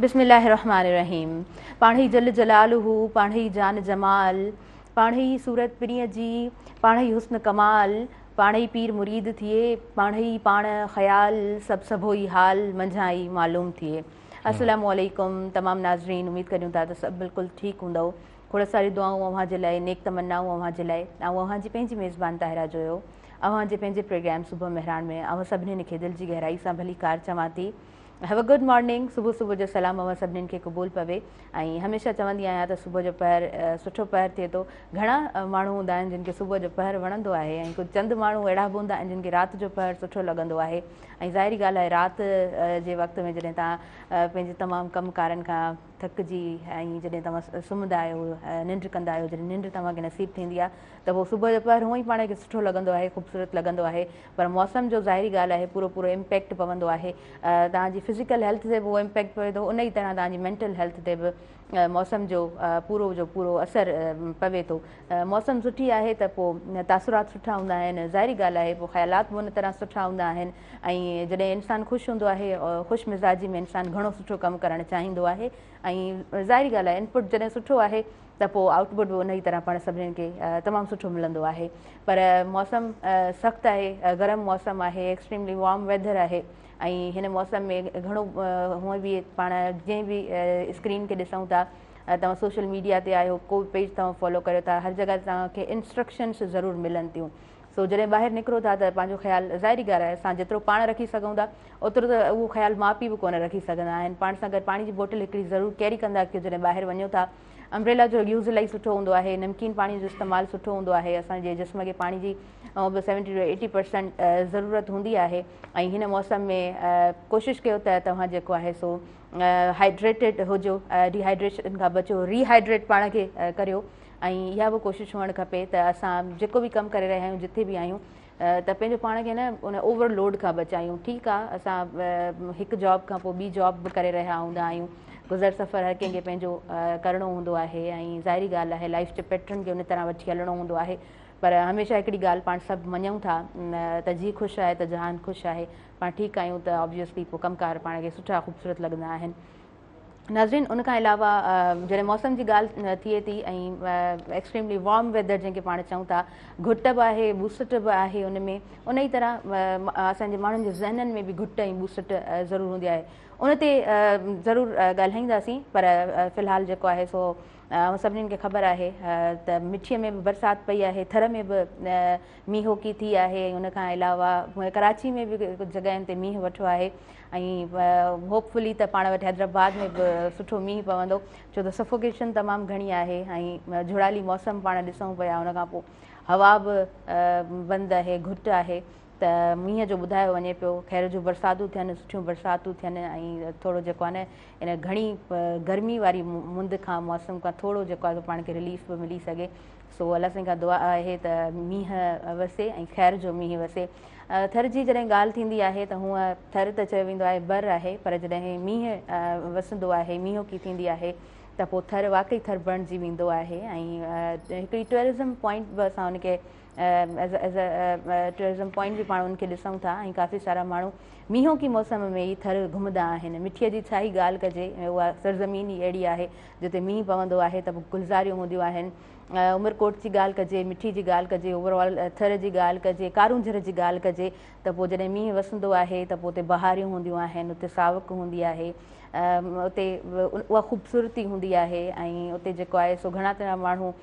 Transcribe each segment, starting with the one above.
بسم الله الرحمٰن الرحيم پاڻهئي جل جلاله پاڻهئي جان جمال پاڻهئي صورت پرينء جي پاڻهئي حسن ڪمال پاڻهئي پير مريد ٿئي پاڻهئي پاڻ خيال سڀ سڀوئي حال منجهان ئي معلوم ٿئي. السلام عليڪم تمام ناظرين اميد ڪريون ٿا ته سڀ بلڪل ٺيڪ هوندؤ کوڙ ساريون دعائون اوهان جي لاء نيڪ تمنائون اوهان جي لاء آئون اوهان جي پنهنجي ميزبان طاهره جويو اوهان جي پنهنجي پروگرام صبح مهراڻ ۾ اوهان سڀني کي دل جي گهرائي سان ڀليڪار چوان ٿي. Have a good morning صبح صبح جو سلام اوهان سڀنين کي قبول پوي ۽ هميشه چوندي آهيان ته صبح جو پهر سٺو پهر ٿئي ٿو گهڻا ماڻهو هوندا آهن جن کي صبح جو پهر وڻندو آهي ۽ ڪجهه چند ماڻهو اهڙا به هوندا آهن جن کي رات جو پهر سٺو لڳندو آهي ۽ ظاهري ڳالهه آهي رات جي وقت ۾ جڏهن توهان پنهنجي تمام ڪم ڪارن کان ٿڪجي ۽ جڏهن توهان سمهندا آهيو ننڊ ڪندا آهيو جڏهن ننڊ توهان کي نصيب ٿيندي آهي ته پوء صبح جو پهر هونئن ئي پاڻ کي سٺو لڳندو آهي خوبصورت لڳندو آهي پر موسم جو ظاهري ڳالهه آهي پورو پورو امپيڪٽ پوندو آهي توهان جي فزيڪل هيلٿ تي به اهو امپيڪٽ پوي ٿو ان ئي طرح توهان جي مينٽل هيلٿ تي به موسم جو پورو جو پورو اثر پوي ٿو موسم سٺي آهي ته پوء تاثرات سٺا هوندا آهن ظاهري ڳالهه آهي پوء خيالات به ان طرح سٺا هوندا آهن ۽ جڏهن انسان خوش هوندو آهي خوش مزاجي ۾ انسان گهڻو سٺو ڪم ڪرڻ چاهيندو آهي ۽ ظاهري ڳالهه آهي انپٽ جڏهن سٺو آهي ته پوء آئوٽ پٽ به انهي طرح پاڻ سڀني کي تمام سٺو ملندو آهي پر موسم سخت آهي گرم موسم آهي ايڪسٽريملي وارم ويدر آهي ۽ هن موسم ۾ گهڻو هونء به پاڻ جنهن به اسڪرين کي ڏسون ٿا توهان سوشل ميڊيا تي آهيو ڪو به پيج توهان فالو ڪريو ٿا هر جڳهه تي توهان کي انسٽرڪشنس ضرور ملن ٿيون سو جڏهن ٻاهر نڪرو ٿا ته پنهنجو خيال ظاهري ڳالهه آهي اسان جيترو پاڻ رکي سگهون ٿا اوترو ته اهو خيال ماء پيء به ڪونه رکي سگهندا آهن پاڻ سان گڏ پاڻي جي بوٽل هڪڙي ضرور ڪيري ڪندا ڪيو جڏهن ٻاهر وڃو ٿا امبريلا جو يوز الاهي سٺو هوندو آهي نمڪين پاڻي جو استعمال سٺو هوندو آهي اسان جي جسم کي پاڻي جي به 70 ٽو 80 پرسنٽ ضرورت هوندي آهي ۽ هن موسم ۾ ڪوشش ڪيو ته توهان جيڪو آهي سو هائيڊريٽيڊ هجو ڊيهائيڊريشن کان بچو ريهائيڊريٽ پاڻ کي ڪريو ۽ اها به ڪوشش هئڻ کپي ته اسان جيڪو به ڪم ڪري رهيا آهيون جٿي به آهيون ته پنهنجو پاڻ کي نه ان اوور لوڊ کان بچايون ٺيڪ آهي اسان هڪ جاب کان پوء ٻي جاب به ڪري رهيا هوندا آهيون گذر سفر هر ڪنهن کي پنهنجو ڪرڻو هوندو آهي ۽ ظاهري ڳالهه آهي لائف جي پيٽرن کي ان طرح وٺي هلڻو هوندو آهي پر هميشه هڪڙي ڳالهه پاڻ سڀ مڃون ٿا ته جي خوش آهي ته جهان خوش آهي پاڻ ٺيڪ آهيون ته آبويسلي پوء ڪم ڪار پاڻ کي سٺا خوبصورت لڳندا آهن ناظرين ان کان علاوه جڏهن موسم جي ڳالهه ٿئي ٿي ۽ ايڪسٽريملي وارم ويدر جنهن کي پاڻ چئون ٿا گهٽ به آهي ٻوسٽ به آهي ان ۾ ان ئي طرح اسان جي ماڻهن جي ذهنن ۾ به گهٽ ۽ ٻوسٽ ضرور هوندي آهي ان تي ضرور ڳالهائينداسين پر في الحال جيڪو آهي سو سڀني کي خبر آهي ته مٺي ۾ به برسات پئي آهي ٿر ۾ به مينهوڪي ٿي آهي ۽ ان کان علاوه ڪراچي ۾ به ڪجهه جڳهين تي مينهن وٺو آهي ۽ هوپ فلي ته پاڻ وٽ حيدرآباد ۾ به سٺو مينهن پوندو ڇو ته سفوڪيشن تمام گهڻي آهي ۽ جهڙالي موسم پاڻ ڏسون پيا ان کان پوء هوا به بند آهي گهٽ آهي ته مينهن جو ٻڌايو وڃي پيو خير جون برساتون ٿين سٺيون برساتون ٿين ۽ ٿورو جيڪو آهي نه ان گهڻي گرمي واري مند کان موسم کان ٿورو جيڪو آهي پاڻ کي رليف به ملي سگهي سو الله سائين کان دعا آهي ته مينهن وسي ۽ خير جو مينهن وسي. ٿر جي جڏهن ڳالهه ٿيندي آهي ته هونء ٿر ته چيو ويندو آهي بر آهي پر جڏهن مينهن وسندو آهي مينهوڪي ٿيندي آهي ته پوء ٿر واقعي ٿر بڻجي ويندو آهي ۽ هڪڙي ٽوئرزم پوائنٽ به اسان ان کي ايز اي ٽوئرزم پوائنٽ به پاڻ ان کي ڏسون ٿا ۽ ڪافي سارا ماڻهو مينهوڪي موسم ۾ ئي ٿر گهمندا آهن. مٺيء جي ڇا ئي ڳالهه ڪجي اها سرزمين ئي اهڙي آهي جتي مينهن پوندو آهي ته به گلزاريون هونديون آهن. عمرڪوٽ جي ڳالهه ڪجي، مٺي جي ڳالهه ڪجي، اوور آل ٿر جي ڳالهه ڪجي، ڪارونجهر جي ڳالهه ڪجي ته پوء جڏهن مينهن وسندو آهي ته پوء اتي بهاريون هونديون آهن، اتي ساوڪ هوندي آهي، اتي اها خوبصورتي هوندي آهي ۽ اتي جيڪو آهي سو گهڻا تڻا ماڻهو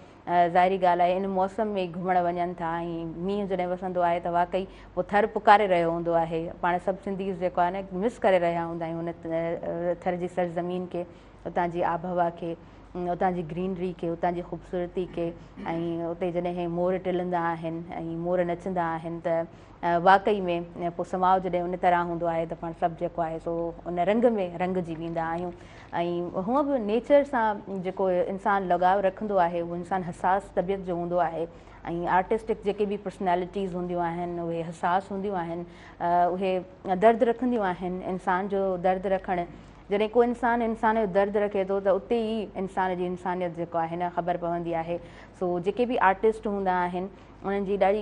ظاهري ڳالهه آهي ان موسم ۾ ئي گهمڻ وڃن ٿا ۽ مينهن جڏهن وسندو آهي ته واقعي پوء ٿر پڪاري رهيو هوندو آهي. پاڻ سڀ سنڌيز جيڪو آهي نه مس ڪري رهيا هوندا آهيون ان ٿر جي سرزمين کي، اتان جي آبهوا کي، اتان جي گرينري کي، اتان جي خوبصورتي کي ۽ اتي جڏهن مور ٽلندا آهن ۽ مور نچندا آهن ته واقعي ۾ پوء سماء جڏهن ان طرح هوندو آهي ته پاڻ سڀ جيڪو آهي سو ان رنگ ۾ رنگجي ويندا آهيون ۽ هونء به نيچر سان جيڪو انسان لڳاء رکندو آهي اهو انسان حساس طبيعت جو هوندو آهي ۽ آرٽسٽڪ جيڪي به پرسنالٽيز هونديون آهن اهي حساس هونديون آهن اهي درد رکنديون آهن انسان جو درد رکڻ جڏهن ڪو انسان انسان جو درد رکي ٿو ته اتي ئي انسان جي انسانيت جيڪو آهي نه خبر پوندي آهي سو جيڪي به آرٽسٽ هوندا آهن انهن جي ڏاڍي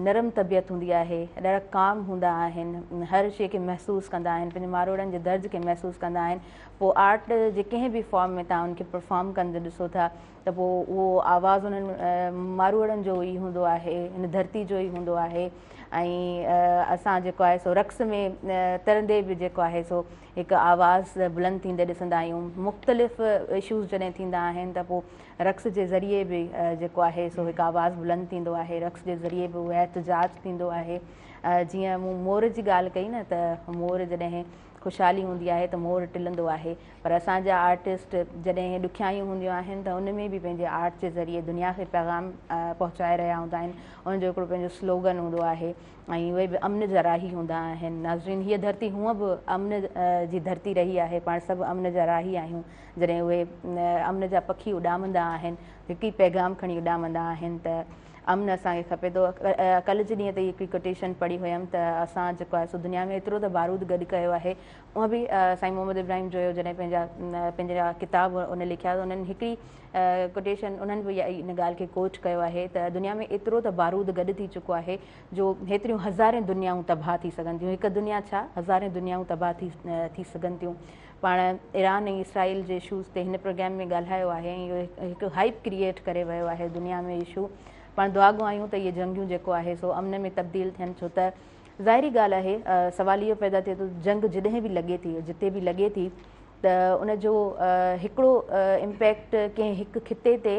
نرم طبيعت هوندي آهي، ڏاڍا ڪام هوندا آهن، هر شيء کي محسوس ڪندا آهن، پنهنجي ماروئڙن جي درد کي محسوس ڪندا آهن. پوء آرٽ جي ڪنهن به فارم ۾ توهان ان کي پرفارم ڪندي ڏسو ٿا ته پوء اهو آواز انهن ماروئڙن جو ئي هوندو آهي، هن ڌرتي جو ئي هوندو آهي. ۽ اسان جيڪو آهي سو رقص ۾ ترندي به جيڪو آهي سو هڪ آواز بلند ٿيندي ڏسندا آهيون. مختلف اشوز جڏهن ٿيندا آهن ته پوء رقص جي ذريعي به جيڪو آهي سو هڪ آواز بلند ٿيندو آهي، رقص جي ذريعي به اهو احتجاج ٿيندو آهي. جيئن مون مور جي ڳالهه ڪئي نه ته مور جڏهن خوشحالي هوندي آهي ته مور ٽلندو آهي، پر اسان جا آرٽسٽ جڏهن ڏکيائيون هونديون آهن ته ان ۾ به پنهنجي آرٽ جي ذريعي دنيا کي پيغام پهچائي رهيا هوندا آهن. انهن جو هڪڙو پنهنجو سلوگن هوندو آهي ۽ اهي به امن جا راهي هوندا آهن. ناظرين هيء ڌرتي هونء به امن جي ڌرتي رهي آهي، پاڻ سڀ امن جا راهي آهيون. جڏهن اهي امن جا پکي اڏامندا آهن، هڪ ئي پيغام کڻي اڏامندا آهن ته امن اسان کي کپي ٿو. ڪلهه جي ڏينهن تي هڪڙي ڪوٽيشن پڙهي هيم ته اسان جيڪو آهي سو دنيا ۾ ايترو ته بارود گڏ ڪيو آهي. اها به سائين محمد ابراهيم جويو جڏهن پنهنجا پنهنجا ڪتاب ان لکيا ته انهن هڪڙي ڪوٽيشن انهن به ان ڳالهه کي ڪوٽ ڪيو آهي ته دنيا ۾ ايترو ته بارود گڏ ٿي چڪو آهي جو هيتريون هزارين دنيائون تباهه ٿي سگهن ٿيون. هڪ دنيا ڇا هزارين دنيائون تباهه ٿي سگهن ٿيون. پاڻ ايران ۽ اسرائيل جي اشوز تي هن پروگرام ۾ ڳالهايو آهي ۽ اهو هڪ هائپ ڪريئيٽ ڪري ويو آهي دنيا ۾ اشو. پاڻ دعاگو آهيون ته اهي جنگيون جيڪو آهي سو امن ۾ تبديل ٿين، ڇو ته ظاهري ڳالهه آهي سوال اهو پيدا ٿئي ٿو جنگ جڏهن به لڳي ٿي جتي به لڳي ٿي ته ان جو هڪڙو امپيڪٽ ڪنهن هڪ خطي تي،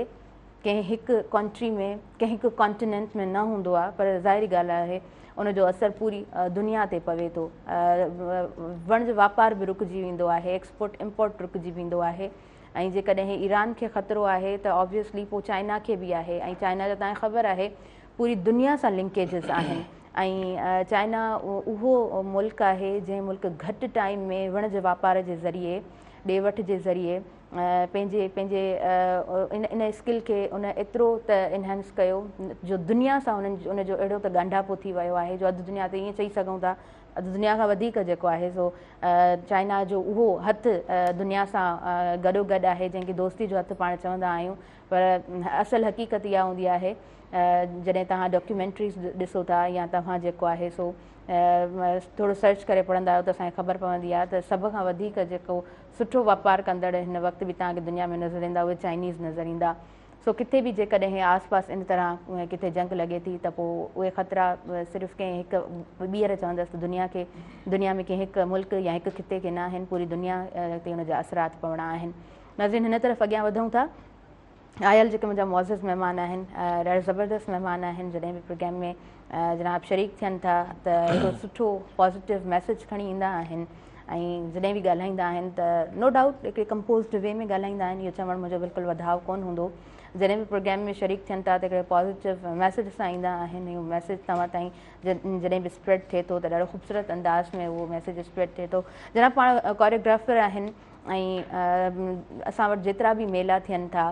ڪنهن هڪ ڪنٽري ۾، ڪنهن هڪ ڪانٽيننٽ ۾ نه هوندو آهي، پر ظاهري ڳالهه آهي ان جو اثر پوري دنيا تي پوي ٿو. وڻج واپار به رڪجي ويندو آهي، ايڪسپورٽ امپورٽ رڪجي ويندو آهي ۽ جيڪڏهن ايران کي خطرو آهي ته آبويسلي پوء چائنا کي به آهي ۽ چائنا جا توهان کي خبر آهي پوري دنيا سان لنڪيجز آهن ۽ چائنا اهو ملڪ آهي جنهن ملڪ گهٽ ٽائيم ۾ وڻج واپار جي ذريعي ڏي وٺ جي ذريعي پنهنجي پنهنجي ان ان اسڪل کي ان ايترو ته انهانس ڪيو جو دنيا سان انهن ان جو اهڙو ته ڳانڍاپو ٿي ويو آهي جو اڌ دنيا تي ائين چئي سگهون ٿا اڌ دنيا کان وڌيڪ جيڪو آهي سو چائنا جو اهو هٿ دنيا سان گڏو گڏ آهي جنهن کي دوستي جو هٿ پاڻ چوندا آهيون، پر اصل حقيقت اها هوندي آهي جڏهن توهان ڊاڪيومينٽريز ڏسو ٿا يا توهان جيڪو آهي سو ٿورو سرچ ڪري پڙهندا آهيو ته اسان کي خبر پوندي آهي ته سڀ کان وڌيڪ جيڪو سٺو واپار ڪندڙ هن وقت به توهان کي دنيا ۾ نظر ايندا اهي چائنيز نظر ايندا. سو ڪٿي به جيڪڏهن آس پاس ان طرح ڪٿي جنگ لڳي ٿي ته پوء اهي خطرا صرف ڪنهن هڪ ٻيهر چوندس ته دنيا کي دنيا ۾ ڪنهن هڪ ملڪ يا هڪ خطي کي نه آهن، پوري دنيا تي ان جا اثرات پوڻا آهن. ناظرين هن طرف اڳيان وڌون ٿا. آيل جيڪي منهنجا معزز مهمان آهن ڏاڍا زبردست مهمان آهن، جڏهن به پروگرام ۾ جناب شريڪ ٿين ٿا ته هڪڙو سٺو پازيٽو ميسيج کڻي ايندا آهن ۽ جڏهن به ڳالهائيندا آهن ته نو ڊائوٽ هڪڙي ڪمپوزڊ وي ۾ ڳالهائيندا آهن، اهو چوڻ منهنجو بلڪل وڌاء ڪونه هوندو. جڏهن به پروگرام ۾ شريڪ ٿين ٿا ته هڪڙي پازيٽو ميسيج سان ايندا آهن، اهو ميسيج توهان تائين جڏهن به اسپريڊ ٿئي ٿو ته ڏاڍو خوبصورت انداز ۾ اهو ميسيج اسپريڊ ٿئي ٿو. جناب پاڻ ڪوريوگرافر آهن ۽ اسان وٽ جيترا به ميلا ٿين ٿا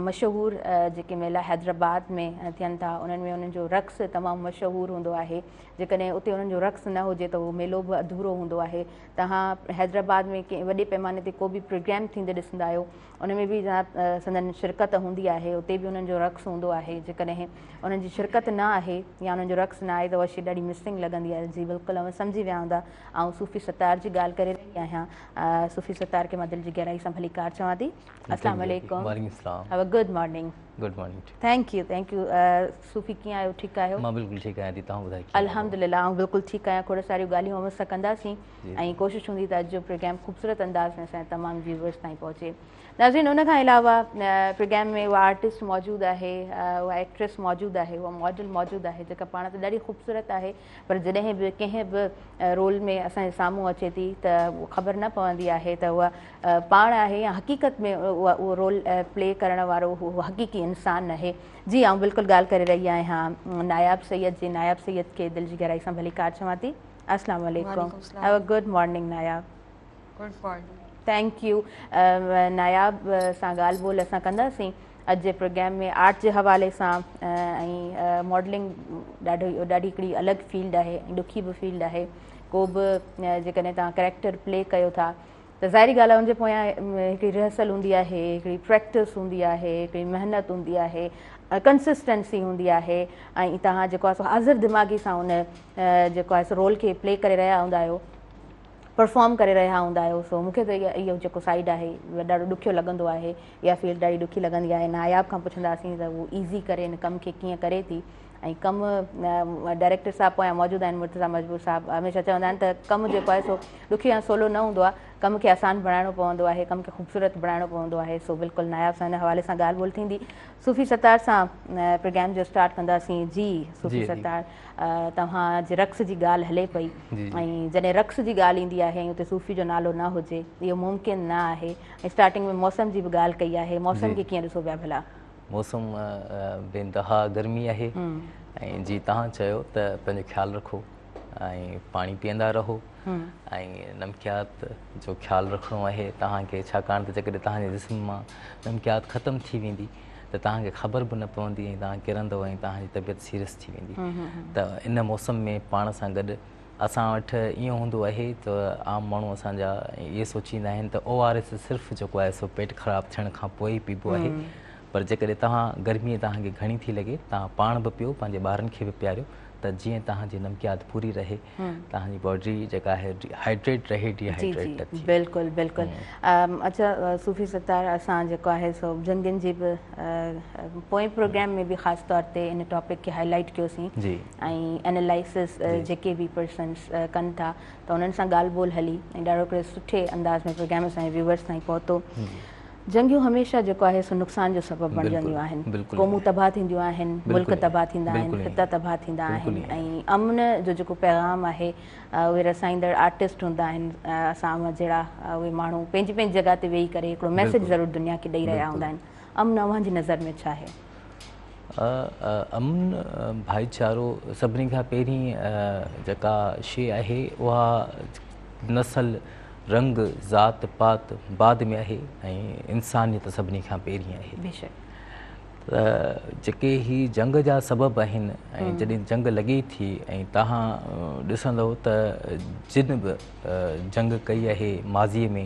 مشهور جيڪي ميلا حيدرآباد ۾ ٿين ٿا انهن ۾ انهن جو رقص تمام مشهور هوندو آهي، جيڪڏهن اتي انهن جو رقص نه هجي ته اهو ميلو به اڌورو هوندو آهي. توهان حيدرآباد ۾ ڪنهن وڏي پيماني تي ڪو به پروگرام ٿيندي ڏسندا آهيو ان ۾ به جناب سندن شرڪت هوندي آهي، اتي به انهن جو رقص هوندو آهي. جيڪڏهن انهن جي شرڪت نه آهي يا انهن جو رقص نه آهي ته اها شي ڏاڍي مسنگ لڳندي آهي. جي بلڪل اوهان سمجهي ويا هوندا آئون صوفي ستار جي ڳالهه ڪري رهي آهيان. صوفي ستار کي مان دل جي گهرائي سان ڀليڪار چوان ٿي. السلام عليڪم. وعليڪم السلام. Have a good morning. Good morning. Thank you, thank you. Sufi ڪيئن آهيو؟ ٺيڪ آهيو؟ مان بلڪل ٺيڪ آهيان، توهان ٻڌايو ڪيئن آهيو؟ الحمدلله آئون بلڪل ٺيڪ آهيان. کوڙ ساريون ڳالهيون اوهان سان ڪنداسين ۽ ڪوشش هوندي ته اڄ جو پروگرام خوبصورت انداز ۾ اسان جي تمام ويورز تائين پهچي. ناظرين ان کان علاوه پروگرام ۾ اها آرٽسٽ موجود آهي، اها ايڪٽريس موجود آهي، اها ماڊل موجود آهي جيڪا پاڻ ته ڏاڍي خوبصورت آهي پر جڏهن به ڪنهن به رول ۾ اسان جي سامهون اچي ٿي ته خبر نه پوندي آهي ته اها پاڻ آهي يا حقيقت ۾ اها اهو رول پلي ڪرڻ وارو اهو حقيقي انسان آهي. جي آئون بلڪل ڳالهه ڪري رهي آهيان ناياب سيد جي. ناياب سيد کي دل جي گهرائي سان ڀليڪار چوان ٿي. السلام عليڪم. Have a good morning Nayab. Good morning. Thank you. Nayab سان ڳالهه ٻولهه اسان ڪنداسين اڄ جي پروگرام ۾ آرٽ جي حوالي سان ۽ ماڊلنگ ڏاڍو ڏاڍي هڪڙي الڳ فيلڊ آهي ۽ ڏکي به فيلڊ آهي. ڪو به جيڪڏهن توهان ڪريڪٽر پلي ڪيو ٿا ته ظاهري ڳالهه آهي ان جي پويان هڪڙي ريهرسل هوندي آهي، هڪڙي پريڪٽس هوندي آهي، هڪڙي محنت هوندي آهي. ڪنسسٽنسي هوندي آهي ۽ توهان جيڪو آهي سو حاضر دماغي سان ان جيڪو آهي سو رول کي پلي ڪري رهيا هوندا آهيو پرفارم ڪري رهيا هوندا آهيو سو مون کي ته اهو جيڪو سائيڊ آهي ڏاڍو ڏکيو لڳندو آهي اها فيلڊ ڏاڍي ڏکي لڳندي آهي ناياب کان پڇنداسين ته هو ايزي ڪري ان ڪم کي ڪيئن ڪري ٿي ۽ ڪم ڊائريڪٽر صاحب پويان موجود آهن مرتضيٰ مجبور صاحب هميشه چوندا آهن ته ڪم جيڪو آهي سو ڏکيو يا سولو نه هوندو آهي ڪم کي آسان بڻائڻو پوندو آهي ڪم کي خوبصورت بڻائڻو پوندو آهي سو بلڪل ناياب سان ان حوالي سان ڳالهه ٻولهه ٿيندي صوفي ستار سان پروگرام جو اسٽارٽ ڪنداسين جي صوفي ستار توهان جي رقص جي ڳالهه هلي پئي ۽ جڏهن رقص جي ڳالهه ايندي آهي ۽ اتي صوفي جو نالو نه هجي اهو ممڪن نه آهي ۽ اسٽارٽنگ ۾ موسم جي به ڳالهه ڪئي آهي موسم کي ڪيئن ڏسو پيا ڀلا؟ موسم بي انتها گرمي آهي ۽ جي توهان چيو ته پنهنجو خيال رکو ۽ پاڻي پيئندا رهو ۽ نمڪيات جو خيال رکڻو آهي توهان کي ڇاڪاڻ ته جيڪڏهن توهان جي جسم مان نمڪيات ختم ٿي ويندي ته توهان کي خبر به نه پوندي ۽ توهان ڪرندو ۽ توهان جي طبيعت سيريس ٿي ويندي ته ان موسم ۾ پاڻ سان گڏ اسان وٽ ائين هوندو آهي ته عام ماڻهو اسان جا اهي سوچيندا آهن ته او آر ايس صرف جيڪو آهي سو پيٽ خراب ٿيڻ کان پوء ئي پيبو آهي پر جيڪڏهن توهان گرمي توهان کي گهڻي ٿي لڳي توهان پاڻ به پيو پنهنجي ٻارن کي به پياريو ته جيئن توهان جي نمڪيات پوري رهي توهان جي باڊي جيڪا آهي هائيڊريٽ رهي ڊي هائيڊريٽ نه ٿئي. بلڪل بلڪل اڇا صوفي ستار اسان جيڪو آهي سو جنگين جي به پوئين پروگرام ۾ به خاص طور تي ان ٽاپڪ کي هائي لائيٽ ڪيوسين ۽ انالائسس جيڪي به پرسنس ڪن ٿا ته انهن سان ڳالهه ٻولهه هلي ۽ ڏاڍو هڪڙي سٺي انداز ۾ پروگرام اسان جي ويوئرس تائين پهتو. جنگيون هميشه جيڪو آهي سو نقصان جو سبب بڻجنديون آهن. قومون تباهه ٿينديون آهن، ملڪ تباهه ٿيندا آهن، خطا تباهه ٿيندا آهن ۽ امن جو جيڪو پيغام آهي اهي رسائيندڙ آرٽسٽ هوندا آهن اسان اوهان جهڙا اهي ماڻهو پنهنجي پنهنجي جڳهه تي ويهي ڪري هڪڙو ميسيج ضرور دنيا کي ڏئي رهيا هوندا آهن. امن اوهان جي نظر ۾ ڇا آهي؟ امن ڀائيچارو سڀني کان پهرين جيڪا شيء آهي اها نسل، رنگ، ذات پات بعد ۾ آهي ۽ انسانيت سڀني کان پهرين آهي. بيشڪ. ته جيڪي هي جنگ جا سبب آهن ۽ جڏهن جنگ لڳي ٿي ۽ توهان ڏسندؤ ته جن به جنگ ڪئي آهي ماضي ۾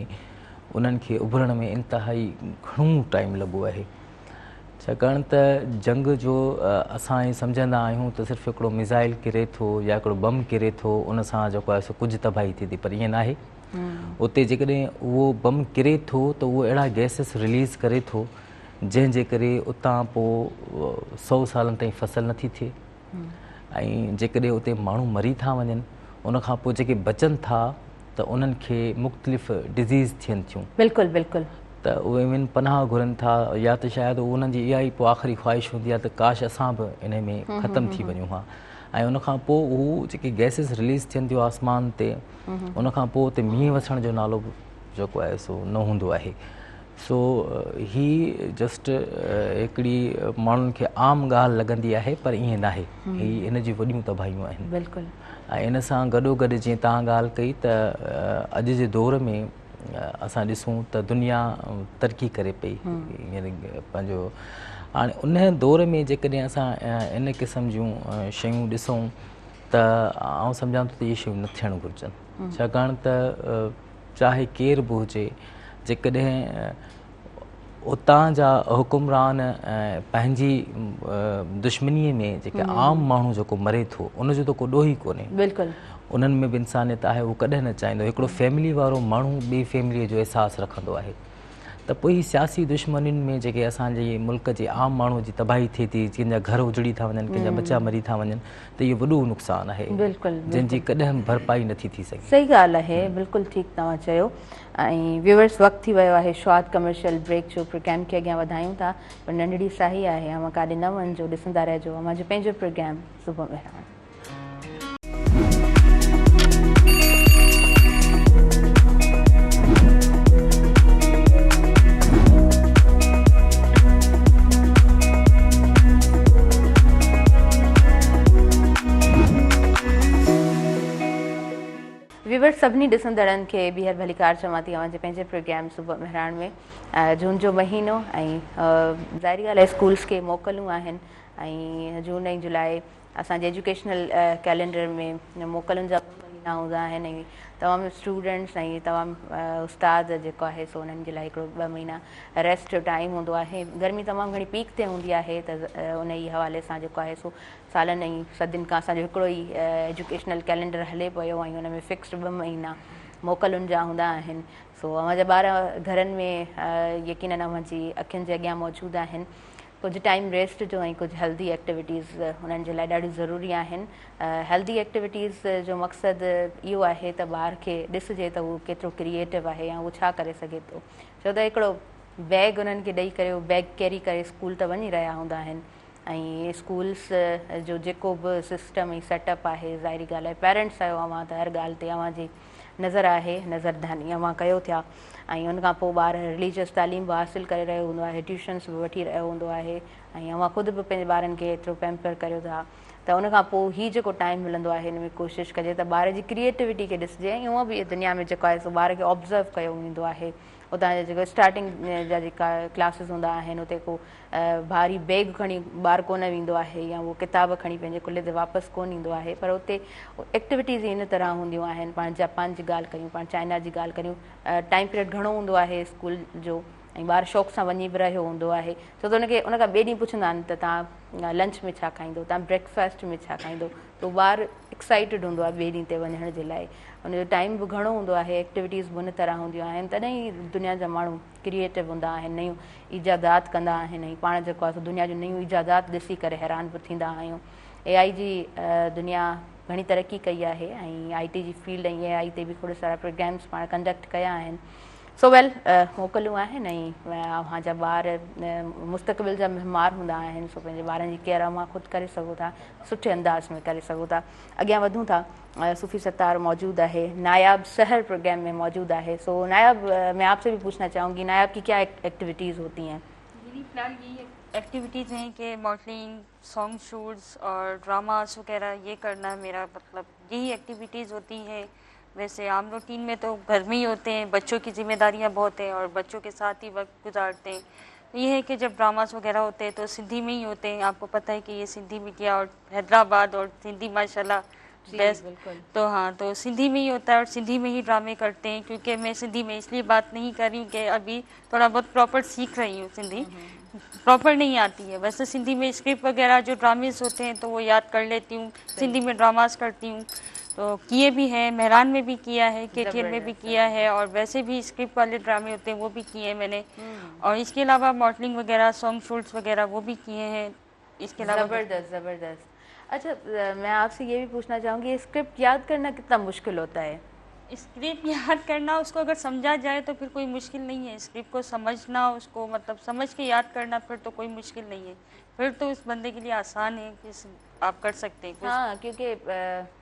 انهن کي اڀرڻ ۾ انتهائي گهڻو ٽائيم لڳو آهي. ڇاڪاڻ ته جنگ جو اسان ائين سمجهندا آهيون ته صرف هڪڙو ميزائل ڪري ٿو يا هڪڙو بم ڪري ٿو ان سان جيڪو آهي سو ڪجهه تباهي ٿئي ٿي پر ائين ناهي اتي جيڪڏهن اهو بم ڪري ٿو ته اهو اهڙا گئسز رليز ڪري ٿو جنهن جي ڪري اتان پوء سو سالن تائين فصل نٿي ٿئي ۽ جيڪڏهن اتي ماڻهو مري ٿا وڃن ان کان پوء جيڪي بچن ٿا ته انهن کي مختلف ڊزيز ٿين ٿيون. بلڪل بلڪل. ته اهي وڃي پناهه گهرن ٿا يا ته شايد انهن جي اها ئي پوء آخري خواهش هوندي آهي ته ڪاش اسان به انهي ۾ ختم ٿي وڃون ها ۽ ان کان پوء هو جيڪي گئسز رليز ٿين ٿيون آسمان تي ان کان پوء اتي مينهن وسڻ جو نالو به جيڪو آهي سو نه هوندو آهي سو هي جسٽ هڪڙي ماڻهن کي عام ڳالهه لڳندي آهي پر ائين ناهي هي ان جون وڏيون تباهيون آهن. بلڪل. ۽ ان سان گڏو گڏ جيئن توهان ڳالهه ڪئي ته اڄ جي دور ۾ اسان ڏسون ته دنيا ترقي ڪري پئي يعني پنهنجو هاڻي ان دور ۾ جيڪڏهن اسان ان قسم جون شيون ڏسون ته آئون سمجهان ٿو ته اهي شيون نه ٿيڻ گهرجن ڇاڪاڻ ته چاهي ڪير به هجي جيڪڏهن اتان جا حڪمران پنهنجي دشمنيء ۾ جيڪي عام ماڻهو جيڪو مري ٿو ان جو ته ڪو ڏوهه ئي ڪونهي. بلڪل. انهن ۾ به انسانيت آهي هو ڪڏهن نه چاهيندو هڪڙو فيملي وارو ماڻهو ٻي فيمليء جو احساس رکندو آهي ته پوء هي سياسي دشمنين ۾ جيڪي اسان جي ملڪ جي عام ماڻهو جي تباهي ٿئي ٿي ڪنهن جا گهر اجڙي ٿا وڃن ڪنهن جا ٻچا مري ٿا وڃن ته اهو وڏو نقصان آهي بلڪل جنهن جي ڪڏهن به ڀرپائي نٿي ٿي سگهي. صحيح ڳالهه آهي بلڪل ٺيڪ توهان چيو. ۽ ويورس وقت ٿي ويو آهي شارٽ ڪمرشل بريڪ جو پروگرام کي اڳيان وڌايون ٿا پر ننڍڙي ساهي آهي اوهان ڪاڏي نه وڃجو ڏسندا رهجو اوهان جو پنهنجو پروگرام صبح مهراڻ. ويورس سڀني ڏسندڙن کي ٻيهر ڀليڪار چوان ٿي اوهان جي پنهنجي پروگرام صبح مهراڻ ۾ جون جو مهينو ۽ ظاهري ڳالهه آهي اسڪولس کي موڪلون آهن ۽ جون ۽ جولاء اسان جي ايجوڪيشنل ڪئلينڊر ۾ موڪلن جا مهينا هوندا آهن ۽ تمام اسٽوڊنٽس ۽ تمام استاد جيڪو آهي سو انهن جي لاء هڪڙو ٻه مهينا ريسٽ جو ٽائيم هوندو آهي. گرمي تمام گهڻي پيڪ تي هوندي آهي ته ان ئي حوالي سان جيڪو آهي سو سالن ۽ صدين کان اسان جو هڪڙو ئي ايجوڪيشنل ڪئلينڊر هلي پيو ۽ ان ۾ فڪسڊ ٻه مهينا موڪلن جا هوندا آهن. سو اوهان جا ٻار گهرن ۾ يقينن اوهان جي اکين جي اڳيان موجود آهن. ڪجهه ٽائيم ريسٽ جو ۽ ڪجهه هيلدي ايڪٽيوٽيز انهن جي لاء ڏاڍيون ضروري آهن. هيلدي ايڪٽيوٽيز جو مقصد اهو آهي ته ٻار کي ڏسجي ته هو ڪيترو ڪريئيٽو آهي يا هو ڇا ڪري سگهي ٿو. ڇو ته هڪڙو بيگ انهن کي ڏئي ڪري هو بيگ ڪيري ڪري اسڪول ته وڃي رهيا هوندا آهن ۽ اسڪولس جو جيڪو به سسٽم ۽ سيٽ اپ آهي ظاهري ڳالهه آهي پيرنٽس آهيو اوهان ته هر ڳالهه تي اوهان جي نظر آهي نظر ڌاني اوهان ڪيو ٿيا ۽ ان کان پوء ٻار رليجس تعليم به حاصل ڪري رهيو هوندو آهي ٽيوشنس به وٺي رهيو هوندو آهي ۽ اوهان خود به پنهنجي ٻارن کي ايترو پيمپر ڪريو ٿا ته ان کان پوء هي جيڪو ٽائيم ملندو آهي ان ۾ ڪوشش ڪجي ته ٻار جي ڪريئيٽوٽي کي ڏسجي ۽ هونء به دنيا ۾ جيڪو آهي سو ٻار کي آبزرو ڪيو ويندو آهي اتان جا جيڪو اسٽارٽنگ جا جيڪا ڪلاسز هوندا آهن اتي ڪو ڀاري بيگ کڻي ٻار ڪونه ويندو آهي يا اهو ڪتاب کڻي پنهنجي ڪلهي تي واپس ڪونه ايندو آهي پر اتي ايڪٽيوٽيز ئي ان طرح هونديون آهن پاڻ جاپان جي ڳالهه ڪريون پاڻ چائنا جي ڳالهه ڪريون ٽائيم پيريڊ گهڻو هوندو آهي اسڪول جو ۽ ٻار شوق سان وڃي به رهيو هوندو آهي ڇو ته ان کي ان کان ٻئي ڏينهن پڇندا آهن ته توهان لنچ ۾ ڇا کائيندو توهان بريڪ فاسٽ ۾ ڇا کائيندو ته ٻار ايڪسائيٽيڊ هوندو آهي ٻئي ڏينهن تي وڃڻ جي لاء ان جو ٽائيم به گهڻو هوندو آهي ايڪٽيوٽيز به ان طرح هونديون آهن تڏهن ئي دنيا جا ماڻهو ڪريئيٽو هوندا آهن نيون ايجادات ڪندا آهن ۽ پاڻ جيڪو آهي سو دنيا جون نيون ايجادات ڏسي ڪري حيران به ٿيندا آهيون اي آئي جي دنيا گهڻي ترقي ڪئي آهي ۽ آئي ٽي جي فيلڊ ۽ اي آئي تي به کوڙ سارا پروگرامس پاڻ ڪنڊڪٽ ڪيا آهن سو ويل موڪلون آهن ۽ اوهان جا ٻار مستقبل جا معمار هوندا آهن سو پنهنجي ٻارن جي ڪيئر اوهان خود ڪري سگهو ٿا سٺي انداز ۾ ڪري سگهو ٿا اڳيان وڌون ٿا صوفي ستار موجود آهي ناياب سحر پروگرام ۾ موجود آهي سو ناياب मैं आपसे भी पूछना चाहूंगी नायाब की क्या एक्टिविटीज होती हैं मेरी फिलहाल यही एक्टिविटीज़ हैं कि मॉडलिंग सॉन्ग शूट्स और ड्रामास वगैरह ये करना मेरा मतलब यही एक्टिविटीज़ होती हैं वैसे आम रूटीन में तो घर में ही होते हैं बच्चों की जिम्मेदारियां बहुत हैं और बच्चों के साथ ही वक्त गुजारते हैं ये है कि जब ड्रामास वगैरह होते हैं तो सिंधी में ही होते हैं आपको पता है कि ये सिंधी मीडिया और हैदराबाद और सिंधी माशाल्लाह बेस्ट तो हाँ तो सिंधी में ही होता है और सिंधी में ही ड्रामे करते हैं क्योंकि मैं सिंधी में इसलिए बात नहीं कर रही हूँ कि अभी थोड़ा बहुत प्रॉपर सीख रही हूँ सिंधी प्रॉपर नहीं आती है वैसे सिंधी में स्क्रिप्ट वगैरह जो ड्रामेज होते हैं तो वो याद कर लेती हूँ सिंधी में ड्रामाज करती हूँ तो किए भी हैं मेहरान में भी किया है के में भी किया है और वैसे भी स्क्रिप्ट वाले ड्रामे होते हैं वो भी किए हैं मैंने और इसके अलावा मॉडलिंग वगैरह सॉन्ग शूट्स वगैरह वो भी किए हैं इसके अलावा ज़बरदस्त ज़बरदस्त अच्छा मैं आपसे ये भी पूछना चाहूँगी स्क्रिप्ट याद करना कितना मुश्किल होता है स्क्रिप्ट याद करना उसको अगर समझा जाए तो फिर कोई मुश्किल नहीं है स्क्रिप्ट को समझना उसको मतलब समझ के याद करना फिर तो कोई मुश्किल नहीं है फिर तो उस बंदे के लिए आसान है कि आप कर सकते हैं हाँ क्योंकि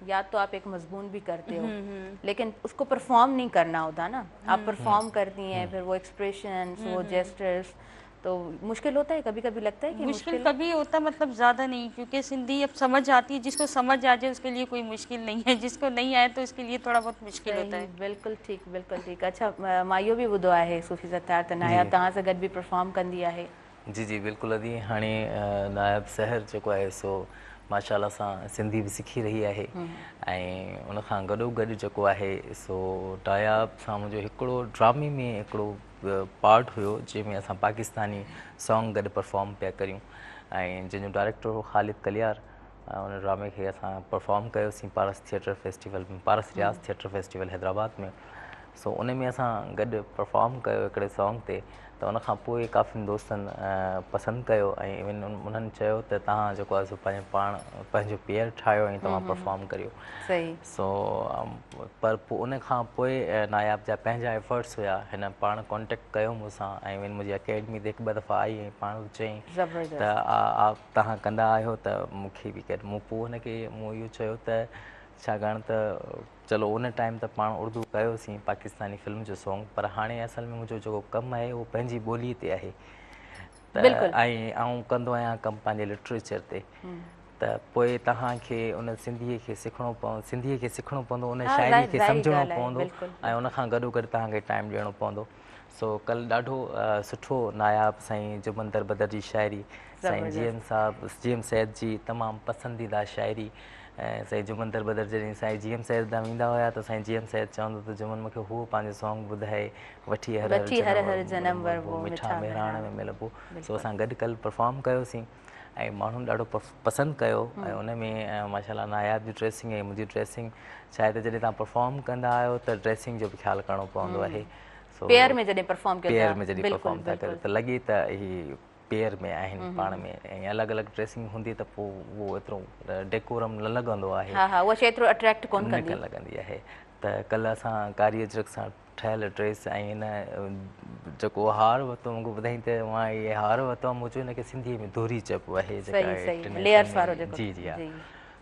याद तो आप एक मजमून भी करते हो लेकिन उसको परफॉर्म नहीं करना होता ना आप परफॉर्म करती हैं फिर वो एक्सप्रेशन वो जेस्टर्स तो मुश्किल होता है कभी कभी लगता है कि मुश्किल कभी होता मतलब ज़्यादा नहीं क्योंकि सिंधी अब समझ आती है जिसको समझ आ जाए उसके लिए कोई मुश्किल नहीं है जिसको नहीं आए तो उसके लिए थोड़ा बहुत मुश्किल होता है बिल्कुल ठीक बिल्कुल ठीक अच्छा मां इहो बि ॿुधो आहे सूफ़ी सत्तार त नायाब तव्हां सां गॾु बि परफॉर्म कंदी आहे जी जी बिल्कुलु अदी हाणे नायाब सहर जेको आहे सो माशाल्लाह सां सिंधी बि सिखी रही आहे ऐं उन खां गॾो गॾु जेको आहे सो नायाब सां मुंहिंजो हिकिड़ो ड्रामे में हिकिड़ो पार्ट हुयो जंहिंमें असां पाकिस्तानी सॉन्ग गॾु परफॉर्म पिया करियूं ऐं जंहिंजो डायरेक्टर हो ख़ालिद कलियार उन ड्रामे खे असां परफॉर्म कयोसीं Paras theatre festival में Paras Riaz theatre festival Hyderabad में सो उन में असां गॾु परफॉर्म कयो हिकिड़े सॉन्ग ते त उन खां पोइ काफ़ी दोस्तनि पसंदि कयो ऐं इवन उन्हनि चयो त तव्हां जेको आहे सो पंहिंजो पाण पंहिंजो पेयर ठाहियो ऐं तव्हां परफॉर्म करियो सो पर पोइ उन खां पोइ नायाब जा पंहिंजा एफर्ट्स हुया हिन पाण कॉन्टेक्ट कयो मूंसां ऐं इवन मुंहिंजी अकेडमी ते हिकु ॿ दफ़ा आई ऐं पाण बि चयईं त तव्हां कंदा आहियो त मूंखे बि कयो मूं पोइ हुनखे मूं इहो चयो त छाकाणि त चलो उन टाइम त पाण उर्दू कयोसीं पाकिस्तानी फिल्म जो सॉन्ग पर हाणे असल में मुंहिंजो जेको कमु आहे उहो पंहिंजी ॿोलीअ ते आहे त ऐं आउं कंदो आहियाँ कमु पंहिंजे लिटरेचर ते त पोइ तव्हांखे उन सिंधीअ खे सिखणो पवंदो सिंधीअ खे सिखणो पवंदो उन शाइरी खे सम्झणो पवंदो ऐं उन खां गॾो गॾु तव्हांखे टाइम ॾियणो पवंदो सो कल्ह ॾाढो सुठो नायाब साईं जुमन दरबदर जी शाइरी साईं जी एम साहब जी एम सैद जी तमामु पसंदीदा शाइरी ۽ سائين جمن دربدر جڏهن سائين جي ايم سيد ڏانهن ويندا هيا ته سائين جي ايم سيد چوندو ته جمن مون کي هو پنهنجو سانگ ٻڌائي وٺي هر هر هر جنم وربو مٺا مهراڻ ۾ ملبو. سو اسان گڏ ڪل پرفارم ڪيوسين ۽ ماڻهن ڏاڍو پسند ڪيو ۽ ان ۾ ماشاء الله ناياب جي ڊريسنگ ۽ منهنجي ڊريسنگ ڇا آهي ته جڏهن توهان پرفارم ڪندا آهيو ته ڊريسنگ جو به خيال ڪرڻو پوندو آهي. سو پيئر ۾ جڏهن پرفارم ڪيو پيئر ۾ جڏهن پرفارم ٿا ڪريو ته لڳي ته هي پيئر ۾ آهن پاڻ ۾ ۽ الڳ الڳ ڊريسنگ هوندي ته پوء اهو ايترو ڊيڪورم نه لڳندو آهي. ها ها اها شي ايترو اٽريڪٽ ڪونه ڪندي. نه لڳندي آهي ته ڪلهه اسان ڪاري اجرڪ سان ٺهيل ڊريس ۽ هن جيڪو هار ورتو مونکي ٻڌائين ته مان هي هار ورتو آهي مون چيو هن کي سنڌيء ۾ دوري چئبو آهي جيڪا صحيح ليئرس وارو جيڪو جي جي ها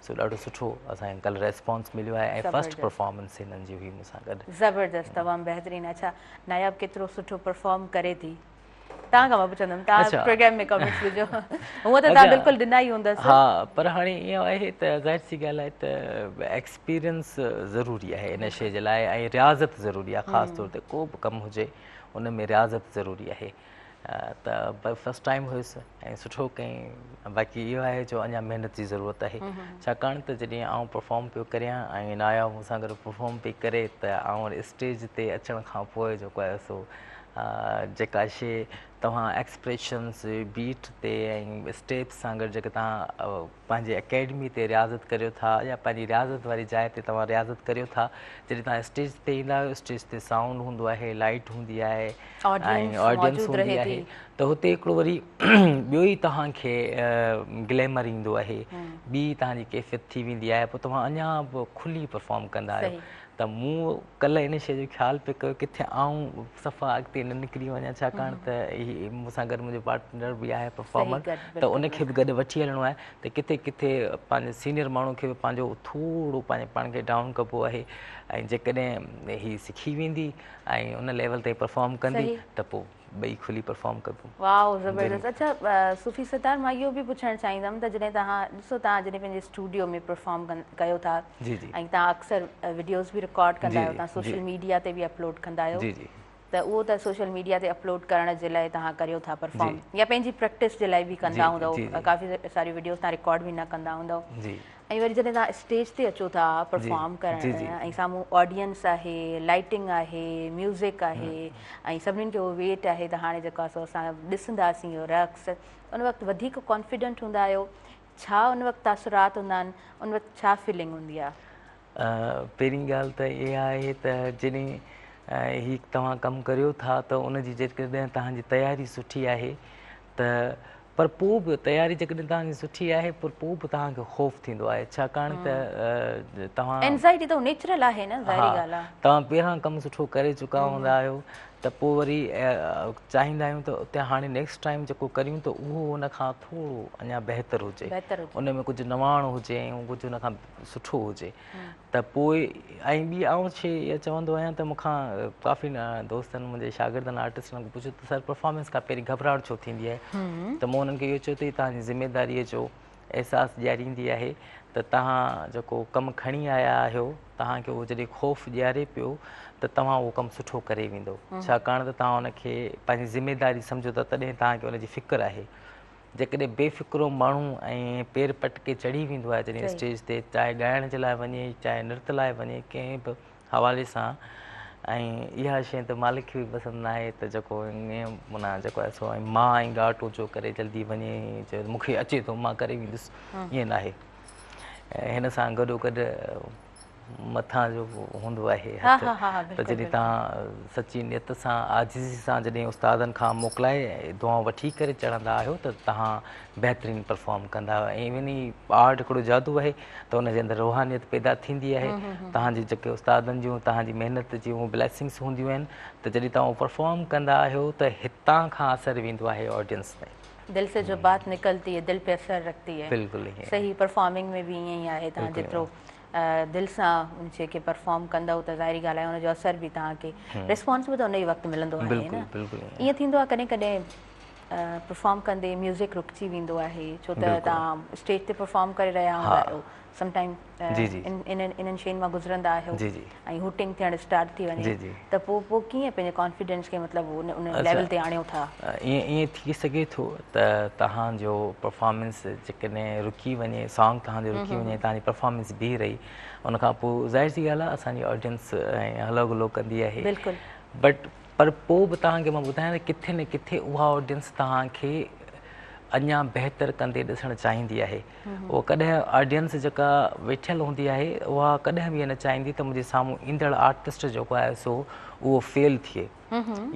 سو ڏاڍو سٺو اسان کي ڪلهه ريسپانس مليو آهي ۽ فرسٽ پرفارمنس هنن جي هئي مون سان گڏ. زبردست تمام بهترين اڇا ناياب ڪيترو سٺو پرفارم ڪري ٿي. توهان کان مان پڇندم توهان پروگرام ۾ ڪمينٽس ڏجو هونء ته توهان بلڪل ڏنا ئي هوندس. ها پر هاڻي ائين آهي ته ظاهر سي ڳالهه آهي ته ايڪسپيرينس ضروري آهي ان شيء جي لاء ۽ رياضت ضروري آهي خاص طور تي ڪو به ڪم هجي ان ۾ رياضت ضروري آهي ته فرسٽ ٽائيم هيس ۽ سٺو ڪئين باقي اهو آهي جو اڃا محنت جي ضرورت آهي ڇاڪاڻ ته جڏهن آئون پرفارم پيو ڪريان ۽ ناياب مون سان گڏ پرفارم پئي ڪري ته آئون اسٽيج تي اچڻ کان پوء جيڪو آهي سو جيڪا شي توهان ايڪسپريشنس بيٽ تي ۽ اسٽيپس سان گڏ جيڪي توهان پنهنجي اڪيڊمي تي رياضت ڪريو ٿا يا پنهنجي رياضت واري جاء تي توهان رياضت ڪريو ٿا جڏهن توهان اسٽيج تي ايندا آهيو اسٽيج تي سائونڊ هوندو آهي لائٽ هوندي آهي ۽ آڊينس هوندي آهي ته هتي هڪڙو وري ٻيو ئي توهان کي گليمر ايندو آهي ٻي توهان جي ڪيفيت ٿي ويندي آهي پوء توهان اڃا به کلي پرفارم ڪندا آهيو ته مون ڪلهه ان شيء جو خيال پئي ڪيو ڪٿي آئون صفا اڳتي نه نڪري وڃان ڇاڪاڻ ته هي مون سان گڏ منهنجو پارٽنر به آهي پرفارمر ته ان کي به گڏ وٺي هلڻو آهي ته ڪٿي ڪٿي پنهنجي سينيئر ماڻهو کي به پنهنجو ٿورو پنهنجي پاڻ کي ڊائون ڪبو آهي ۽ جيڪڏهن هي سکي ويندي ۽ ان ليول تائين پرفارم ڪندي ته پوء ٻئي کلي پرفارم ڪبو. واو زبردست اڇا صوفي ستار مان اهو به پڇڻ چاهيندم ته جڏهن توهان ڏسو توهان جڏهن پنهنجي اسٽوڊيو ۾ پرفارم ڪيو ٿا ۽ توهان اڪثر وڊيوز به رڪارڊ ڪندا آهيو توهان سوشل ميڊيا تي به اپلوڊ ڪندا آهيو ته اهو ته سوشل ميڊيا تي اپلوڊ ڪرڻ جي لاء توهان ڪريو ٿا پرفارم يا پنهنجي پريڪٽس جي لاء به ڪندا هوندؤ ڪافي ساريون وڊيوز توهان رڪارڊ به نه ڪندا هوندؤ ۽ وري جڏهن توهان اسٽيج تي اچو ٿا پرفارم ڪرڻ ۽ سامهون آڊينس آهي لائٽنگ آهي ميوزڪ آهي ۽ سڀنين کي اهو ويٽ آهي ته هاڻي جيڪو آهي سو اسان ڏسنداسين اهو رقص ان وقت وڌيڪ ڪانفيڊنٽ هوندا آهيو ڇا ان وقت تاثرات هوندا آهن ان وقت ڇا فيلنگ هوندي آهي؟ پهرين ڳالهه ته اها آهي ته جڏهن هي توهان ڪم ڪريو ٿا ته ان جي جيڪڏهن توهان جي تياري سٺي آهي ته پر پوء به تياري جيڪڏهن توهان جي سٺي آهي پر پوء به توهان کي خوف ٿيندو آهي ڇاڪاڻ ته توهان اينزائٽي ته نيچرل آهي نه ظاهري ڳالهه آهي. توهان پهريان ڪم سٺو ڪري چڪا هوندا آهيو ته پوء وري چاهيندا آهيون ته اتي هاڻي نيڪسٽ ٽائيم جيڪو ڪريون ته اهو ان کان ٿورو اڃا بهتر هجي ان ۾ ڪجهه نواڻ هجي ۽ ڪجهه ان کان سٺو هجي ته پوء ۽ ٻي آئون شي اها چوندو آهيان ته مون کان ڪافي دوستن منهنجي شاگردن آرٽسٽن مون کان پڇيو ته سر پرفارمنس کان پهرين گهٻراهٽ ڇو ٿيندي آهي ته مون انهن کي اهو چيو ته هي توهان جي ذميداريء جو احساس ڏياريندي آهي ته توهان جيڪو ڪم کڻي آيا آهيو توهان کي اهو جڏهن خوف ڏياري پيو ته توهان اهو ڪم سٺو ڪري ويندو ڇاڪاڻ ته توهان ان کي پنهنجي ذميداري سمجهو ٿا تڏهن توهان کي ان جي فڪر آهي جيڪڏهن بي فڪرو ماڻهو ائين پير پٽڪي چڙهي ويندو آهي جڏهن اسٽيج تي چاهي ڳائڻ جي لاء وڃي چاهي نرت لاء وڃي ڪنهن به حوالي سان ۽ اها شيء ته مالڪ کي به پسند ناهي ته جيڪو ائين معنيٰ جيڪو آهي سو مان ۽ ڳاٽ اوچو ڪري جلدي وڃي چئي مون کي اچي ٿو مان ڪري ويندس ائين ناهي هن سان گڏو گڏ مٿان جو هوندو آهي هٿ ته جڏهن توهان سچي نيت سان عاجزي سان جڏهن استادن کان موڪلائي دعائون وٺي ڪري چڙهندا آهيو ته توهان بهترين پرفارم ڪندا آهيو ۽ ايون ئي آرٽ هڪڙو جادو آهي ته ان جي اندر روحانيت پيدا ٿيندي آهي توهان جي جيڪي استادن جون توهان جي محنت جون بليسنگس هونديون آهن ته جڏهن توهان پرفارم ڪندا آهيو ته هتان کان اثر ويندو آهي آڊينس تائين. دل سي جو بات نڪلتي هي دل پي اثر رکتي هي. بلڪل ائين. صحيح پرفارمنگ ۾ به ائين ئي آهي توهان جيترو دل سان ان شيء کي پرفارم ڪندؤ ته ظاهري ڳالهه آهي ان جو اثر به توهان کي ريسپانس به ته ان ئي وقت ملندو آهي نه. بلڪل ائين ٿيندو آهي ڪڏهن ڪڏهن پرفارم ڪندي ميوزڪ رڪجي ويندو آهي ڇو ته توهان اسٽيج تي پرفارم ڪري رهيا هوندا آهيو سم ٽائيم انهن شين مان گذرندا آهيو ۽ هوٽنگ ٿيڻ اسٽارٽ ٿي وڃي ته پوء پوء ڪيئن پنهنجي ڪانفيڊنس کي مطلب ان ليول تي آڻيو ٿا؟ ائين ٿي سگهي ٿو ته توهان جو پرفارمنس جيڪڏهن رڪي وڃي سانگ توهان جو رڪي وڃي توهان جي پرفارمنس بيهي رهي ان کان پوء ظاهر سي ڳالهه آهي اسان جي آڊينس هلو گلو ڪندي آهي بلڪل بٽ پر پوء به توهان کي مان ٻڌايان ته ڪٿي نه ڪٿي اها آڊينس توهان کي اڃا بهتر ڪندي ڏسڻ چاهيندي آهي. اهو ڪڏهن آڊينس جيڪا ويٺل هوندي آهي اها ڪڏهن به اهو نه چاهيندي ته منهنجي سامهون ايندڙ آرٽسٽ جيڪو آهي سو اهو فيل ٿئي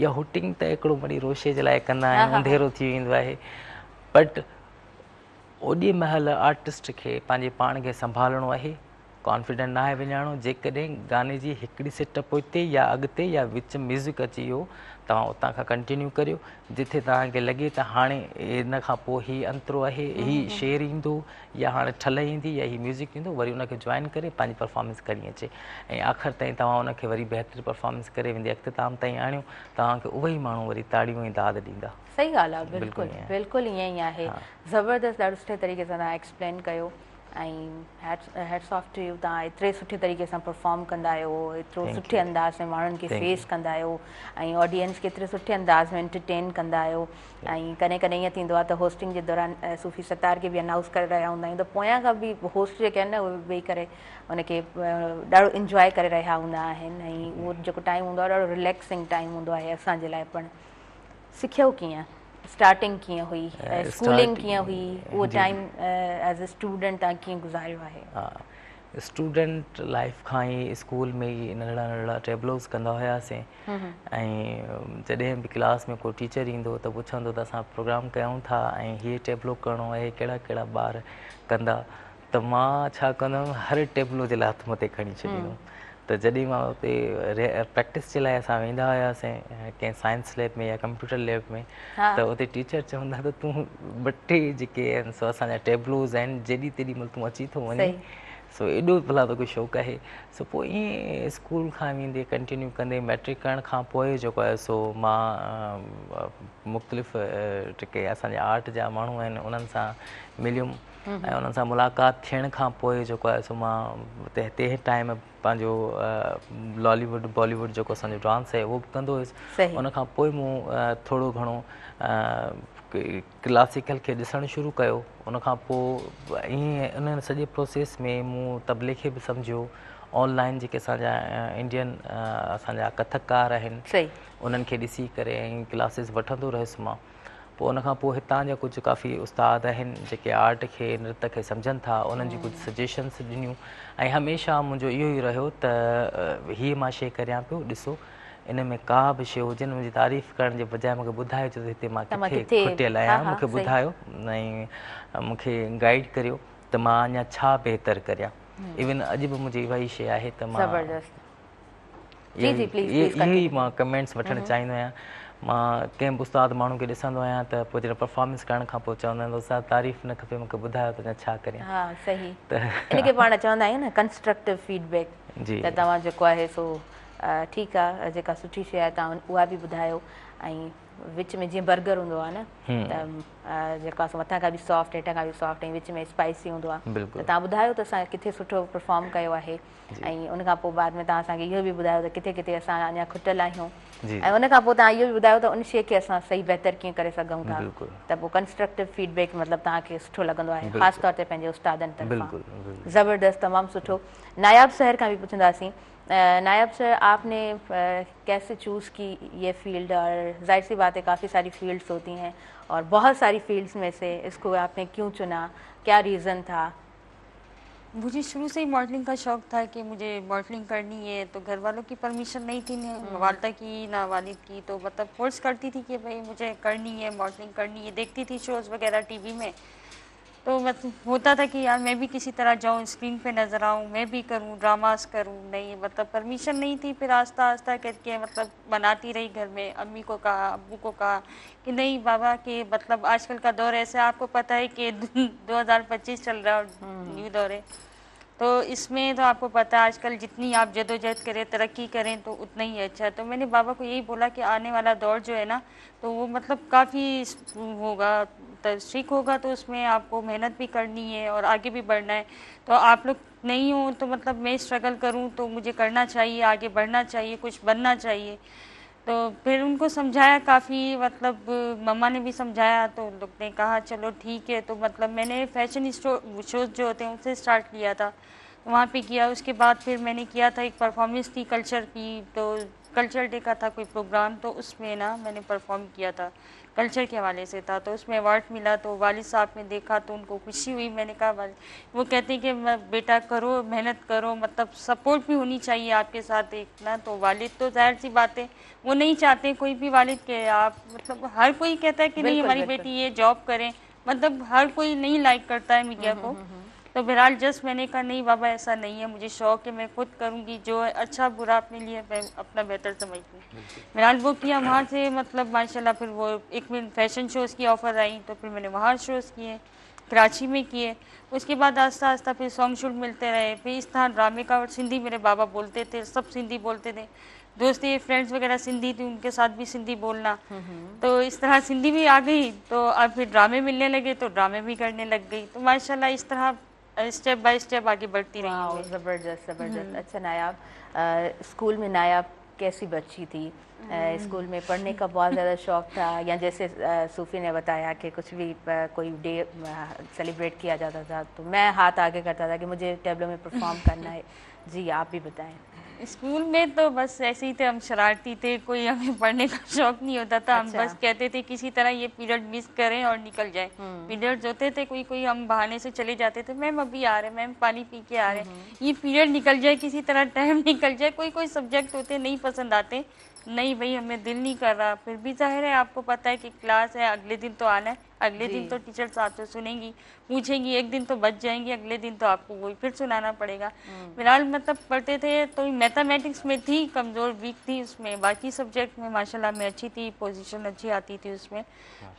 يا هوٽنگ ته هڪڙو مڙئي روشي جي لاء ڪندا آهن انڌيرو ٿي ويندو آهي بٽ اوڏي مهل آرٽسٽ کي پنهنجي پاڻ کي سنڀالڻو آهي ڪانفيڊنٽ ناهي وڃائڻو، جيڪڏهن گاني جي هڪڙي سٽ پوئتي يا اڳتي يا وچ ميوزڪ اچي ويو توهان اتان کان ڪنٽينيو ڪريو جتي توهان کي لڳي ته هاڻي ان کان پوء هي انترو آهي هي شعر ايندو يا هاڻي ٺلهه ايندي يا هي ميوزڪ ايندو وري ان کي جوائن ڪري پنهنجي پرفارمنس کڻي اچي ۽ آخر تائين توهان ان کي وري بهتر پرفارمنس ڪري ويندي اختتام تائين آڻيو توهان کي اهي ئي ماڻهو وري تاڙيون ۽ داد ڏيندا. صحيح ڳالهه آهي بلڪل بلڪل ائين ئي آهي زبردست ڏاڍو سٺي طريقي سان توهان ايڪسپلين ڪيو. ۽ هيٽس آف ٽو يو توهان ايتري سٺي طريقي سان پرفارم ڪندا آهيو ايترو سٺي انداز ۾ ماڻهن کي فيس ڪندا آهيو ۽ آڊينس کي ايتري سٺي انداز ۾ انٽرٽين ڪندا آهيو ۽ ڪڏهن ڪڏهن ائين ٿيندو آهي ته هوسٽنگ جي دوران صوفي ستار کي به انائونس ڪري رهيا هوندا آهيون ته پويان کان به هوسٽ جيڪي آهن نه اهي ويهي ڪري ان کي ڏاڍو انجواء ڪري رهيا هوندا آهن ۽ اهو جيڪو ٽائيم هوندو آهي ڏاڍو رليڪسنگ ٽائيم هوندو آهي اسان جي لاء پڻ سکيو ڪيئن اسٽارٽنگ ڪيئن هئي اسڪولنگ ڪيئن هئي اهو ٽائيم ايز اي اسٽوڊنٽ توهان ڪيئن گذاريو آهي؟ اسٽوڊنٽ لائيف کان ئي اسڪول ۾ ئي ننڍڙا ننڍڙا ٽيبلوز ڪندا هياسين ۽ جڏهن به ڪلاس ۾ ڪو ٽيچر ايندو ته پڇندو ته اسان پروگرام ڪيون ٿا ۽ هي ٽيبلو ڪرڻو آهي ڪهڙا ڪهڙا ٻار ڪندا ته مان ڇا ڪندو هيم هر ٽيبلو جي لاء هٿ مٿي کڻي ڇڏيندو هيم ته جڏهن مان اتي پريڪٽس جي لاء اسان ويندا هياسين ڪنهن سائنس ليب ۾ يا ڪمپيوٽر ليب ۾ ته اتي ٽيچر چوندا ته تون ٻه ٽي جيڪي آهن سو اسان جا ٽيبلوز آهن جيڏي تيڏي مهل تون اچي ٿو وڃين سو ايڏو ڀلا توکي شوق آهي سو پوء ائين اسڪول کان ويندي ڪنٽينيو ڪندي ميٽرڪ ڪرڻ کان پوء جيڪو آهي سو مان مختلف جيڪي اسان جا آرٽ جا ماڻهو آهن انهن سان مليم ۽ انهن سان ملاقات ٿيڻ کان پوء جيڪو آهي سو مان تنهن ٽائيم پنهنجو لالي ووڊ بالي ووڊ جيڪو اسان جو ڊانس آهي اهو به ڪندو هيس ان کان پوء مون ٿورو گهڻو ڪلاسيڪل کي ڏسڻ شروع ڪيو ان کان پوء ائين ان سڄي پروسيس ۾ مون طبلي کي به سمجهيو آن لائن جيڪي اسان جا انڊين اسان جا ڪٿڪار آهن انهن کي ڏسي ڪري ۽ ڪلاسز وٺندو رهيس مان پوء ان کان پوء هتان جا ڪجهه ڪافي استاد آهن جيڪي آرٽ کي نرت کي سمجهن ٿا انهن جون ڪجهه سجيشنس ڏنيون ۽ هميشه منهنجو اهو ئي رهيو ته هيء مان شيء ڪريان پيو ڏسو ان ۾ ڪا به شيء هجي منهنجي تعريف ڪرڻ جي بجاء مون کي ٻڌائجو ته هتي مان ڪٿي کٽيل آهيان مون کي ٻڌايو ۽ مون کي گائيڊ ڪريو ته مان اڃا ڇا بهتر ڪريان ايون اڄ به منهنجي اها ئي شيء آهي ته مان زبردست جي جي پليز پليز اهي ئي مان ڪمينٽس وٺڻ چاهيندو آهيان مان ڪنهن به استاد ماڻهو کي ڏسندو آهيان ته پوء جڏهن پرفارمنس ڪرڻ کان پوء چوندا آهن ته استاد تعريف نه کپي مونکي ٻڌايو ته اڃا ڇا ڪريان ها صحيح ان کي پاڻ چوندا آهيون نه ڪنسٽرڪٽو فيڊ بيڪ جي ته توهان جيڪو آهي سو ٺيڪ آهي جيڪا سٺي شيء آهي توهان اها به ٻڌايو ۽ وچ ۾ جيئن برگر هوندو آهي نه ته جيڪو آهي سو مٿان کان به سافٽ هيٺان کان به سافٽ ۽ وچ ۾ اسپائسي هوندو آهي ته توهان ٻڌايو ته اسان ڪٿي سٺو پرفارم ڪيو آهي ۽ ان کان پوء بعد ۾ توهان اسان کي اهو به ٻڌايو ته ڪٿي ڪٿي اسان اڃا کٽل آهيون ۽ ان کان پوء توهان اهو به ٻڌايو ته ان شيء کي اسان صحيح بهتر ڪيئن ڪري سگهون ٿا ته پوء ڪنسٽرڪٽو فيڊ بيڪ مطلب توهان کي سٺو لڳندو آهي خاص طور تي پنهنجي استادن طرفان زبردست تمام سٺو ناياب سحر کان به پڇنداسين ناياب سر آپ ني ڪيسي چوز ڪي يه فيلڊ اور ظاهر سي بات هي ڪافي ساري فيلڊس هوتي هين اور بهت ساري فيلڊس مين سي اس ڪو آپ ني ڪيون چنا ڪيا ريزن ٿا मुझे शुरू से ही मॉडलिंग का शौक था कि मुझे मॉडलिंग करनी है, तो घर वालों की परमिशन नहीं थी, ना वालदा की ना वालिद की, तो मतलब फोर्स करती थी कि भाई मुझे करनी है, मॉडलिंग करनी है। देखती थी शोज़ वगैरह टीवी में, तो मतलब होता था कि यार मैं भी किसी तरह जाऊँ, स्क्रीन पे नज़र आऊँ, मैं भी करूँ, ड्रामास करूँ। नहीं, मतलब परमिशन नहीं थी। फिर आस्ता आस्ता करके मतलब बनाती रही घर में, अम्मी को कहा, अब्बू को कहा कि नहीं बाबा कि मतलब आजकल का दौर ऐसा है, आपको पता है कि 2025 चल रहा है और न्यू दौर है, तो इसमें तो आपको पता है आजकल जितनी आप जदोजहद करें, तरक्की करें तो उतना ही अच्छा है। तो मैंने बाबा को यही बोला कि आने वाला दौर जो है ना तो वो मतलब काफ़ी होगा, स्ट्रिक होगा, तो उसमें आपको मेहनत भी करनी है और आगे भी बढ़ना है। तो आप लोग नहीं हो तो मतलब मैं स्ट्रगल करूं तो मुझे करना चाहिए, आगे बढ़ना चाहिए, कुछ बनना चाहिए। तो फिर उनको समझाया काफ़ी, मतलब मम्मा ने भी समझाया, तो उन लोग ने कहा चलो ठीक है। तो मतलब मैंने फैशन शोज़ जो होते हैं उनसे स्टार्ट लिया था, वहाँ पे किया। उसके बाद फिर मैंने किया था एक परफॉर्मेंस थी कल्चर की, तो कल्चर डे का था कोई प्रोग्राम, तो उसमें ना मैंने परफॉर्म किया था, कल्चर के हवाले से था, तो उसमें अवार्ड मिला। तो वालिद साहब ने देखा तो उनको खुशी हुई। मैंने कहा वो कहते हैं कि बेटा करो, मेहनत करो, मतलब सपोर्ट भी होनी चाहिए आपके साथ एक ना। तो वालिद तो जाहिर सी बात है वो नहीं चाहते कोई भी वालिद के आप, मतलब हर कोई कहता है कि नहीं हमारी बेटी ये जॉब करें, मतलब हर कोई नहीं लाइक करता है मीडिया को। तो बहरहाल जस्ट मैंने कहा नहीं बाबा ऐसा नहीं है, मुझे शौक है, मैं खुद करूँगी, जो है अच्छा बुरा अपने लिए मैं अपना बेहतर समझती हूँ। बहरहाल वो किया, वहाँ से मतलब माशाल्लाह फिर वो एक मिनट फैशन शोज़ की ऑफ़र आई, तो फिर मैंने वहाँ शोज़ किए, कराची में किए। उसके बाद आस्ता आस्ता फिर सॉन्ग शूट मिलते रहे। फिर इस तरह ड्रामे का, और सिंधी मेरे बाबा बोलते थे, सब सिंधी बोलते थे, दोस्त फ्रेंड्स वगैरह सिंधी थी, उनके साथ भी सिंधी बोलना, तो इस तरह सिंधी भी आ गई। तो अब फिर ड्रामे मिलने लगे तो ड्रामे भी करने लग गई। तो माशाल्लाह इस तरह स्टेप बाय स्टेप आगे बढ़ती रही। ज़बरदस्त ज़बरदस्त। अच्छा नायाब, स्कूल में नायाब कैसी बच्ची थी? स्कूल में पढ़ने का बहुत ज़्यादा शौक़ था, या जैसे सूफ़ी ने बताया कि कुछ भी कोई डे सेलिब्रेट किया जाता था तो मैं हाथ आगे करता था कि मुझे टेबलों में परफॉर्म करना है। जी आप भी बताएं। स्कूल में तो बस ऐसे ही थे हम, शरारती थे, कोई हमें पढ़ने का शौक नहीं होता था। अच्छा। हम बस कहते थे किसी तरह ये पीरियड मिस करें और निकल जाए। पीरियड्स होते थे कोई कोई, हम बहाने से चले जाते थे, मैम अभी आ रहे, मैम पानी पी के आ रहे, ये पीरियड निकल जाए, किसी तरह टाइम निकल जाए। कोई कोई सब्जेक्ट होते नहीं पसंद आते, नहीं भाई हमें दिल नहीं कर रहा, फिर भी जाहिर है आपको पता है कि क्लास है, अगले दिन तो आना है, अगले दिन तो टीचर्स आपसे सुनेंगी, पूछेंगी, एक दिन तो बच जाएंगी, अगले दिन तो आपको वही फिर सुनाना पड़ेगा। फिलहाल मतलब पढ़ते थे तो मैथमेटिक्स में थी कमज़ोर, वीक थी उसमें, बाकी सब्जेक्ट में माशाल्लाह मैं अच्छी थी, पोजीशन अच्छी आती थी उसमें,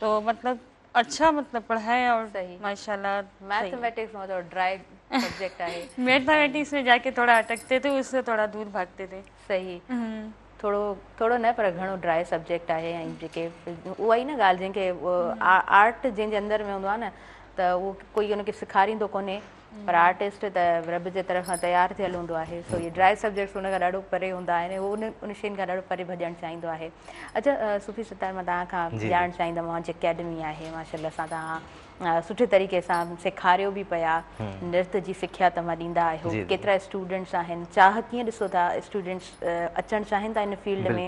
तो मतलब अच्छा मतलब पढ़ा है और माशाल्लाह। मैथमेटिक्स मतलब ड्राई सब्जेक्ट है, मैथमेटिक्स में जाके थोड़ा अटकते थे, उससे थोड़ा दूर भागते थे। सही, थोरो थोरो न पर घणो ड्राई सब्जेक्ट आहे। ऐं जेके उहा ई न ॻाल्हि जंहिंखे आर्ट जंहिंजे अंदरि में हूंदो आहे न, त उहो कोई हुनखे सेखारींदो कोन्हे, पर आर्टिस्ट त रब जे तरफ़ां तयारु थियल हूंदो आहे। सो इहे ड्राई सब्जेक्ट्स हुन खां ॾाढो परे हूंदा आहिनि, उहो उन शयुनि खां ॾाढो परे भॼणु चाहींदो आहे। अच्छा सूफ़ी सत्तार, मां तव्हां खां ॼाणणु चाहींदमि, तव्हांजी अकेडमी आहे माशाअल्लाह सां, तव्हां सुठे तरीक़े सां सेखारियो बि पिया, नृत्य जी सिख्या तव्हां ॾींदा आहियो, केतिरा स्टूडेंट्स आहिनि, चाह कीअं ॾिसो था स्टूडेंट्स अचणु चाहिनि था इन फील्ड में,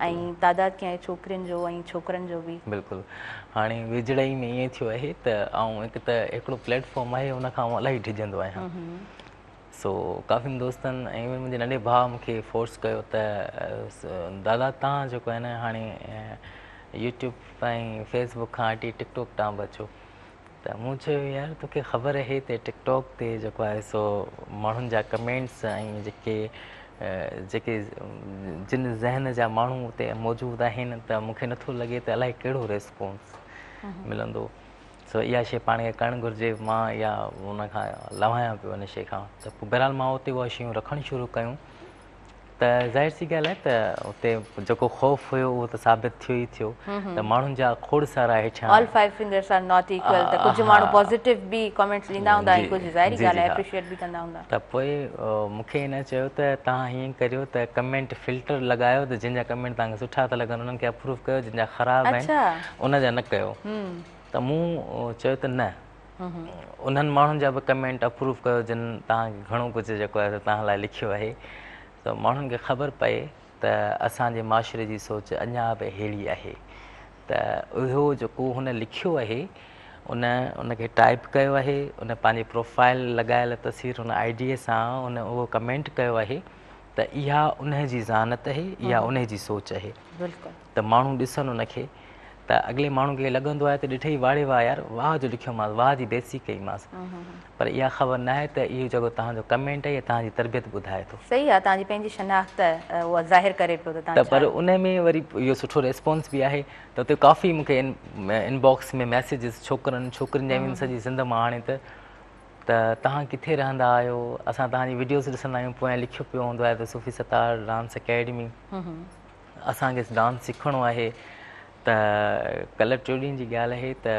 ऐं तादाद कीअं आहे छोकिरियुनि जो ऐं छोकिरनि जो बि? बिल्कुलु, हाणे वेझड़ाई में ईअं थियो आहे त आउं हिकु त हिकिड़ो प्लेटफॉर्म आहे उन खां आउं इलाही डिॼंदो आहियां। सो काफ़ी दोस्तनि ऐं इवन मुंहिंजे नंढे भाउ मूंखे फोर्स कयो त दादा तव्हां जेको आहे न हाणे यूट्यूब ऐं फेसबुक खां हटी टिकटॉक तां बि अचो। त मूं चयो यार तोखे ख़बर आहे त टिकटॉक ते जेको आहे सो माण्हुनि जा कमेंट्स ऐं जेके जेके जिन ज़हन जा माण्हू उते मौजूदु आहिनि, त मूंखे नथो लॻे त अलाए कहिड़ो रिस्पॉन्स मिलंदो। सो इहा शइ पाण खे करणु घुरिजे, मां इहा हुन खां लवायां पियो हुन शइ खां। त पोइ बहरहाल मां उते उहा शयूं रखणु शुरू कयूं, त ज़ाहिर सी ॻाल्हि आहे त उते जेको ख़ौफ़ हुयो उहो त साबित थियो ई थियो, त माण्हुनि जा खोड़ सारा हेठियां all five fingers are not equal, त कुझु माण्हू पॉज़िटिव बि कमेंट्स ॾींदा हूंदा ऐं कुझु ज़ाहिर ॻाल्हि आहे अप्रिशिएट बि कंदा हूंदा। त पोइ मूंखे हिन चयो त तव्हां हीअं करियो त कमेंट फिल्टर लॻायो, त जंहिंजा कमेंट तव्हांखे सुठा था लॻनि उन्हनि खे अप्रूव कयो, जंहिंजा ख़राबु आहिनि उनजा न कयो। त मूं चयो त न, उन्हनि माण्हुनि जा बि कमेंट अप्रूव कयो जिन तव्हांखे घणो कुझु जेको आहे तव्हां लाइ लिखियो आहे, त माण्हुनि खे ख़बर पए त असांजे माशरे जी सोच अञा बि अहिड़ी आहे। त उहो जेको हुन लिखियो आहे, उन उनखे टाइप कयो आहे, उन पंहिंजी प्रोफाइल लॻायल तस्वीर हुन I D सां उन उहो कमेंट कयो आहे, त इहा उन जी ज़हानत आहे, इहा उन जी सोच आहे। बिल्कुलु, त माण्हू ॾिसनि उनखे, त अॻिले माण्हू खे लॻंदो आहे त ॾिठई वाड़े वाह यार वाह जो लिखियोमांसि, वाह जी बेइज़ती कईमांसि, पर इहा ख़बर न आहे त इहो जेको तव्हांजो कमेंट आहे इहा तव्हांजी तरबियत ॿुधाए थो। सही आहे, तव्हांजी पंहिंजी शनाख़्त उहा ज़ाहिर करे पियो त पर उन में वरी इहो सुठो रिस्पॉन्स बि आहे। त उते काफ़ी मूंखे इनबॉक्स में मैसेजिस छोकिरनि छोकिरियुनि जा सॼी सिंध मां हाणे त ته توهان ڪٿي رهندا آهيو، اسان توهان جي وڊيوز ڏسندا آهيون، پويان لکيو پيو هوندو آهي ته صوفي ستار ڊانس اڪيڊمي، اسان کي ڊانس سکڻو آهي. ته ڪلهه ٽيون ڏينهن جي ڳالهه آهي ته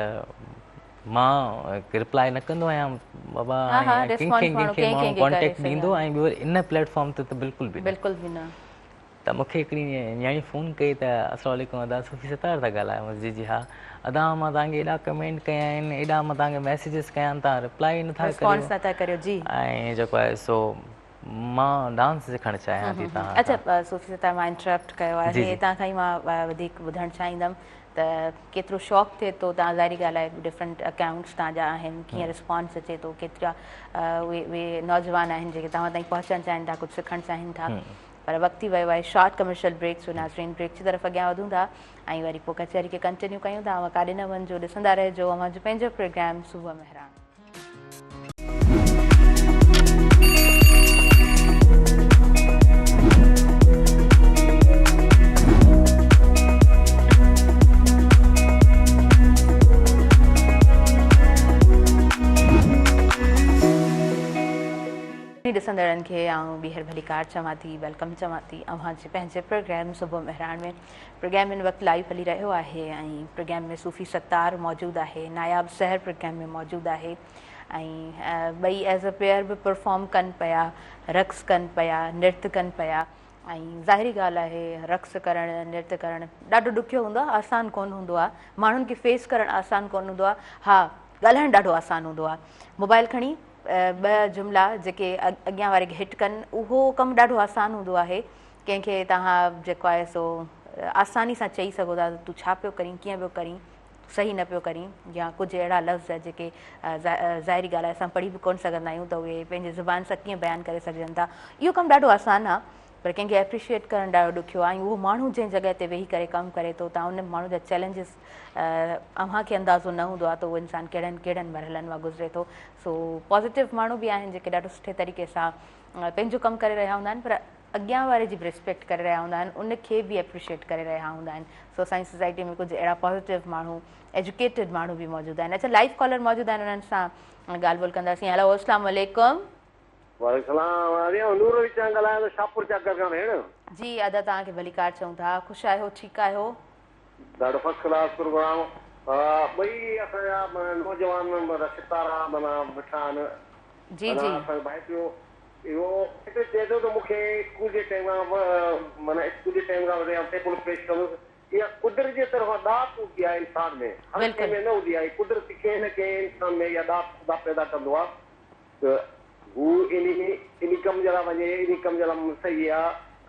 مان رپلائي نه ڪندو آهيان بابا، هاڻي ڪنهن کي ڪنهن کي ماڻهو ڪانٽيڪٽ ڏيندو ۽ ٻيو ان پليٽ فارم تي ته بلڪل به نه. ته مون کي هڪڙي نياڻي فون ڪئي ته السلام عليڪم ادا صوفي ستار ٿا ڳالهايو؟ جي جي ها ادا مان توهان کي ايڏا ڪمينٽ ڪيا آهن، ايڏا مان توهان کي ميسيجز ڪيا آهن، توهان رپلائي ئي نٿا رسپانس نٿا ڪريو. جي ۽ جيڪو آهي سو مان ڊانس سکڻ چاهيان ٿي توهان کان. اڇا صوفي ستار مان انٽرپٽ ڪيو آهي، توهان کان ئي مان وڌيڪ ٻڌڻ چاهيندم ته ڪيترو شوق ٿئي ٿو، توهان ظاهري ڳالهه آهي ڊفرنٽ اڪائونٽس توهان جا آهن، ڪيئن رسپانس اچي ٿو، ڪيترا اهي نوجوان آهن جيڪي توهان تائين پهچڻ چاهين ٿا، ڪجهه سکڻ چاهين ٿا، پر وقت ٿي ويو آهي شارٽ ڪمرشل بريڪ، سو ناظرين بريڪ جي طرف اڳيان وڌون ٿا ۽ وري پوء ڪچهري کي ڪنٽينيو ڪيون ٿا. اوهان ڪاڏي نه وڃجو، ڏسندا رهجو اوهان جو پنهنجو پروگرام صبح مهراڻ. ڏسندڙن کي آئون ٻيهر ڀليڪار چوان ٿي، welcome چوان ٿي اوهان جي پنهنجي پروگرام صبح مهراڻ ۾. پروگرام هن وقت لائيو هلي رهيو آهي ۽ پروگرام ۾ صوفي ستار موجود آهي، ناياب سحر پروگرام ۾ موجود آهي ۽ ٻئي ايز ا پيئر به پرفارم ڪن پيا، رقص ڪن پيا، نرت ڪن پيا ۽ ظاهري ڳالهه آهي رقص ڪرڻ نرت ڪرڻ ڏاڍو ڏکيو هوندو آهي، آسان ڪونه هوندو آهي، ماڻهن کي فيس ڪرڻ آسان ڪونه هوندو آهي، ها ڳالهائڻ ڏاڍو آسان هوندو آهي، موبائل کڻي ٻه جملا جيڪي اڳيان واري کي هٽ ڪن اهو ڪم ڏاڍو آسان هوندو آهي، ڪنهن کي توهان جيڪو آهي سو آساني سان چئي سگهو ٿا ته تون ڇا پيو ڪرين، ڪيئن پيو ڪرين، صحيح نه پيو ڪرين يا ڪجهه اهڙا لفظ جيڪي ظاهري ڳالهه آهي اسان پڙهي به ڪونه سگهندا آهيون ته اهي پنهنجي زبان سان ڪيئن بيان ڪري سگهجن ٿا. اهو ڪم ڏاڍو آسان آهي پر ڪنهن کي ايپريشيئيٽ ڪرڻ ڏاڍو ڏکيو آهي ۽ اهو ماڻهو جنهن جڳهه تي ويهي ڪري ڪم ڪري ٿو تان ان ماڻهو جا چئلينجز اوهان کي اندازو نه هوندو آهي ته اهو انسان ڪهڙن ڪهڙن مرحلن مان گذري ٿو. سو پازيٽو ماڻهو به آهن جيڪي ڏاڍو سٺي طريقي سان پنهنجو ڪم ڪري رهيا هوندا آهن پر اڳيان واري جي به ريسپيڪٽ ڪري رهيا هوندا آهن، ان کي به ايپريشيئيٽ ڪري رهيا هوندا آهن. سو اسان جي سوسائٽي ۾ ڪجهه اهڙا پازيٽو ماڻهو، ايجوڪيٽيڊ ماڻهو به موجود آهن. اڇا لائيو ڪالر موجود آهن انهن سان ڳالهه ٻولهه ڪنداسين. هيلو اسلام عليڪم. وعليڪم السلام ادي آئون نور علي چانگ ڳالهايان ٿو شاهپور چاڪر کان ڀيڻ. جي ادا توهان کي ڀليڪار چئون ٿا، خوش آهيو ٺيڪ آهيو؟ ڏاڍو فرسٽ ڪلاس پروگرام ٻئي اسان جا معنيٰ نوجوان معنيٰ ستارا معنيٰ ويٺا آهن جي جي. معنيٰ اسان جو ڀائٽيو اهو هتي چئي ٿو ته مون کي اسڪول جي ٽائيم کان معنيٰ اسڪول جي ٽائيم کان وٺي آئون ٽيبل پيش ڪندس اها قدرت جي طرفان ڏات هوندي آهي انسان ۾ هر ڪنهن ۾ نه هوندي آهي قدرتي ڪنهن نه ڪنهن انسان ۾ اها ڏات خدا پيدا ڪندو آهي ته هو انهي انهي ڪم جي لاء وڃي انهي ڪم جي لاء صحيح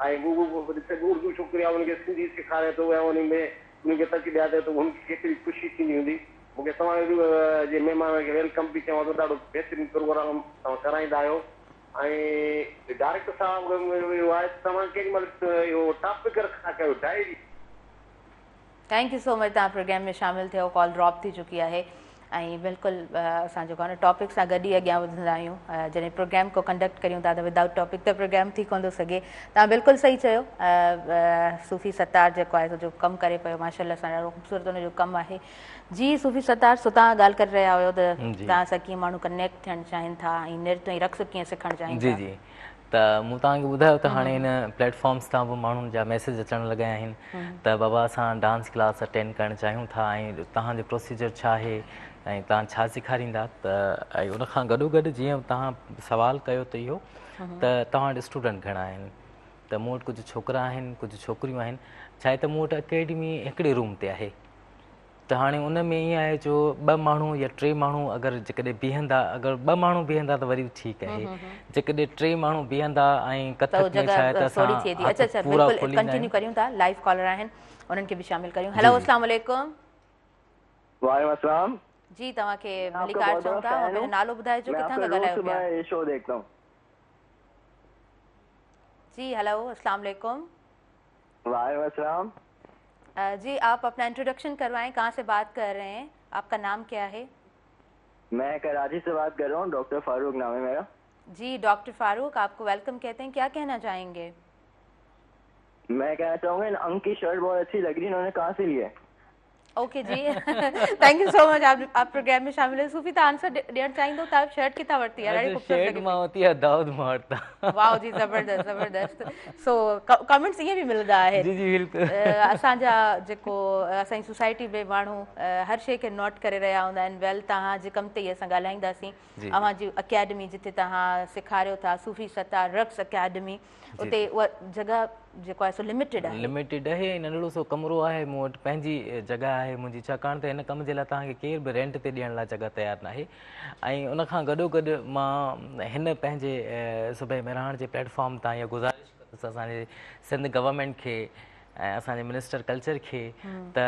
آهي ۽ هو اردو ڇوڪري آهي ان کي سنڌي سيکاري ٿو ۽ انهي ۾ انهن کي ترقي ڏياري ٿو ته هن کي ڪيتري خوشي ٿيندي هوندي. مون کي توهان جي مهمانن کي welcome به چوان ٿو ڏاڍو بهترين پروگرام توهان ڪرائيندا آهيو ۽ ڊائريڪٽر صاحب کي منهنجو اهو آهي ته توهان ڪيڏي مهل اهو ٽاپڪ رکندا ڪيو diary. Thank you so much توهان پروگرام ۾ شامل ٿيو ڪال ڊراپ ٿي چڪي آهي ۽ بلڪل اسان جيڪو آهي نه ٽاپڪ سان گڏ ئي اڳيان وڌندا آهيون جڏهن پروگرام ڪو ڪنڊڪٽ ڪريون ٿا ته ودائوٽ ٽاپڪ ته پروگرام ٿي ڪونه ٿو سگهي توهان بلڪل صحيح چيو صوفي ستار جيڪو آهي سو جو ڪم ڪري پيو ماشاء الله سان ڏاڍو خوبصورت ان جو ڪم آهي جي صوفي ستار سو توهان ڳالهه ڪري رهيا هيو ته توهان سان ڪيئن ماڻهو ڪنيڪٽ ٿيڻ چاهين ٿا ۽ نرت ۽ رقص ڪيئن سکڻ چاهين ٿا. جي جي ته مون توهان کي ٻڌايو ته هاڻي ان پليٽ فارمس تان به ماڻهن جا ميسيج اچڻ لڳا آهن ته بابا اسان ڊانس ڪلاس اٽينڊ ڪرڻ چاهيون ٿا ۽ توهان جو پروسيجر ڇا آهي ۽ توهان ڇا سيکاريندا ته ۽ ان کان گڏو گڏ جيئن توهان سوال ڪيو ته اهو ته توهان وٽ اسٽوڊنٽ گهڻا آهن ته مون وٽ ڪجهه ڇوڪرا آهن ڪجهه ڇوڪريون آهن ڇا آهي ته مون وٽ اڪيڊمي هڪڙي روم تي آهي ته هاڻي ان ۾ ائين آهي جو ٻه ماڻهو يا ٽي ماڻهو اگر جيڪڏهن بيهندا اگر ٻه ماڻهو بيهندا ته وري به ٺيڪ آهي جيڪڏهن ٽي ماڻهو بيهندا ۽ ڪٿڪ ۾ ڇا آهي ته اسان اڇا اڇا بلڪل ڪنٽينيو ڪريون ٿا لائيو ڪالر آهن انهن کي به شامل ڪريون هيلو السلام عليڪم. وعليڪم السلام. جي توهان کي ڀليڪار چئون ٿا پنهنجو نالو ٻڌائجو ڪٿان کان ڳالهايو پيا. هي شو ديکتا هون. جي هيلو السلام عليڪم. وعليڪم السلام. جي آپ اپنا انٽروڊڪشن کروائين ڪهان سي بات ڪر رهي هين آپ ڪا نام ڪيا هي. مين ڪراچي سي بات ڪر رها هون ڊاڪٽر فاروق نام هي ميرا. جي ڊاڪٽر فاروق آپ ڪو welcome ڪهتي هين ڪيا ڪهنا چاهين گي. مين ڪهنا چاهون گا ان انڪ ڪي شرٽ بهت اڇي لگ رهي هي انهون ني ڪهان سي لي هي. اوڪي جي thank you so much آپ پروگرام ۾ شامل هئي صوفي توهان آنسر ڏيڻ چاهيندو توهان شرٽ ڪٿان ورتي آهي ڏاڍي خوبصورت شرٽ مان ورتي آهي دائود مان ورتا واو جي زبردست زبردست سو ڪمينٽس ائين به ملندا آهن جي جي بلڪل اسان جا جيڪو اسان جي سوسائٽي ۾ ماڻهو هر شي کي نوٽ ڪري رهيا هوندا آهن ويل توهان جي ڪم تي ئي اسان ڳالهائينداسين اوهان جي اڪيڊمي جتي توهان سيکاريو ٿا صوفي ستار رقص اڪيڊمي اتي اها جڳهه جيڪو آهي سو لميٽيڊ آهي. لميٽيڊ آهي ۽ ننڍڙو سو ڪمرو آهي مون وٽ پنهنجي جڳهه آهي منهنجي ڇاڪاڻ ته هن ڪم جي لاء توهان کي ڪير به رينٽ تي ڏيڻ لاء جڳهه تيار ناهي ۽ ان کان گڏو گڏ مان هن پنهنجي صبح مهراڻ جي پليٽ فارم تان اها گذارش ڪندس اسان جي سنڌ گورنمينٽ کي ۽ اسان جي منسٽر ڪلچر کي ته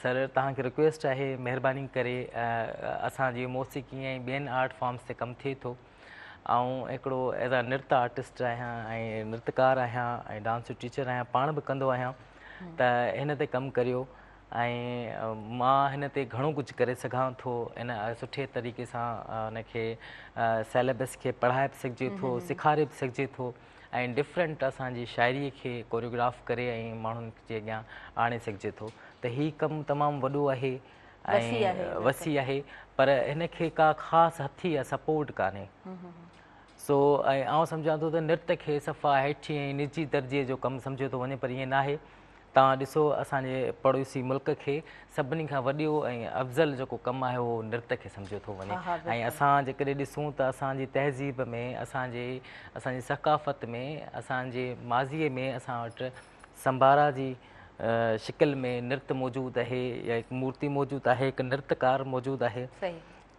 سر توهان کي رڪويسٽ آهي مهرباني ڪري اسان جي موسيقي ۽ ٻين آرٽ فارمس تي ڪم ٿئي ٿو آئون هڪڙو ايز آ نرت آرٽسٽ آهيان ۽ نرتڪار آهيان ۽ ڊانس جو ٽيچر آهيان پاڻ به ڪندو آهيان ته هن تي ڪم ڪريو ۽ مان هن تي گهڻو ڪجهه ڪري سگهان ٿو ان سٺي طريقي سان ان کي سيليبس کي پڙهائي به سگهجي ٿو سيکاري به سگهجي ٿو ۽ ڊفرنٽ اسان جي شاعري کي ڪوريوگراف ڪري ۽ ماڻهن جي اڳيان آڻي سگهجي ٿو ته هي ڪم تمام وڏو آهي ۽ وسيع آهي پر هن کي ڪا خاص هٿي يا سپورٽ ڪانهي سو ۽ آئون سمجهان ٿو ته نرت کي صفا هيٺين ۽ نجي درجي جو ڪم سمجهيو ٿو وڃي پر ائين ناهي توهان ڏسو اسان جي پڙوسي ملڪ کي سڀني کان وڏو ۽ افضل جيڪو ڪم آهي اهو نرت کي سمجهيو ٿو وڃي ۽ اسان جيڪڏهن ڏسون ته اسان جي تهذيب ۾ اسان جي اسان جي ثقافت ۾ اسان جي ماضيء ۾ اسان وٽ سمبارا جي شڪل ۾ نرت موجود آهي يا هڪ مورتي موجود آهي هڪ نرتڪار موجود آهي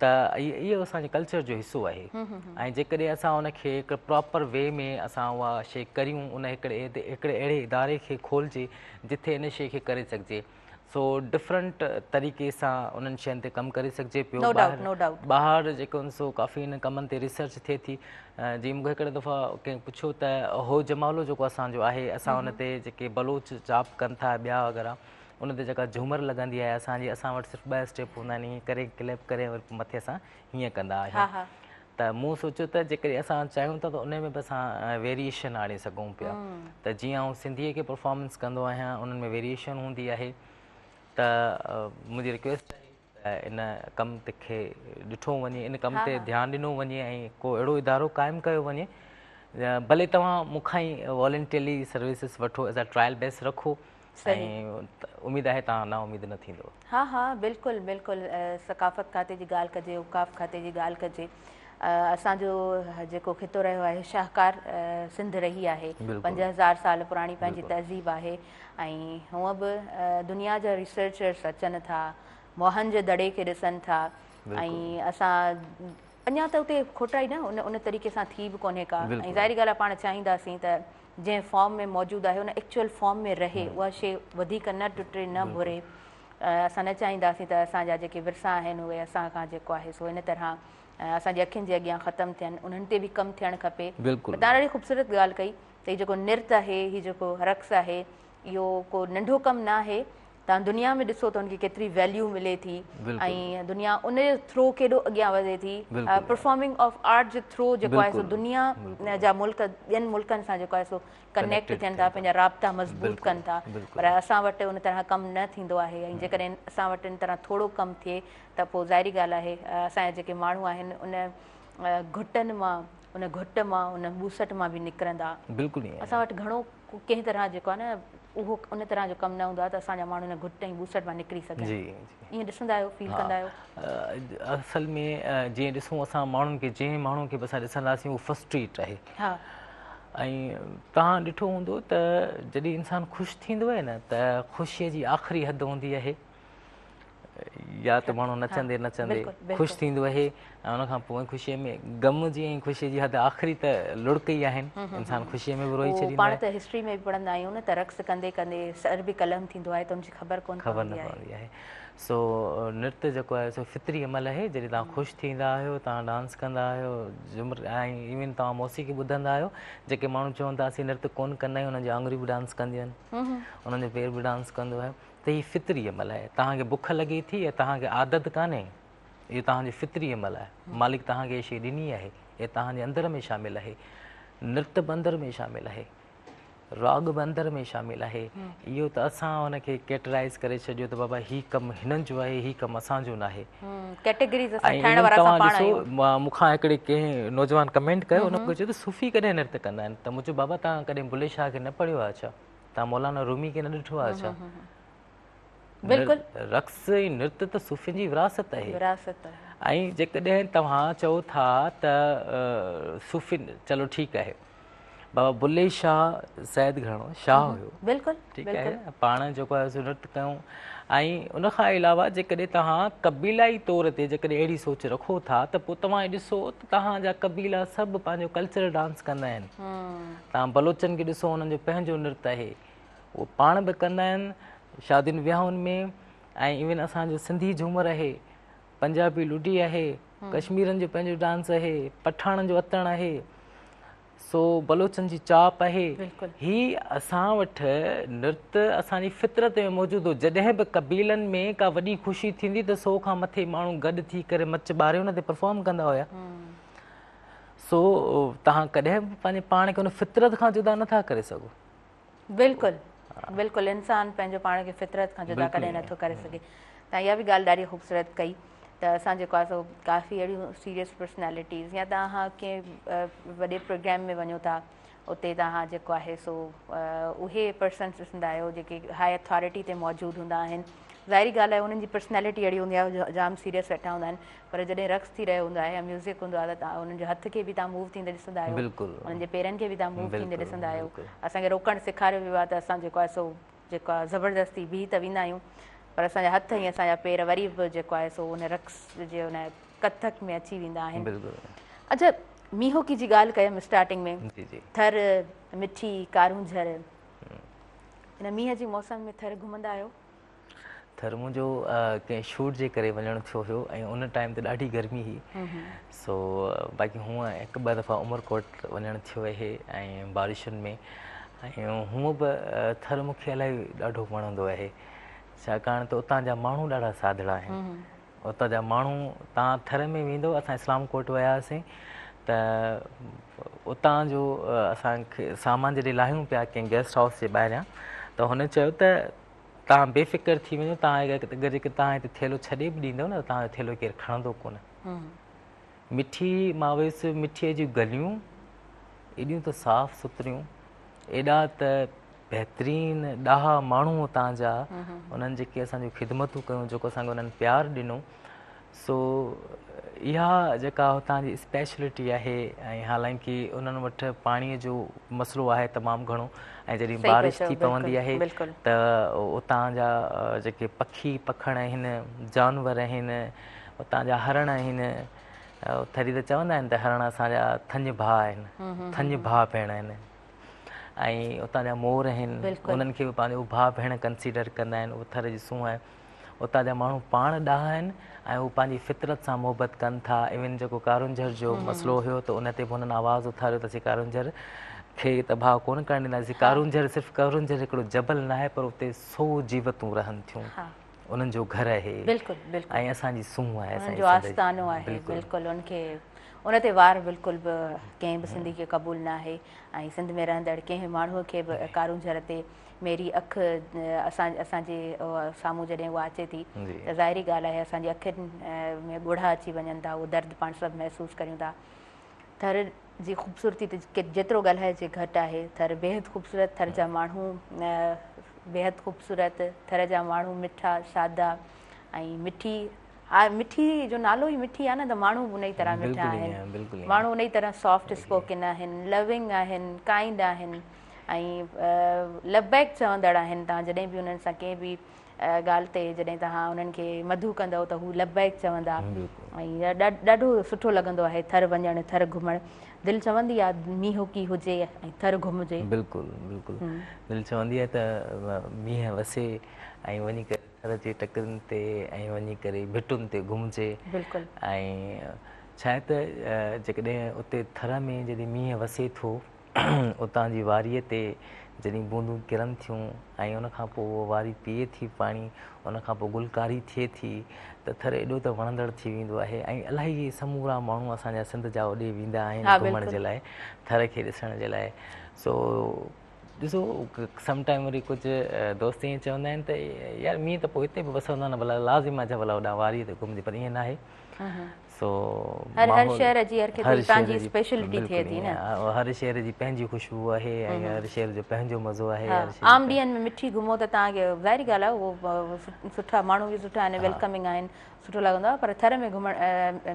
ته اهو اسان جي ڪلچر جو حصو آهي ۽ جيڪڏهن اسان ان کي هڪ پراپر وي ۾ اسان اها شي ڪريون ان هڪڙي هڪڙي اهڙي اداري کي کولجي جتي ان شي کي ڪري سگهجي سو ڊفرنٽ طريقي سان انهن شين تي ڪم ڪري سگهجي پيو ٻاهر جيڪو سو ڪافي انهن ڪمن تي ريسرچ ٿئي ٿي جي مونکي هڪڙي دفعا ڪنهن پڇيو ته هو جمالو جيڪو اسان جو آهي اسان ان تي جيڪي بلوچ چاپ ڪن ٿا ٻيا وغيره ان تي جيڪا جهومر لڳندي آهي اسان جي اسان وٽ صرف ٻه اسٽيپ هوندا آهن ائين ڪري ڪليپ ڪري وري مٿي اسان هيئن ڪندا آهيون ته مون سوچيو ته جيڪڏهن اسان چاهيون ٿا ته ان ۾ به اسان ويريئيشن آڻي سگهون پيا ته جيئن آئون سنڌيء کي پرفارمنس ڪندو آهيان انهن ۾ ويريئيشن هوندي آهي ته منهنجي رڪويسٽ آهي ته ان ڪم کي ڏٺو وڃي ان ڪم تي ڌيان ڏنو وڃي ۽ ڪو اهڙو ادارو قائم ڪيو وڃي ڀلي توهان مون کان ئي والنٽيرلي سروسز وٺو ايز ا ٽرائل بيس رکو ۽ اميد آهي توهان نا اميد نه ٿيندو. ها ها بلڪل بلڪل ثقافت کاتي جي ڳالهه ڪجي اوقاف کاتي جي ڳالهه ڪجي اسان جو جيڪو خطو رهيو آهي شاهڪار سنڌ رهي آهي 5000 سال پراڻي پنهنجي تهذيب آهي ۽ هونء به دنيا جا ريسرچرس اچن ٿا موهن جي دڙي کي ڏسن ٿا ۽ اسان اڃا ته اتي کوٽائي نه ان ان طريقي سان ٿي به ڪونهي ڪا ۽ ظاهري ڳالهه آهي پاڻ چاهينداسين ته جنهن فارم ۾ موجود آهي ان ايڪچوئل فارم ۾ رهي اها شي وڌيڪ نه ٽٽي نه ڀري اسان نه چاهينداسين ته اسان جا جيڪي ورثا آهن اهي اسان کان جيڪو آهي سو ان طرح اسان جي اکين جي اڳيان ختم ٿين انهن تي به ڪم ٿيڻ کپي توهان ڏاڍي خوبصورت ڳالهه ڪئي ته هي جيڪو نرت آهي هي جيڪو رقص آهي اهو ڪو ننڍو ڪم نه آهي توهان دنيا ۾ ڏسو ته ان کي ڪيتري ويليو ملي ٿي ۽ دنيا ان جي ٿرو ڪيڏو اڳيان وڌي ٿي پرفارمنگ آف آرٽ جي ٿرو جيڪو آهي سو دنيا جا ملڪ ٻين ملڪن سان جيڪو آهي سو ڪنيڪٽ ٿين ٿا پنهنجا رابطا مضبوط ڪن ٿا پر اسان وٽ ان طرح ڪم نه ٿيندو آهي ۽ جيڪڏهن اسان وٽ ان طرح ٿورو ڪم ٿئي ته پوء ظاهري ڳالهه آهي اسان جا جيڪي ماڻهو آهن ان گهٽن مان ان گهٽ مان ان ٻوسٽ مان به نڪرندا اسان وٽ گهڻو ڪنهن طرح جيڪو آهي نه اهو ان طرح جو ڪم نه هوندو آهي ته اسان جا ماڻهو ان گهٽ ۽ ٻوسٽ مان نڪري سگهن. جي جي. ائين ڏسندا آهيو فيل ڪندا آهيو؟ اصل ۾ جيئن ڏسون اسان ماڻهن کي جنهن ماڻهو کي به اسان ڏسنداسين اهو فرسٽريٽ آهي. ها. ۽ توهان ڏٺو هوندو ته جڏهن انسان خوش ٿيندو آهي نه ته خوشيء جي آخري حد هوندي آهي يا ته ماڻهو نچندي نچندي خوش ٿيندو آهي ۽ ان کان پوء خوشيء ۾ غم جي ۽ خوشيء جي حد آخري ته لڙڪ ئي آهن انسان خوشيء ۾ به روئي ڇڏيندو آهي. پاڻ ته هسٽري ۾ به پڙهندا آهيون نه ته رقص ڪندي ڪندي سر به قلم ٿيندو آهي ته ان جي خبر ڪونه پوندي آهي. سو نرت جيڪو آهي سو فطري عمل آهي جڏهن توهان خوش ٿيندا آهيو توهان ڊانس ڪندا آهيو جهمر ۽ ايون توهان موسيقي ٻڌندا آهيو جيڪي ماڻهو چون ٿا اسين نرت ڪونه ڪندا آهيون انهن جون آڱريون به ڊانس ڪنديون آهن انهن جو پير به ڊانس ڪندو آهي ته هي فطري عمل آهي. توهان کي بک لڳي ٿي يا توهان کي عادت ڪانهي، اهو توهان جو فطري عمل آهي. مالڪ توهان کي هي شيء ڏني آهي، اها توهان جي اندر ۾ شامل آهي. نرت به اندر ۾ شامل آهي. راڳ به اندر ۾ شامل آهي. اهو ته اسان ان کي ڪيٽرائيز ڪري ڇڏيو ته بابا هي ڪم هنن جو آهي هي ڪم اسان جو ناهي. ڪيٽيگريز اسان ٺاهڻ وارا اسان پاڻ آهيون. مون کان هڪڙي ڪنهن نوجوان ڪمينٽ ڪيو ان مون کي چيو ته صوفي ڪڏهن نرت ڪندا آهن ته مون چيو بابا توهان ڪڏهن بلي شاهه کي نه پڙهيو آهي ڇا؟ توهان مولانا رومي کي نه ڏٺو آهي ڇا؟ بلڪل. رقص ۽ نرت ته صوفين جي وراثت آهي. وراثت آهي. ۽ جيڪڏهن توهان چئو ٿا ته صوفين چلو ٺيڪ آهي بابا بلي شاهه سيد گهراڻو شاهه هيو. بلڪل ٺيڪ آهي پاڻ جيڪو آهي سو نرت ڪيو ۽ ان کان علاوه جيڪڏهن توهان قبيلائي طور تي جيڪڏهن اهڙي سوچ رکو ٿا ته پوء توهان ڏسو ته توهان جا قبيلا سڀ پنهنجو ڪلچرل ڊانس ڪندا آهن. توهان بلوچن کي ڏسو انهن جو پنهنجو نرت آهي. اهو پاڻ به ڪندا آهن شادين وياهن ۾ ۽ ايون اسان جو سنڌي جهومر آهي پنجابي لڊي آهي ڪشميرن جو پنهنجو ڊانس آهي پٺاڻن جو اتڻ آهي سو بلوچن جي چاپ آهي هي اسان وٽ نرت اسان جي فطرت ۾ موجود هو جڏهن به قبيلن ۾ ڪا وڏي خوشي ٿيندي ته سو کان مٿي ماڻهو گڏ ٿي ڪري مچ ٻاري ان تي پرفارم ڪندا هيا سو توهان ڪڏهن به پنهنجي پاڻ کي ان فطرت کان جدا نٿا ڪري سگهو بلڪل بلڪل انسان پنهنجو پاڻ کي فطرت کان جدا ڪڏهن نٿو ڪري سگهي توهان اها به ڳالهه ڏاڍي خوبصورت ڪئي ته اسان جيڪو آهي سو ڪافي اهڙيون سيريس پرسنالٽيز يا توهان ڪنهن وڏي پروگرام ۾ وڃو ٿا اتي توهان جيڪو آهي سو اهي پرسنس ڏسندا آهيو جيڪي هاء اٿارٽي تي موجود هوندا آهن ظاهري ڳالهه آهي انهن جي پرسنالٽي اهڙي هوندي آهي جام سيريس ويٺا هوندا آهن پر جڏهن رقص ٿي رهيو هوندو آهي يا ميوزڪ هوندو آهي ته انهن جي هٿ کي به توهان موو ٿيندي ڏسندا آهيو بلڪل انهن جي پيرن کي به توهان موو ٿيندي ڏسندا آهيو بلڪل اسان کي روڪڻ سيکاريو ويو آهي ته اسان جيڪو آهي سو جيڪو آهي زبردستي بيهي ته ويندا آهيون پر اسان جا هٿ ۽ اسان جا پير وري به جيڪو آهي سو ان رقص جي ان ڪٿڪ ۾ اچي ويندا آهن. بلڪل. اڇا مينهوڪي جي ڳالهه ڪيم اسٽارٽنگ ۾ جي جي. ٿر، مٺي، ڪارونجهر ان مينهن جي موسم ۾ ٿر گهمندا آهيو؟ ٿر منهنجو ڪنهن شوٽ جي ڪري وڃڻ ٿيو هيو ۽ ان ٽائيم تي ڏاڍي گرمي هئي سو باقي هونء هڪ ٻه دفعا عمرڪوٽ وڃڻ ٿيو آهي ۽ بارشن ۾ ۽ هونء به ٿر مون کي الاهي ڏاڍو وڻندو آهي ڇاڪاڻ ته اتان جا ماڻهو ڏاڍا سادڙا آهن اتان جا ماڻهو توهان ٿر ۾ ويندو اسان اسلام ڪوٽ وياسين ته اتان جو اسان کي سامان جڏهن لاهيون پيا ڪنهن گيسٽ هائوس جي ٻاهريان ته هن چيو ته توهان بي فڪر ٿي وڃو توهان اگر جيڪي توهان هتي ٿيلهو ڇڏي به ڏيندؤ نه ته توهان جو ٿيلهو ڪير کڻندو ڪونه. مٺي مان ويس مٺيء جون گليون ايڏيون ته صاف سٿريون ايڏا ته بهترين ڏاها ماڻهو اتان جا انهن جيڪي اسان جون خدمتون ڪيون جيڪو اسان کي انهن پيار ڏنو سو اها جيڪا هتان جي اسپيشلٽي آهي ۽ حالانڪه انهن وٽ پاڻي جو مسئلو آهي تمام گهڻو ۽ جڏهن بارش ٿي پوندي آهي ته اتان جا جيڪي پکي پکڻ آهن جانور آهن اتان جا هرڻ آهن ٿري ته چوندا آهن ته هرڻ اسان جا ٿڃ ڀاء آهن ٿڃ ڀاء ڀيڻ آهن ۽ اتان جا مور آهن انهن کي به پنهنجو ڀاء ڀيڻ ڪنسيڊر ڪندا آهن اهو ٿر جي سونهن آهي اتان جا ماڻهو پاڻ ڏاها آهن ۽ هو پنهنجي فطرت سان محبت ڪن ٿا. ايون جيڪو ڪارونجهر جو مسئلو هيو ته ان تي به هنن آواز اٿاريو ته اسين ڪارونجهر کي تباهه ڪونه ڪرڻ ڏينداسين. ڪارونجهر صرف ڪارونجهر هڪڙو جبل ناهي پر اتي سو جيوتون رهن ٿيون. انهن جو گهر آهي ۽ اسان جي سونهن آهي انهن جو آستانو آهي بلڪل ان کي ان تي وار بلڪل به ڪنهن به سنڌي کي قبول ناهي ۽ سنڌ ۾ رهندڙ ڪنهن ماڻهو کي به ڪارونجهر تي ميري اک اسان اسان جي سامهون جڏهن اها اچي ٿي ته ظاهري ڳالهه آهي اسان جي اکين ۾ ڳوڙها اچي وڃن ٿا اهو درد پاڻ سڀ محسوس ڪريون ٿا ٿر جي خوبصورتي تي جيترو ڳالهائجي گهٽ آهي ٿر بيحد خوبصورت ٿر جا ماڻهو بيحد خوبصورت ٿر جا ماڻهو مٺا سادا ۽ مٺي مٺي جو نالو ئي مٺي آهي نه ته ماڻهو به ان ئي طرح مٺا آهن ماڻهو ان ئي طرح سافٽ اسپوڪن آهن لونگ آهن ڪائنڊ آهن ۽ لبيڪ چوندڙ آهن توهان جڏهن به انهن سان ڪنهن به ڳالهه تي جڏهن توهان انهن کي مدعو ڪندؤ ته هو لبيڪ چوندا ۽ ڏاڍو سٺو لڳندو آهي ٿر وڃڻ ٿر گهمڻ دل چوندي آهي مينهوڪي هجي ۽ ٿر گهمجي. بلڪل بلڪل دل چوندي آهي ته مينهن وسي ۽ وڃي ڪري ٿر جي ٽڪرين تي ۽ وڃي ڪري ڀٽن تي گهمجي بلڪل ۽ ڇا آهي ته جيڪڏهن اتي ٿر ۾ جڏهن مينهن وسي ٿو اتان جي واريء تي جڏهن بوندون ڪرن ٿيون ۽ ان کان پوء اهو واري پيئي ٿي پاڻي، ان کان پوء گلڪاري ٿئي ٿي ته ٿر ايڏو ته وڻندڙ ٿي ويندو آهي ۽ الاهي سمورا ماڻهو اسان جا سنڌ جا اوڏي ويندا آهن گهمڻ جي لاء ٿر کي ڏسڻ جي لاء سو ڏسو سم ٽائيم وري ڪجهه دوست ائين چوندا آهن ته يار مينهن ته پوء هتي به وسندو نه ڀلا لازم آهي ڇا ڀلا هوڏانهن واريء تي گهمجي پر ائين ناهي سو هر هر شهر جي هر خطي جي پنهنجي اسپيشلٽي ٿئي ٿي نه هر شهر جي پنهنجي خوشبو آهي ۽ هر شهر جو پنهنجو مزو آهي عام ڏينهن ۾ مٺي گهمو ته توهان کي ظاهري ڳالهه آهي اهو سٺا ماڻهو به سٺا آهن ويلڪمنگ آهن سٺو لڳندو آهي پر ٿر ۾ گهمڻ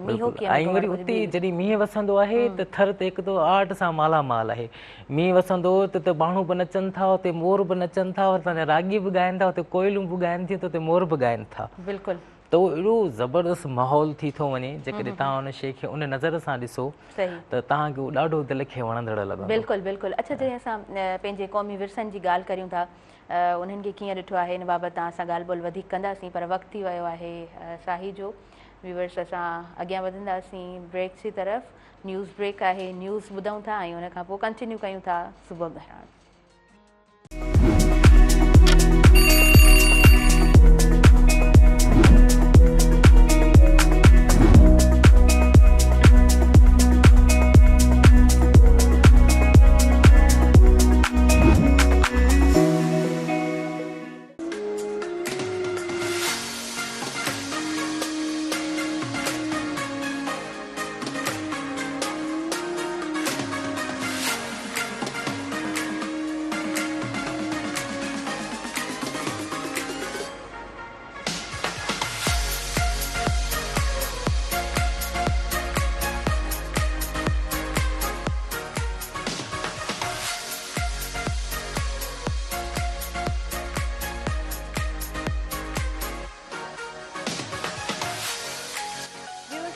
مينهوڪي ۾ ۽ وري اتي جڏهن مينهن وسندو آهي ته ٿر ته هڪ ته آرٽ سان مالا مال آهي مينهن وسندو ته اتي ماڻهو به نچن ٿا اتي مور به نچن ٿا وري تنهنجا راڳي به ڳائن ٿا اتي ڪوئلون به ڳائن ٿيون ته اتي مور به ڳائن ٿا بلڪل ته اهو اهڙو زبردست ماحول ٿي ٿو وڃي جيڪڏهن توهان ان شيء کي ان نظر سان ڏسو ته توهان کي اهو ڏاڍو دل کي وڻندڙ لڳندو بلڪل بلڪل اڇا جڏهن اسان پنهنجي قومي ورثن جي ڳالهه ڪريون ٿا انهن کي ڪيئن ڏٺو آهي ان بابت توهان سان ڳالهه ٻولهه وڌيڪ ڪنداسين پر وقت ٿي ويو آهي ساهي جو ويورس اسان اڳيان وڌنداسين بريڪ جي طرف نيوز بريڪ آهي نيوز ٻڌون ٿا ۽ ان کان پوء ڪنٽينيو ڪيون ٿا صبح مهراڻ.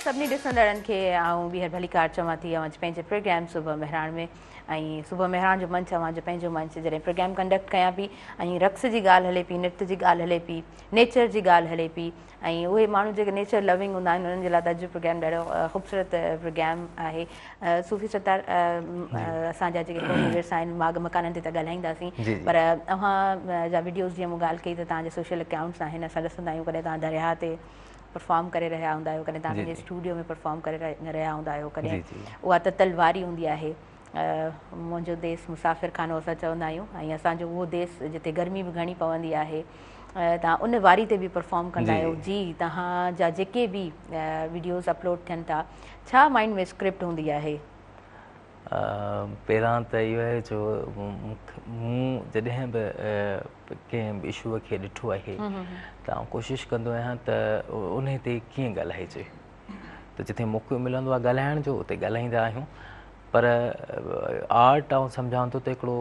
سڀني ڏسندڙن کي آئون ٻيهر ڀليڪار چوان ٿي اوهان جي پنهنجي پروگرام صبح مهراڻ ۾ ۽ صبح مهراڻ جو منچ اوهان جو پنهنجو منچ جڏهن پروگرام ڪنڊڪٽ ڪيان پي ۽ رقص جي ڳالهه هلي پي نرت جي ڳالهه هلي پي نيچر جي ڳالهه هلي پي ۽ اهي ماڻهو جيڪي نيچر لونگ هوندا آهن انهن جي لاء ته اڄ جو پروگرام ڏاڍو خوبصورت پروگرام آهي صوفي ستار اسان جا جيڪي قومي ورثا آهن ماڳ مڪانن تي ته ڳالهائينداسين پر اوهان جا وڊيوز جيئن مون ڳالهه ڪئي ته توهان جا سوشل اڪائونٽس آهن اسان ڏسندا آهيون ڪڏهن توهان درياهه تي پرفارم ڪري رهيا هوندا آهيو ڪڏهن توهان پنهنجي اسٽوڊيو ۾ پرفارم ڪري رهيا هوندا آهيو ڪڏهن اها تتل واري هوندي آهي منهنجو ديس مسافر خانو اسان چوندا آهيون ۽ اسان جو اهو ديس جتي گرمي به گهڻي پوندي آهي توهان ان واري تي به پرفارم ڪندا آهيو جي توهان جا جيڪي به وڊيوز اپلوڊ ٿين ٿا ڇا مائنڊ ۾ اسڪرپٽ هوندي آهي؟ پهريان ته اهو آهي جو مون جڏهن به ڪنهن به اشو کي ڏٺو آهي ته آئون ڪوشش ڪندو آهيان ته انهي تي ڪيئن ڳالهائجي ته جتي موقعو ملندو آهي ڳالهائڻ جو اتي ڳالهائيندا آهيون پر آرٽ آئون سمجهان ٿو ته هڪڙو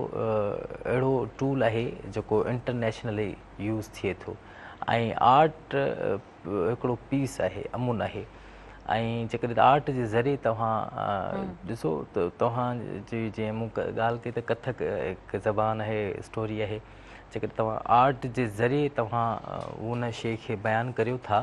اهڙو ٽول آهي جيڪو انٽرنيشنلي يوز ٿئي ٿو ۽ آرٽ هڪڙو پيس آهي امن آهي ۽ جيڪڏهن آرٽ جي ذريعي توهان ڏسو ته توهان جي جيئن مون ڳالهه ڪئي ته ڪٿڪ هڪ زبان آهي اسٽوري آهي جيڪڏهن توهان آرٽ جي ذريعي توهان ان شيء کي بيان ڪريو ٿا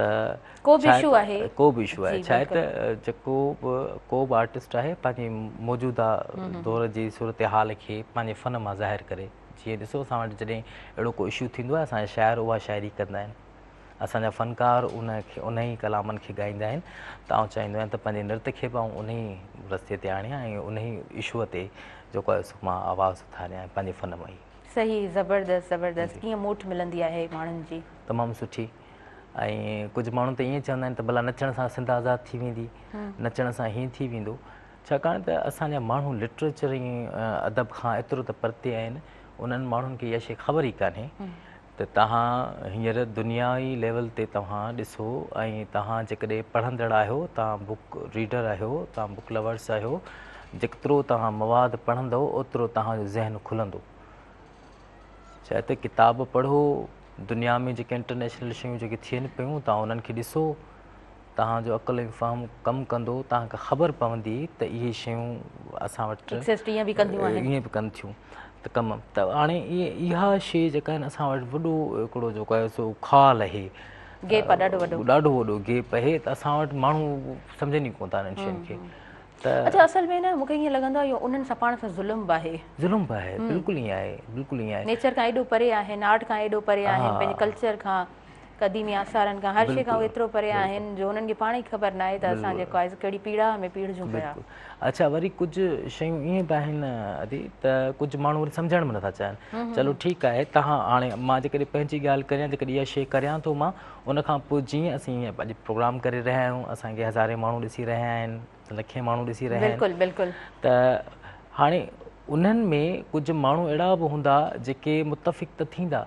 ته ڪو به اشو آهي ڪو به اشو آهي ڇا آهي ته جيڪو به ڪو به آرٽسٽ آهي پنهنجي موجوده دور جي صورتحال کي پنهنجي فن مان ظاهر ڪري جيئن ڏسو اسان وٽ جڏهن اهڙو ڪو اشو ٿيندو آهي اسان جا شاعر اها شاعري ڪندا آهن اسان جا فنڪار ان کي ان ئي ڪلامن کي ڳائيندا آهن ته آئون چاهيندو آهيان ته پنهنجي نرت کي به آئون ان ئي رستي تي آڻيان ۽ ان ئي اشو تي جيڪو آهي سو مان آواز اٿاريان پنهنجي فن مان ئي. صحيح زبردست زبردست ڪيئن موٽ ملندي آهي ماڻهن جي. تمام سٺي ۽ ڪجهه ماڻهو ته ائين چوندا آهن ته ڀلا نچڻ سان سنڌ آزاد ٿي ويندي نچڻ سان هيئن ٿي ويندو ڇاڪاڻ ته اسان جا ماڻهو لٽريچر ۽ ادب کان ايترو ته پرتي آهن انهن ماڻهن کي اها شيء خبر ئي ڪانهي ته توهان هينئر دنيائي ليول تي توهان ڏسو ۽ توهان جيڪڏهن پڙهندڙ آهيو توهان بڪ ريڊر آهيو توهان بڪ لورس آهيو جيترو توهان مواد پڙهندؤ اوترو توهان جو ذهن کلندو چاهي ته ڪتاب پڙهو دنيا ۾ جيڪي انٽرنيشنل شيون جيڪي ٿين پيون توهان انهن کي ڏسو توهان جو عقل ۽ فهم ڪم ڪندو توهان کي خبر پوندي ته اهي شيون اسان وٽ Exist ائين به ڪنديون آهن ائين به ڪن ٿيون ته ڪم ته هاڻي اها شي جيڪا آهن اسان وٽ وڏو هڪڙو جيڪو آهي سو خال آهي گيپ آهي ڏاڍو وڏو ڏاڍو وڏو گيپ آهي ته اسان وٽ ماڻهو سمجهن ئي ڪونه ٿا انهن شين کي ته اڇا اصل ۾ نه مونکي ائين لڳندو آهي اهو انهن سان پاڻ سان ظلم به آهي ظلم به آهي بلڪل ائين آهي بلڪل ائين آهي نيچر کان ايڏو پري آهن آرٽ کان ايڏو پري آهن پنهنجي ڪلچر کان قديمي آثارن کان هر شيء کان ايترو پري آهن جو انهن کي پاڻ ئي خبر ناهي ته اسان جيڪو آهي ڪهڙي پيڙا ۾ پيڙجون پيا. اڇا وري ڪجهه شيون ائين به آهن ادي ته ڪجهه ماڻهو وري سمجهڻ به نٿا چاهن چلو ٺيڪ آهي توهان هاڻي مان جيڪڏهن پنهنجي ڳالهه ڪريان جيڪڏهن اها شيء ڪريان ٿو مان ان کان پوء جيئن اسين اڄ پروگرام ڪري رهيا آهيون اسان کي هزارين ماڻهو ڏسي رهيا آهن لکين ماڻهو ڏسي رهيا آهن بلڪل بلڪل ته هاڻي انهن ۾ ڪجهه ماڻهو اهڙا به هوندا جيڪي متفق ته ٿيندا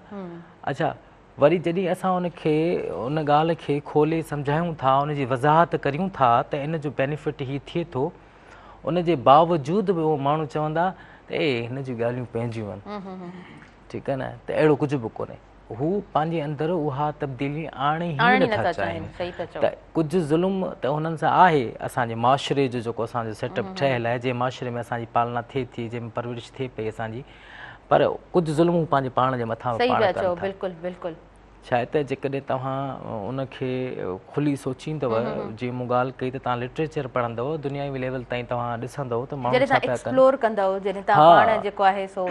اڇا وري جڏهن اسان ان کي ان ڳالهه کي کولي سمجهايون ٿا ان جي وضاحت ڪريون ٿا ته ان جو بينيفٽ هي ٿئي ٿو ان جي باوجود به اهو ماڻهو چوندا ته اي هن جون ڳالهيون پنهنجيون آهن ٺيڪ آهي نه ته اهڙو ڪجهه به ڪونهي هو پنهنجي اندر اها تبديلي آڻي ئي نٿا چاهين ته ڪجهه ظلم ته هنن سان آهي اسان جي معاشري جو جيڪو اسان جو سيٽ اپ ٺهيل آهي جنهن معاشري ۾ اسان جي پالنا ٿئي ٿي جنهن ۾ پرورش ٿئي پئي اسان جي پر ڪجهه ظلم هو پنهنجي پاڻ جي مٿان به پاڻ ڪن ٿا. بلڪل بلڪل. ڇا آهي ته جيڪڏهن توهان ان کي کلي سوچيندؤ جيئن مون ڳالهه ڪئي ته توهان لٽريچر پڙهندؤ دنياوي ليول تائين توهان ڏسندؤ ته ماڻهو ڇا پيا ڪن. جڏهن توهان ايڪسپلور ڪندؤ جڏهن توهان پاڻ جيڪو آهي سو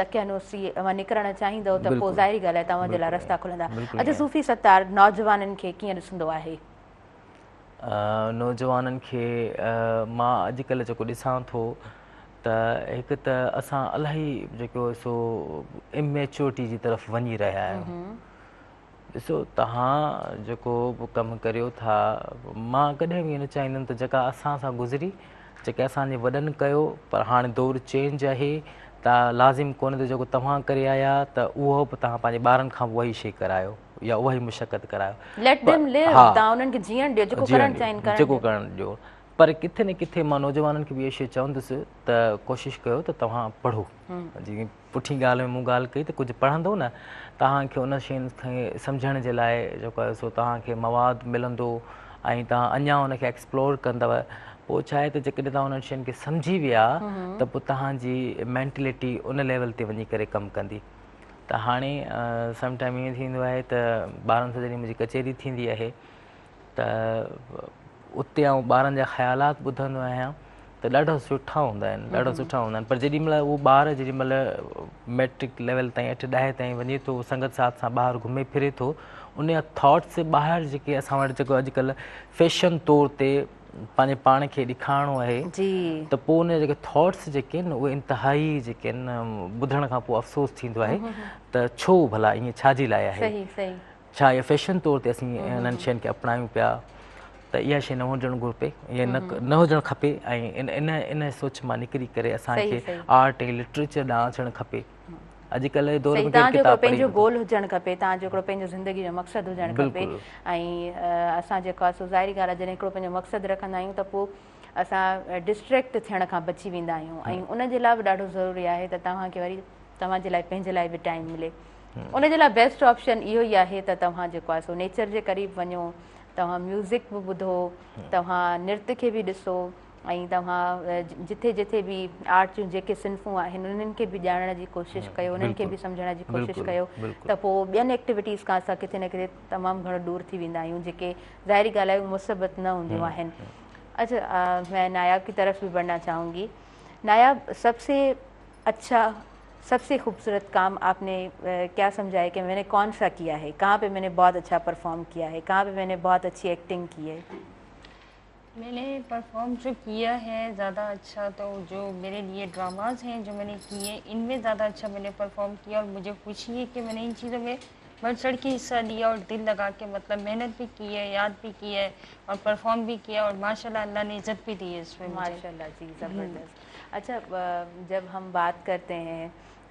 دقيانوسي مان نڪرڻ چاهيندؤ ته پوء ظاهري ڳالهه آهي توهان جي لاء رستا کلندا. اڇا صوفي ستار نوجوانن کي ڪيئن ڏسندو آهي؟ نوجوانن کي مان اڄڪلهه جيڪو ڏسان ٿو ته هڪ ته اسان الاهي جيڪو سو اميچورٽي جي طرف وڃي رهيا آهيون ڏسو توهان جيڪو به ڪم ڪريو ٿا مان ڪڏهن به نه چاهيندم ته جيڪا اسان سان گذري جيڪي اسان جي وڏن ڪيو پر هاڻي دور چينج آهي ته لازم ڪونهي ته جيڪو توهان ڪري آيا ته اهو به توهان پنهنجي ٻارن کان به اها ئي شي ڪرايو يا اها ئي مشقت ڪرايو. Let them live توهان انهن کي جيئڻ ڏيو جيڪو ڪرڻ چاهين ڪرڻ جيڪو ڪرڻ ڏيو پر ڪٿي نه ڪٿي مان نوجوانن کي به اها شيء چوندس ته ڪوشش ڪيو ته توهان پڙهو جيئن پٺين ڳالهه ۾ مون ڳالهه ڪئي ته ڪجهه پڙهندو نه توهان کي ان شين کي سمجهڻ جي لاء جيڪو آهي سو توهان کي مواد ملندو ۽ توهان اڃا ان کي ايڪسپلور ڪندؤ پوء ڇا آهي ته جيڪڏهن توهان انهن شين کي سمجهي ويا ته پوء توهان جي مينٽلٽي ان ليول تي وڃي ڪري ڪم ڪندي ته هاڻي سم ٽائيم ائين ٿيندو آهي ته ٻارن سان جڏهن منهنجي ڪچهري ٿيندي آهي ته اتي آئون ٻارن جا خيالات ٻڌندو آهيان ته ڏاڍا سٺا هوندا آهن ڏاڍا سٺا هوندا آهن پر جيڏي مهل اهو ٻار جيڏي مهل ميٽرڪ ليول تائين اٺ ڏهه تائين وڃي ٿو سنگت ساٿ سان ٻاهر گهمي ڦري ٿو ان جا ٿاٽس ٻاهر جيڪي اسان وٽ جيڪو اڄڪلهه فيشن طور تي پنهنجي پاڻ کي ڏيکارڻو آهي ته پوء ان جا جيڪي ٿاٽس جيڪي آهن اهي انتهائي جيڪي آهن ٻڌڻ کان پوء افسوس ٿيندو آهي ته ڇو ڀلا ائين ڇا جي لاء آهي ڇا اها فيشن طور تي اسين انهن شين کي اپنايون پيا ته اها شي نه هجڻ گهرجي يا نه هجڻ کپي ۽ ان ان سوچ مان نڪري ڪري اسان کي آرٽ ۽ لٽريچر ڏانهن اچڻ کپي اڄڪلهه جي دور ۾ ڪير ڪتاب پڙهي پنهنجو گول هجڻ کپي توهان جو هڪڙو پنهنجو زندگي جو مقصد هجڻ کپي ۽ اسان جيڪو آهي سو ظاهري ڳالهه آهي جڏهن هڪڙو پنهنجو مقصد رکندا آهيون ته پوء اسان ڊسٽريڪٽ ٿيڻ کان بچي ويندا آهيون ۽ ان جي لاء به ڏاڍو ضروري آهي ته توهان کي وري توهان جي لاء پنهنجي لاء به ٽائيم ملي ان جي لاء بيسٽ آپشن اهو ئي آهي ته توهان جيڪو آهي سو نيچر جي قريب وڃو توهان ميوزڪ به ٻڌو توهان نرت کي به ڏسو ۽ توهان جٿي جٿي به آرٽ جون جيڪي صنفون آهن انهن کي به ڄاڻڻ جي ڪوشش ڪيو انهن کي به سمجهڻ جي ڪوشش ڪيو ته پوء ٻين ايڪٽيوٽيز کان اسان ڪٿي نه ڪٿي تمام گهڻو ڏور ٿي ويندا آهيون جيڪي ظاهري ڳالهه آهي مثبت نه هونديون آهن اچھا میں نایاب کی طرف بھی بڑھنا چاہوں گی نایاب سب سے اچھا سب سے خوبصورت کام آپ نے کیا سمجھا ہے کہ میں نے کون سا کیا ہے کہاں پہ میں نے بہت اچھا پرفارم کیا ہے کہاں پہ میں نے بہت اچھی ایکٹنگ کی ہے میں نے پرفارم جو کیا ہے زیادہ اچھا تو جو میرے لیے ڈراماز ہیں جو میں نے کیے ان میں زیادہ اچھا میں نے پرفارم کیا اور مجھے خوشی ہے کہ میں نے ان چیزوں میں بڑھ چڑھ کے حصہ لیا اور دل لگا کے مطلب محنت بھی کی ہے، یاد بھی کیا ہے اور پرفارم بھی کیا اور ماشاء اللہ اللہ نے عزت بھی دی ہے اس میں۔ ماشاء اللہ جی زبردست۔ اچھا جب ہم بات کرتے ہیں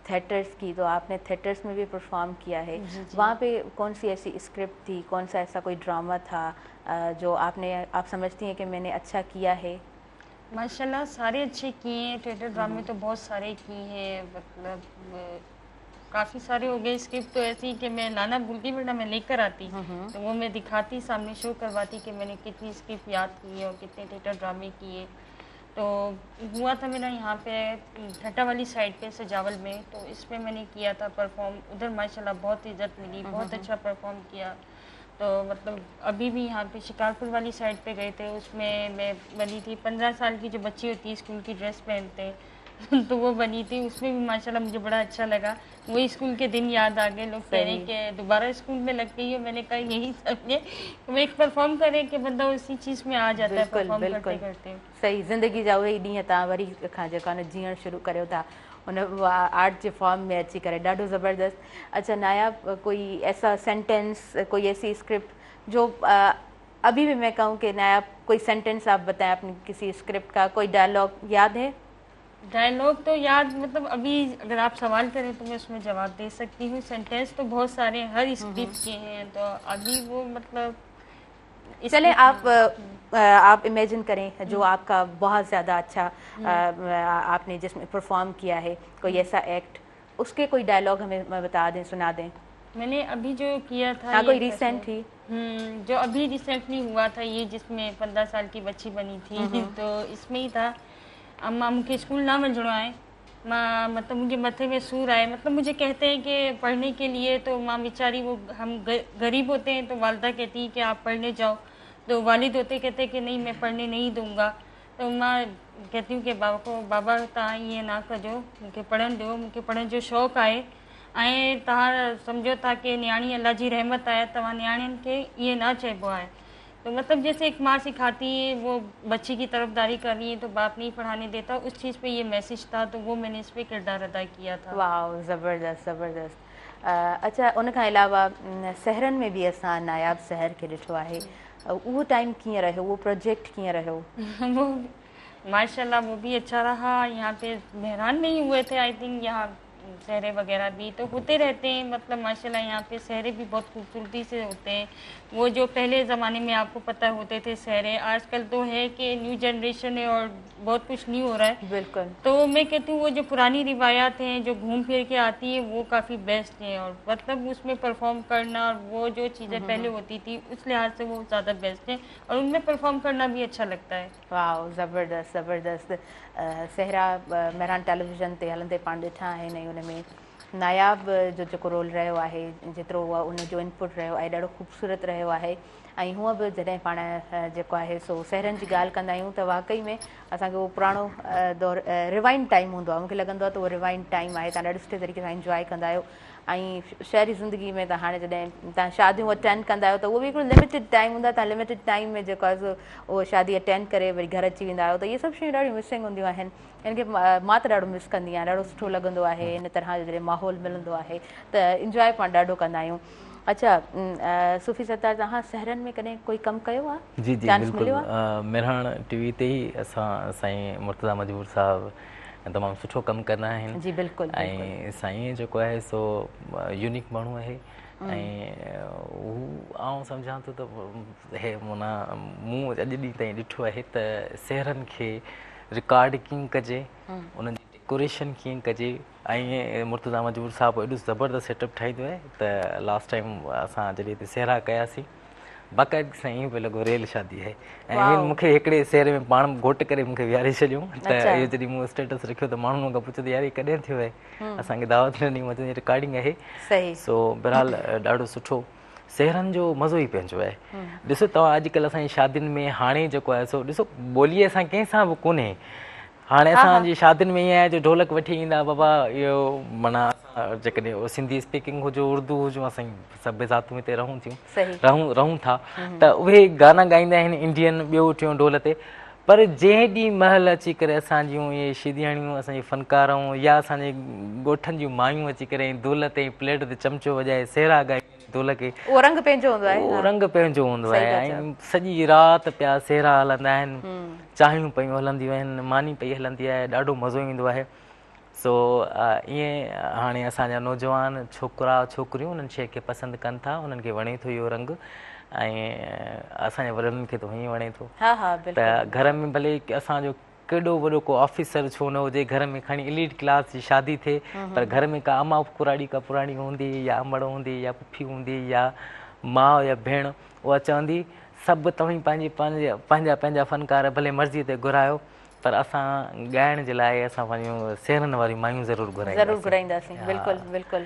تھیٹرز کی تو آپ نے تھیٹرز میں بھی پرفارم کیا ہے، وہاں پہ کون سی ایسی اسکرپٹ تھی، کون سا ایسا کوئی ڈرامہ تھا جو آپ نے آپ سمجھتی ہیں کہ میں نے اچھا کیا ہے؟ ماشاء اللہ سارے اچھے کیے ہیں، تھیٹر ڈرامے تو بہت سارے کیے ہیں، مطلب کافی سارے ہو گئے۔ اسکرپٹ تو ایسی کہ میں لانا بھول گئی ورنہ میں لے کر آتی تو وہ میں دکھاتی، سامنے شو کرواتی کہ میں نے کتنی اسکرپٹ یاد کی ہے اور کتنے تھیٹر ڈرامے کیے۔ تو ہوا تھا میرا یہاں پہ ٹھٹا والی سائڈ پہ سجاول میں، تو اس میں میں نے کیا تھا پرفارم، ادھر ماشاء اللہ بہت عزت ملی، بہت اچھا پرفارم کیا۔ تو مطلب ابھی بھی یہاں پہ شکارپور والی سائڈ پہ گئے تھے، اس میں میں بنی تھی 15 سال کی جو بچی ہوتی ہے اسکول کی ڈریس پہنتے ہیں، तो वो बनी थी, उसमें भी माशाल्लाह मुझे बड़ा अच्छा लगा। वही स्कूल के दिन याद आ गए। लोग कह रहे हैं कि दोबारा स्कूल में लग गई है, मैंने कहा यही सब ने वो एक परफॉर्म करें कि बंदा उसी चीज़ में आ जाता है परफॉर्म करते करते। सही, ज़िंदगी जा उहे ई ॾींहं तव्हां वरी खां जेको आहे न जीअणु शुरू करियो था उन आर्ट जे फॉर्म में अची करे, ॾाढो ज़बरदस्त। अच्छा नायाब, कोई ऐसा सेंटेंस, कोई ऐसी स्क्रिप्ट जो अभी भी मैं कहूँ कि नायाब कोई सेंटेंस आप बताएं अपनी किसी स्क्रिप्ट का, कोई डायलॉग याद है? डायलॉग तो याद, मतलब अभी अगर आप सवाल करें तो मैं उसमें जवाब दे सकती हूँ। सेंटेंस तो बहुत सारे हर स्क्रिप्ट के हैं, तो अभी वो मतलब चलें आप इमेजिन करें जो आपका बहुत ज़्यादा अच्छा आपने जिसमें परफॉर्म किया है, कोई ऐसा एक्ट, उसके कोई डायलॉग हमें बता दें, सुना दें। मैंने अभी जो किया था, कोई रिसेंट ही, जो अभी रिसेंटली हुआ था ये, जिसमें 15 साल की बच्ची बनी थी, तो इसमें ही था अम्मा मुझे स्कूल ना वञिणो आहे, मां मतलब मुझे मथे में सूर आए, मतलब मुझे कहते हैं कि पढ़ने के लिए, तो माँ बेचारी वो हम गरीब होते हैं तो वालदा कहती है कि आप पढ़ने जाओ, तो वालिद होते कहते हैं कि नहीं मैं पढ़ने नहीं दूंगा, तो माँ कहती हूँ कि बाबा को, बाबा तव्हां ईअं न कजो, मूंखे पढ़णु ॾियो, मूंखे पढ़ण जो शौक़ु आहे, ऐं तव्हां सम्झो था कि नियाणी अलाह जी रहमत आहे, तव्हां नियाणियुनि खे ईअं न चइबो आहे। तो मतलब जैसे एक माँ सिखाती है, वो बच्ची की तरफदारी कर रही है तो बाप नहीं पढ़ाने देता, उस चीज़ पे ये मैसेज था, तो वो मैंने इस पे किरदार अदा किया था। वाह, ज़बरदस्त ज़बरदस्त। अच्छा, उन खां अलावा शहरनि में बि असां नायाब शहर खे ॾिठो आहे, उहो टाइम कीअं रहियो, उहो प्रोजेक्ट कीअं रहियो? वो माशाल्लाह वो भी अच्छा रहा। यहाँ पे मेहरान में ही हुए थे I think, यहाँ सहरे वगैरह भी तो होते रहते हैं, मतलब माशाल्लाह यहाँ पे सहरे भी बहुत खूबसूरती से होते हैं। वो जो पहले ज़माने में आपको पता होते थे सहरे, आजकल तो है कि न्यू जनरेशन है और बहुत कुछ न्यू हो रहा है। बिल्कुल। तो मैं कहती हूँ वो जो पुरानी रिवायात हैं जो घूम फिर के आती है वो काफ़ी बेस्ट है, और मतलब उसमें परफॉर्म करना और वो जो चीज़ें पहले होती थी उस लिहाज से वो ज़्यादा बेस्ट है, और उनमें परफॉर्म करना भी अच्छा लगता है। वाह, ज़बरदस्त ज़बरदस्त। सहरा मेहरान टेलीविज़न ते हलंदे पाण ॾिठा आहिनि ऐं उन में नायाब जो जेको रोल रहियो आहे, जेतिरो उन जो इनपुट रहियो आहे, ॾाढो ख़ूबसूरत रहियो आहे। ऐं हूअं बि जॾहिं पाण जेको आहे सो शहरनि जी ॻाल्हि कंदा आहियूं त वाकई में असांखे उहो पुराणो दौर रिवाइंड टाइम हूंदो आहे, मूंखे लॻंदो आहे त उहो रिवाइंड टाइम आहे। तव्हां ॾाढे सुठे तरीक़े सां इंजॉय कंदा आहियो। ऐं शहरी ज़िंदगी में त हाणे जॾहिं तव्हां शादियूं अटेंड कंदा आहियो त उहो बि हिकिड़ो लिमिटेड टाइम हूंदो आहे, तव्हां लिमिटेड टाइम में जेको आहे सो उहो शादी अटेंड करे वरी घर अची वेंदा आहियो। त इहे सभु शयूं ॾाढियूं मिसिंग हूंदियूं आहिनि, इन खे मां त ॾाढो मिस कंदी आहियां, ॾाढो सुठो लॻंदो आहे हिन तरह जो जॾहिं माहौल मिलंदो आहे त इंजॉय पाण ॾाढो कंदा आहियूं। अच्छा सूफ़ी सत्तार, तव्हां शहरनि में कॾहिं कोई कमु कयो आहे? जी जी बिल्कुलु, मेहरान टीवी ते ई असां साईं मुर्तज़ा मजबूर साहब तमामु सुठो कमु कंदा आहिनि। जी बिल्कुलु। ऐं साईं जेको आहे सो यूनिक माण्हू आहे, ऐं हू आउं सम्झां थो त हे माना मूं अॼु ॾींहुं ताईं ॾिठो आहे त शहरनि खे रिकॉर्ड कीअं कजे, उन्हनि जी डेकोरेशन कीअं कजे। ऐं मुर्तज़ा मजबूर साहिबु एॾो ज़बरदस्त सेटअप ठाहींदो आहे त लास्ट टाइम असां जॾहिं हिते सहरा कयासीं, बाक़ाइदगी सां ईअं पियो लॻो रियल शादी आहे। ऐं मूंखे हिकिड़े शहर में पाण घोट करे मूंखे विहारे छॾियऊं। त इहो जॾहिं मूं स्टेटस रखियो त माण्हू मूंखां पुछो त यार हीउ कॾहिं थियो आहे, असांखे दावत न ॾिनी, मां चयो रिकॉर्डिंग आहे। सो बहरहाल ॾाढो सुठो शहरनि जो मज़ो ई पंहिंजो आहे। ॾिसो तव्हां अॼुकल्ह असांजी शादियुनि में हाणे जेको आहे सो ॾिसो ॿोली असां कंहिंसां बि कोन्हे। हाणे असांजी शादियुनि में ईअं आहे जो ढोलक वठी ईंदा बाबा, इहो माना जेकॾहिं सिंधी स्पीकिंग हुजो उर्दू हुजो, असां सभु ज़ातूं हिते रहूं थियूं, रहूं था, त उहे गाना ॻाईंदा आहिनि इंडियन ॿियो टियों ढोल ते। पर जंहिं ॾींहुं महिल अची करे असांजूं इहे शिदियाणियूं, असांजी फनकाराऊं या असांजे ॻोठनि जूं मायूं अची करे ढोल ते प्लेट ते चमचो वॼाए सेहरा ॻाए ढोल खे, उहो रंग पंहिंजो हूंदो आहे, उहो रंग पंहिंजो हूंदो आहे। ऐं सॼी राति पिया सेहरा हलंदा आहिनि, चांहियूं पयूं हलंदियूं आहिनि, मानी पई हलंदी आहे, ॾाढो मज़ो ईंदो आहे। सो ईअं हाणे असांजा नौजवान छोकिरा छोकिरियूं उन्हनि शइ खे पसंदि कनि था, उन्हनि खे वणे थो इहो रंग, ऐं असांजे वॾनि खे त हुअं ई वणे थो। त घर में भले असांजो केॾो वॾो को ऑफिसर छो न हुजे, घर में खणी इलीट क्लास जी शादी थिए, पर घर में का अम्मा कुराड़ी का पुराणी हूंदी या अमड़ हूंदी या पुफी हूंदी या माउ या भेण, उहा चवंदी सभु तव्हीं पंहिंजी पंहिंजा पंहिंजा फनकार भले मर्ज़ी ते घुरायो, पर असां ॻाइण जे लाइ असां पंहिंजूं शहरनि वारियूं मायूं ज़रूरु घुराईंदासीं। बिल्कुलु बिल्कुलु,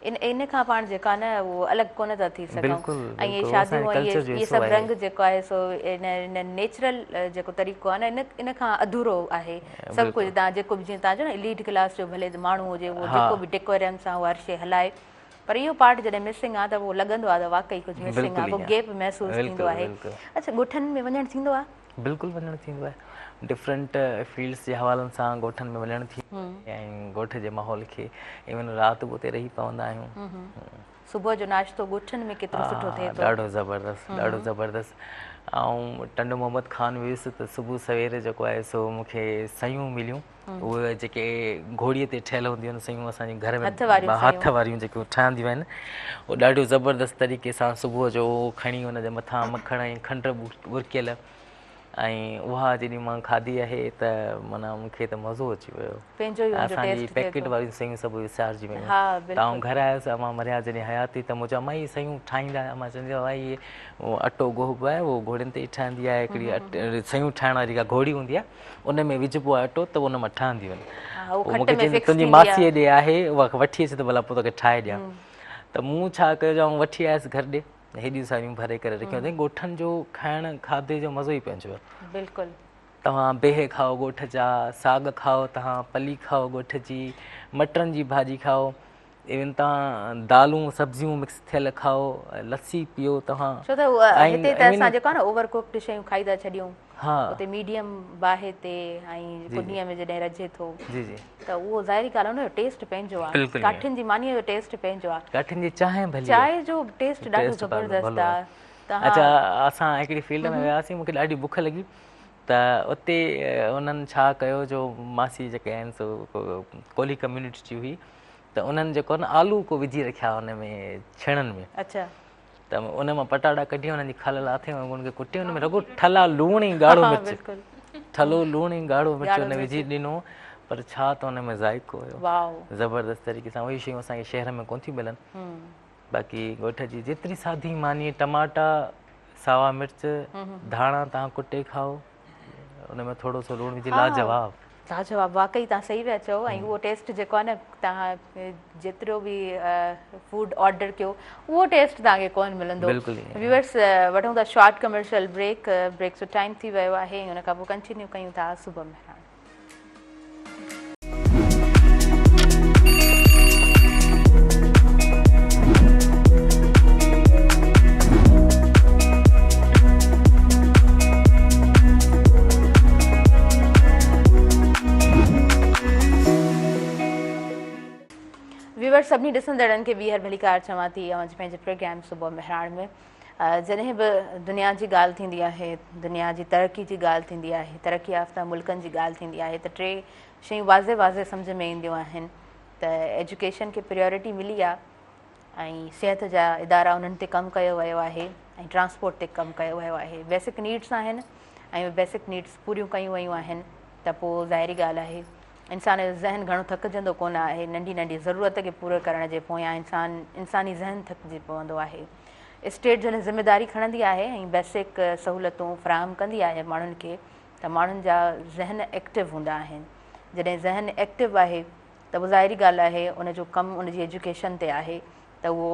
ان ان کان پاڻ جيڪو آهي نه اهو الڳ ڪونه ٿا ٿي سگهون ۽ اهي شاديون ۽ اهي سڀ رنگ جيڪو آهي سو ان ان نيچرل جيڪو طريقو آهي نه ان ان کان اڌورو آهي سڀ ڪجهه توهان جيڪو به جيئن توهان چئو نه اليٽ ڪلاس جو ڀلي ماڻهو هجي اهو جيڪو به ڊيڪورم سان اهو هر شي هلائي پر اهو پارٽ جڏهن مسنگ آهي ته اهو لڳندو آهي ته واقعي ڪجهه مسنگ آهي ڪو گيپ محسوس ٿيندو آهي اڇا ڳوٺن ۾ وڃڻ ٿيندو آهي؟ بلڪل وڃڻ ٿيندو آهي ڊفرنٽ فيلڊس جي حوالن سان ڳوٺن ۾ وڃڻ ٿيندو آهي ۽ ڳوٺ جي ماحول کي ايون رات به اتي رهي پوندا آهيون. صبح جو ناشتو ڳوٺن ۾ ڪيترو سٺو ٿئي ٿو. ڏاڍو زبردست ڏاڍو زبردست آئون ٽنڊو محمد خان ويس ته صبح سوير جيڪو آهي سو مون کي سيون مليون اهي جيڪي گهوڙي تي ٺهيل هونديون آهن سيون اسان جي گهر ۾ هٿ واريون جيڪيون ٺهنديون آهن اهي ڏاڍيون زبردست طريقي سان صبح جو کڻي ان جي مٿان مکڻ ۽ کنڊ ٻرڪيل ۽ اها جڏهن مان کاڌي آهي ته معنيٰ مون کي ته مزو اچي ويو اسان جي پيڪيٽ واريون سيون سڀ وسارجي ويون ته آئون گهر آيس امان مريا جڏهن حيات هئي ته مون چيو امان هي سيون ٺاهيندا آهيو امان چوندي هئي هي اٽو ڳوهبو آهي اهو گهوڙين تي ئي ٺهندي آهي هڪڙي سيون ٺاهڻ واري ڪا گهوڙي هوندي آهي ان ۾ وجهبو آهي اٽو ته ان مان ٺهنديون آهن پوء مون کي چيائين تنهنجي ماسيء ڏي آهي اها وٺي اچ ته ڀلا پوء توکي ٺاهي ڏيان ته مون ڇا ڪيو جو آئون وٺي آيس گهر ڏي هيڏيون ساريون ڀري ڪري رکيون اٿئي ڳوٺن جو کائڻ کاڌي جو مزو ئي پنهنجو آهي بلڪل توهان بيهه کائو ڳوٺ جا ساڳ کائو توهان پلي کائو ڳوٺ جي مٽرن جي ڀاڄي کائو ايون توهان دالون سبزيون مڪس ٿيل کائو لسي پيئو توهان ڇو ته هتي ته اسان جيڪو آهي نه اوور ڪوڪڊ شيون کائي ٿا ڇڏيون ها اتي ميڊيم باهه تي ۽ ڪنيء ۾ جڏهن رجي ٿو جي جي ته اهو ظاهري ڳالهه آهي ان جو ٽيسٽ پنهنجو آهي ڪاٺين جي مانيء جو ٽيسٽ پنهنجو آهي ڪاٺين جي چانهه ڀلي چانهه جو ٽيسٽ ڏاڍو زبردست آهي اڇا اسان هڪڙي فيلڊ ۾ وياسين مونکي ڏاڍي بک لڳي ته اتي انهن ڇا ڪيو جو ماسي جيڪي آهن سو ڪولهي ڪميونٽي جي هئي ته انهن جيڪو نه آلو ڪو وجهي رکيا ان ۾ ڇيڻن ۾ اڇا ته ان مان پٽاٽا ڪڍي انهن جي کل لاٿي ۽ ان کي ڪٽي ان ۾ رڳو ٺلا لوڻ ۽ ڳاڙهو مرچ ٺلو لوڻ ۽ ڳاڙهو مرچ ان وجهي ڏنو پر ڇا ته ان ۾ ذائقو هيو زبردست طريقي سان اهي شيون اسان کي شهر ۾ ڪونه ٿيون ملن باقي ڳوٺ جي جيتري سادي ماني ٽماٽا ساوا مرچ ڌاڻا توهان ڪٽي کائو ان ۾ ٿورو سو لوڻ وجهي لاجواب. لاجواب واقعي توهان صحيح پيا چئو ۽ اهو ٽيسٽ جيڪو آهي نه توهان جيترو به فوڊ آرڊر ڪيو اهو ٽيسٽ توهان کي ڪونه ملندو. ويورس وٺون ٿا شارٽ ڪمرشل بريڪ بريڪ جو ٽائيم ٿي ويو آهي ۽ ان کان پوء ڪنٽينيو ڪيون ٿا صبح مهراڻ. ويورس سڀني ڏسندڙن کي ٻيهر ڀليڪار چوان ٿي اوهان جي پنهنجي پروگرام صبح مهراڻ ۾ جڏهن به دنيا جي ڳالهه ٿيندي آهي، دنيا جي ترقي جي ڳالهه ٿيندي آهي، ترقي يافته ملڪن جي ڳالهه ٿيندي آهي ته ٽي شيون واضح واضح سمجهه ۾ اينديون آهن ته ايجوڪيشن کي پريورٽي ملي آهي ۽ صحت جا ادارا انهن تي ڪم ڪيو ويو آهي ۽ ٽرانسپورٽ تي ڪم ڪيو ويو آهي بيسڪ نيڊس آهن ۽ اهي بيسڪ نيڊس پوريون ڪيون ويون آهن ته پوء ظاهري ڳالهه آهي انسان جو ذهن گهڻو ٿڪجندو ڪونه آهي، ننڍي ننڍي ضرورت کي پورو ڪرڻ جي پويان انسان انساني ذهن ٿڪجي پوندو آهي. اسٽيٽ جڏهن ذميداري کڻندي آهي ۽ بيسڪ سهولتون فراهم ڪندي آهي ماڻهن کي ته ماڻهن جا ذهن ايڪٽو هوندا آهن. جڏهن ذهن ايڪٽو آهي ته پوء ظاهري ڳالهه آهي ان جو ڪم ان جي ايجوڪيشن تي آهي ته اهو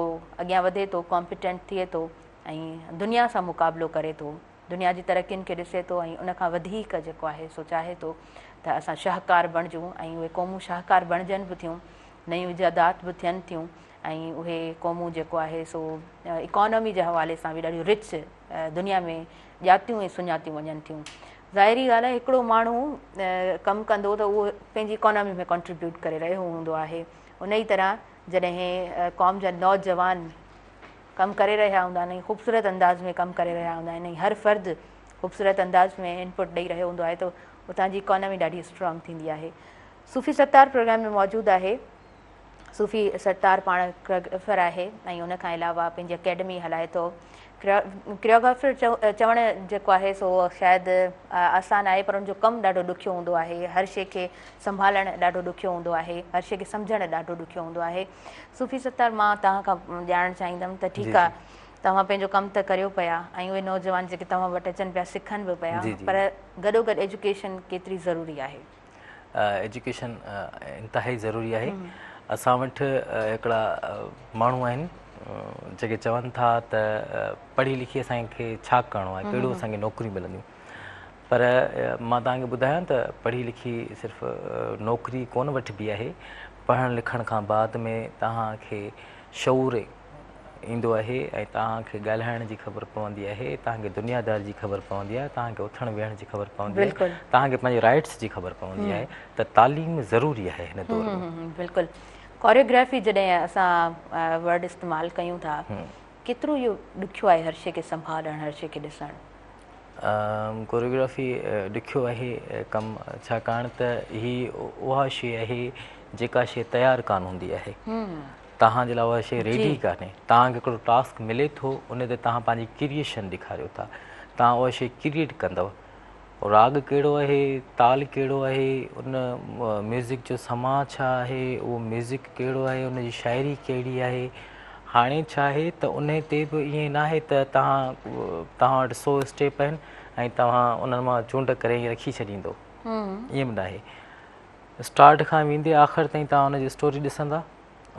اڳيان وڌي ٿو، ڪامپيٽنٽ ٿئي ٿو ۽ دنيا سان مقابلو ڪري ٿو. دنيا جي ترقين کي ڏسي ٿو ۽ ان کان وڌيڪ جيڪو آهي سو چاهي ٿو ته اسان شاهڪار بڻجون ۽ اهي قومون شاهڪار بڻجن به ٿيون، نيون ايجادات به ٿين ٿيون ۽ اهي قومون جيڪو آهي سو اڪانومي جي حوالي سان به ڏاڍيون رچ دنيا ۾ ڄاتيون ۽ سڃاتيون وڃن ٿيون. ظاهري ڳالهه آهي هڪڙو ماڻهو ڪم ڪندو ته اهو پنهنجي اڪانومي ۾ ڪنٽريبيوٽ ڪري رهيو هوندو آهي ان ئي طرح جڏهن قوم جا نوجوان ڪم ڪري رهيا هوندا آهن ۽ خوبصورت انداز ۾ ڪم ڪري رهيا هوندا آهن ۽ هر فرد خوبصورت انداز ۾ انپٽ ڏئي رهيو هوندو آهي ته اتان جي اڪانومي ڏاڍي اسٽرانگ ٿيندي آهي. صوفي ستار پروگرام ۾ موجود آهي. صوفي ستار پاڻ ڪريوگرافر آهي ۽ ان کان علاوه پنهنجي اڪيڊمي هلائي ٿو. ڪريوگرافر چوڻ جيڪو آهي سو شايد آسان آهي پر ان جو ڪم ڏاڍو ڏکيو هوندو آهي. هر شيء کي سنڀالڻ ڏاڍو ڏکيو هوندو آهي. هر شيء کي سمجهڻ ڏاڍو ڏکيو هوندو آهي. صوفي ستار مان توهان کان ڄاڻڻ چاهيندم ته ٺيڪ آ توهان پنهنجو ڪم ته ڪريو پيا ۽ اهي نوجوان جيڪي توهان وٽ اچن پيا سکن به پيا پر گڏو گڏ ايجوڪيشن ڪيتري ضروري آهي؟ ايجوڪيشن انتهائي ضروري آهي. اسان وٽ هڪڙا ماڻهو آهن جيڪي چون ٿا ته پڙهي لکي اسان کي ڇا ڪرڻو آهي، ڪهڙيون اسان کي نوڪريون ملنديون. پر مان توهان کي ٻڌايان ته پڙهي لکي صرف نوڪري ڪونه وٺبي آهي، پڙهڻ لکڻ کان بعد ۾ توهان کي شعور ايندو آهي ۽ توهان کي ڳالهائڻ جي خبر پوندي آهي، توهان کي دنياداري جي خبر پوندي آهي، توهان کي اٿڻ ويهڻ جي خبر پوندي آهي، توهان کي پنهنجي رائٽس جي خبر پوندي آهي ته تعليم ضروري آهي هن دور ۾. بلڪل ڪوريوگرافي جڏهن اسان ورڊ استعمال ڪيون ٿا ڪيترو اهو ڏکيو آهي هر شيء کي سنڀالڻ هر شيء کي ڏسڻ؟ ڪوريوگرافي ڏکيو آهي ڪم ڇاڪاڻ ته هي اها شيء آهي جيڪا شيء تيار ڪانه هوندي آهي. توهان جي لاء اها شيء ريڊي ڪانهي. توهان کي هڪڙو ٽاسڪ ملي ٿو ان تي توهان پنهنجي ڪريئيشن ڏيکاريو ٿا. توهان اها شيء ڪريئيٽ ڪندؤ. راڳ ڪهڙو آهي، تال ڪهڙو آهي، ان ميوزڪ جو سما ڇا آهي، اهو ميوزڪ ڪهڙو آهي، ان جي شاعري ڪهڙي آهي. هاڻي ڇا آهي ته انهي تي به ائين ناهي ته توهان توهان وٽ سو اسٽيپ آهن ۽ توهان انهن مان چونڊ ڪري ائين رکي ڇڏيندو. ائين به ناهي. اسٽارٽ کان ويندي آخر تائين توهان ان جي اسٽوري ڏسندا.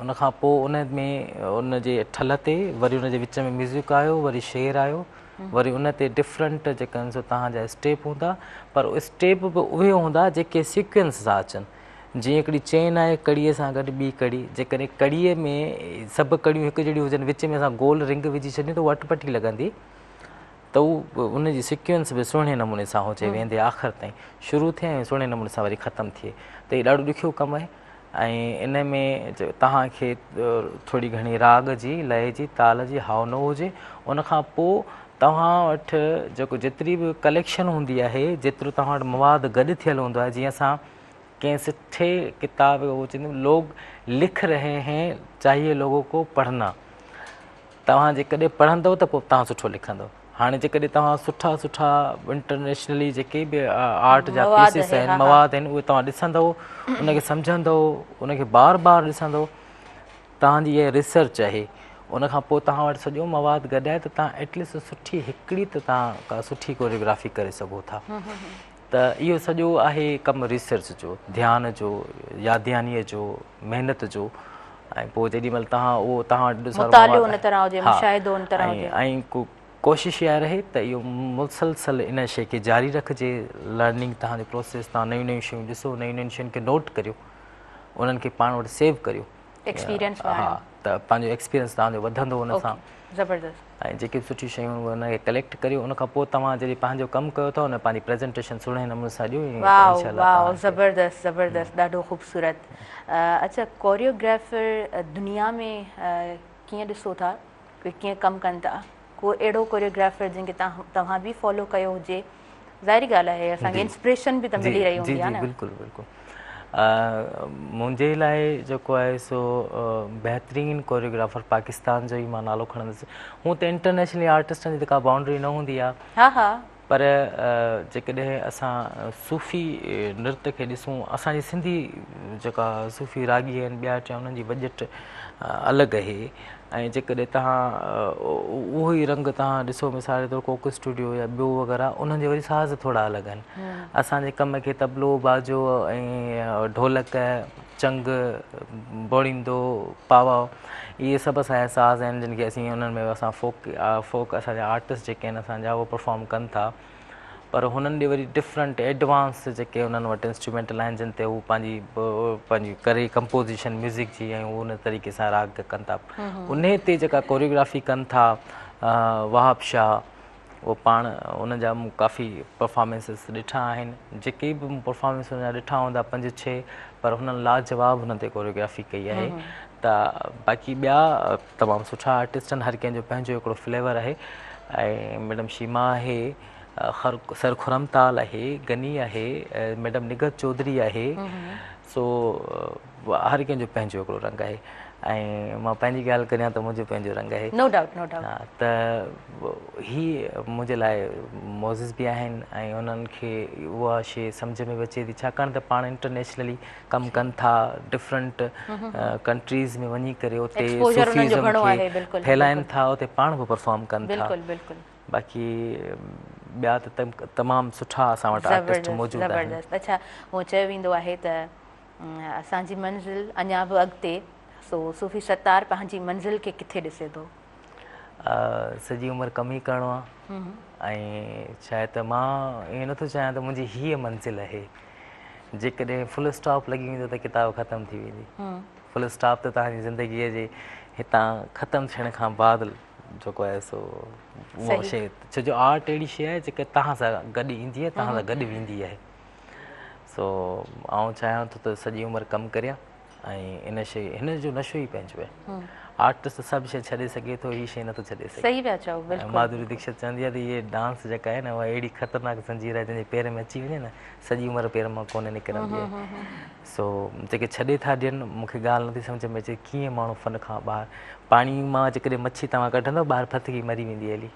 ان کان پوء ان ۾ ان جي ٺلهه تي وري ان جي وچ ۾ ميوزڪ آيو وري شعر آيو وري ان تي ڊفرنٽ جيڪا آهن سو توهان جا اسٽيپ هوندا پر اسٽيپ به اهي هوندا جيڪي سيڪوئنس سان اچن جيئن هڪڙي چين آهي ڪڙيء سان گڏ ٻي ڪڙي جيڪڏهن ڪڙيء ۾ سڀ ڪڙيون هڪ جهڙيون هجن وچ ۾ اسان گول رنگ وجهي ڇڏيون ته اها اٽپٽي لڳندي ته هو ان جي سيڪوئنس به سهڻي نموني سان هجي ويندي آخر تائين شروع ٿئي ۽ سهڻي نموني سان وري ختم ٿئي ته هي ڏاڍو ڏکيو ڪم آهي ۽ ان ۾ توهان کي ٿوري گهڻي راڳ جي لئي جي تال جي هاء نه هجي ان کان پوء توهان وٽ جيڪو جيتري به ڪليڪشن هوندي آهي جيترو توهان وٽ مواد گڏ ٿيل هوندو آهي جيئن اسان ڪنهن سٺي ڪتاب هو چوندو لوگ لک رهي هين چاهيي لوگو ڪو پڙهنا توهان جيڪڏهن پڙهندؤ ته پوء توهان سٺو لکندؤ. هاڻي جيڪڏهن توهان سٺا سٺا انٽرنيشنلي جيڪي به آرٽ جا پيسز آهن مواد آهن اهي توهان ڏسندؤ ان کي سمجهندؤ ان کي بار بار ڏسندؤ توهان جي اها ريسرچ آهي ان کان پوء توهان وٽ سڄو مواد گڏ آهي ته توهان ايٽليسٽ سٺي هڪڙي ته توهان ڪا سٺي ڪوريوگرافي ڪري سگهو ٿا ته اهو سڄو آهي ڪم ريسرچ جو، ڌيان جو، ياديانيء جو، محنت جو ۽ پوء جيڏي مهل توهان اهو توهان وٽ ايڏو سارو مطالعو ان طرح هجي، مشاهدو ان طرح هجي. ۽ ڪوشش اها رهي ته اهو مسلسل ان شيء کي جاري رکجي، لرننگ توهان جو پروسيس توهان نيون نيون شيون ڏسو، نيون نيون شين کي نوٽ ڪريو، انهن کي پاڻ وٽ سيو ڪريو. ايڪسپيرينس ها ته پنهنجو ايڪسپيرينس توهان جو وڌندو ان سان. زبردست. ۽ جيڪي به سٺيون شيون آهن انهن کي ڪليڪٽ ڪريو ان کان پوء توهان جڏهن پنهنجو ڪم ڪيو ٿا ان پنهنجي پريزنٽيشن سهڻي نموني سان ڏيو ۽ واو انشاء الله واو توهان کي زبردست زبردست ڏاڍو خوبصورت اڇا ڪوريوگرافر دنيا ۾ ڪيئن ڏسو ٿا اهي ڪيئن ڪم ڪن ٿا ڪو اهڙو ڪوريوگرافر جنهن کي توهان به فالو ڪيو هجي ظاهري ڳالهه آهي اسان کي انسپريشن به ته ملي رهي هوندي آهي نه. جي جي بلڪل بلڪل منهنجي لاء جيڪو آهي سو بهترين ڪوريوگرافر پاڪستان جو ئي مان نالو کڻندس هونء ته انٽرنيشنلي آرٽسٽن جي ته ڪا بائونڊري نه هوندي آهي ها ها پر جيڪڏهن اسان صوفي نرت کي ڏسون اسان جي سنڌي جيڪا صوفي راڳي آهن ٻيا ٽيا انهن جي وڄت الڳ آهي ۽ جيڪڏهن توهان اهو ئي رنگ توهان ڏسو مثال جي طور ڪوڪ اسٽوڊيو يا ٻيو وغيره انهن جي وري ساز ٿورا الڳ آهن اسان جي ڪم کي طبلو باجو ۽ ڍولڪ چنگ بوڙيندو پاوا اهي سڀ اسان جا ساز آهن جن کي اسين انهن ۾ اسان فوڪ فوڪ اسان جا آرٽسٽ جيڪي آهن اسان جا اهي پرفارم ڪن ٿا پر هنن ڏي وري ڊفرنٽ ايڊوانس جيڪي انهن وٽ انسٽرومينٽل آهن جن تي هو پنهنجي پنهنجي ڪري ڪمپوزيشن ميوزڪ جي ۽ ان طريقي سان راڳ ڪن ٿا انهي تي جيڪا ڪوريوگرافي ڪن ٿا وهاب شاهه اهو پاڻ ان جا مون ڪافي پرفارمنسز ڏٺا آهن جيڪي به مون پرفارمنس ان جا ڏٺا هوندا پنج ڇهه پر هنن لاجواب هن تي ڪوريوگرافي ڪئي آهي ته باقي ٻيا تمام سٺا آرٽسٽ آهن هر ڪنهن جو پنهنجو هڪڙو فليور آهي ۽ ميڊم شيما آهي سر خرم تال آهي غني آهي ميڊم نگهت چوڌري آهي سو هر ڪنهن جو پنهنجو هڪڙو رنگ آهي ۽ مان پنهنجي ڳالهه ڪريان ته منهنجو پنهنجو رنگ آهي نو ڊائوٽ نو ڊائوٽ ته هي منهنجي لاء معزز به آهن ۽ انهن کي اها شي سمجهه ۾ به اچي ٿي ڇاڪاڻ ته پاڻ انٽرنيشنلي ڪم ڪن ٿا ڊفرنٽ ڪنٽريز ۾ وڃي ڪري اتي صوفيزم کي ڦهلائن ٿا اتي پاڻ به پرفارم ڪن ٿا باقي ٻيا ته تمام سٺا اسان وٽ آرٽسٽ موجود آهن. زبردست اڇا هونء چيو ويندو آهي ته اسان جي منزل اڃا به اڳتي، سو صوفي ستار پنهنجي منزل کي ڪٿي ڏسي ٿو؟ سڄي عمر ڪم ئي ڪرڻو آ ۽ ڇا آهي ته مان ائين نٿو چاهيان ته منهنجي هيء منزل آهي. جيڪڏهن فل اسٽاپ لڳي ويندو ته ڪتاب ختم ٿي ويندي. فل اسٽاپ ته توهان جي زندگيء جي هتان ختم ٿيڻ کان بعد جيڪو آهي سو اها شيء ڇو جو آرٽ اهڙي شيء آهي جيڪا توهان سان گڏ ايندي آهي توهان سان گڏ ويندي آهي. سو آئون چاهيان ٿو ته سڄي عمر ڪم ڪريان ۽ ان شيء هن جو نشو ئي پنهنجو آهي. آرٽسٽ سڀ شيء ڇڏي سگهي ٿو هي شيء نٿو ڇڏي سگهي. صحيح پيا چئو بلڪل. ماڌوري ديڪشت چوندي آهي ته هي ڊانس جيڪا آهي نه اها اهڙي خطرناڪ زنجير آهي جنهن جي پير ۾ اچي وڃي نه سڄي عمر پير مان ڪونه نڪرندي آهي. سو جيڪي ڇڏي ٿا ڏين مون کي ڳالهه نٿي سمجهه ۾ اچي ڪيئن ماڻهو فن کان ٻاهر پاڻي مان جيڪڏهن مڇي توهان ڪڍندؤ ٻاهر ڦٿڪي مري ويندي هلي.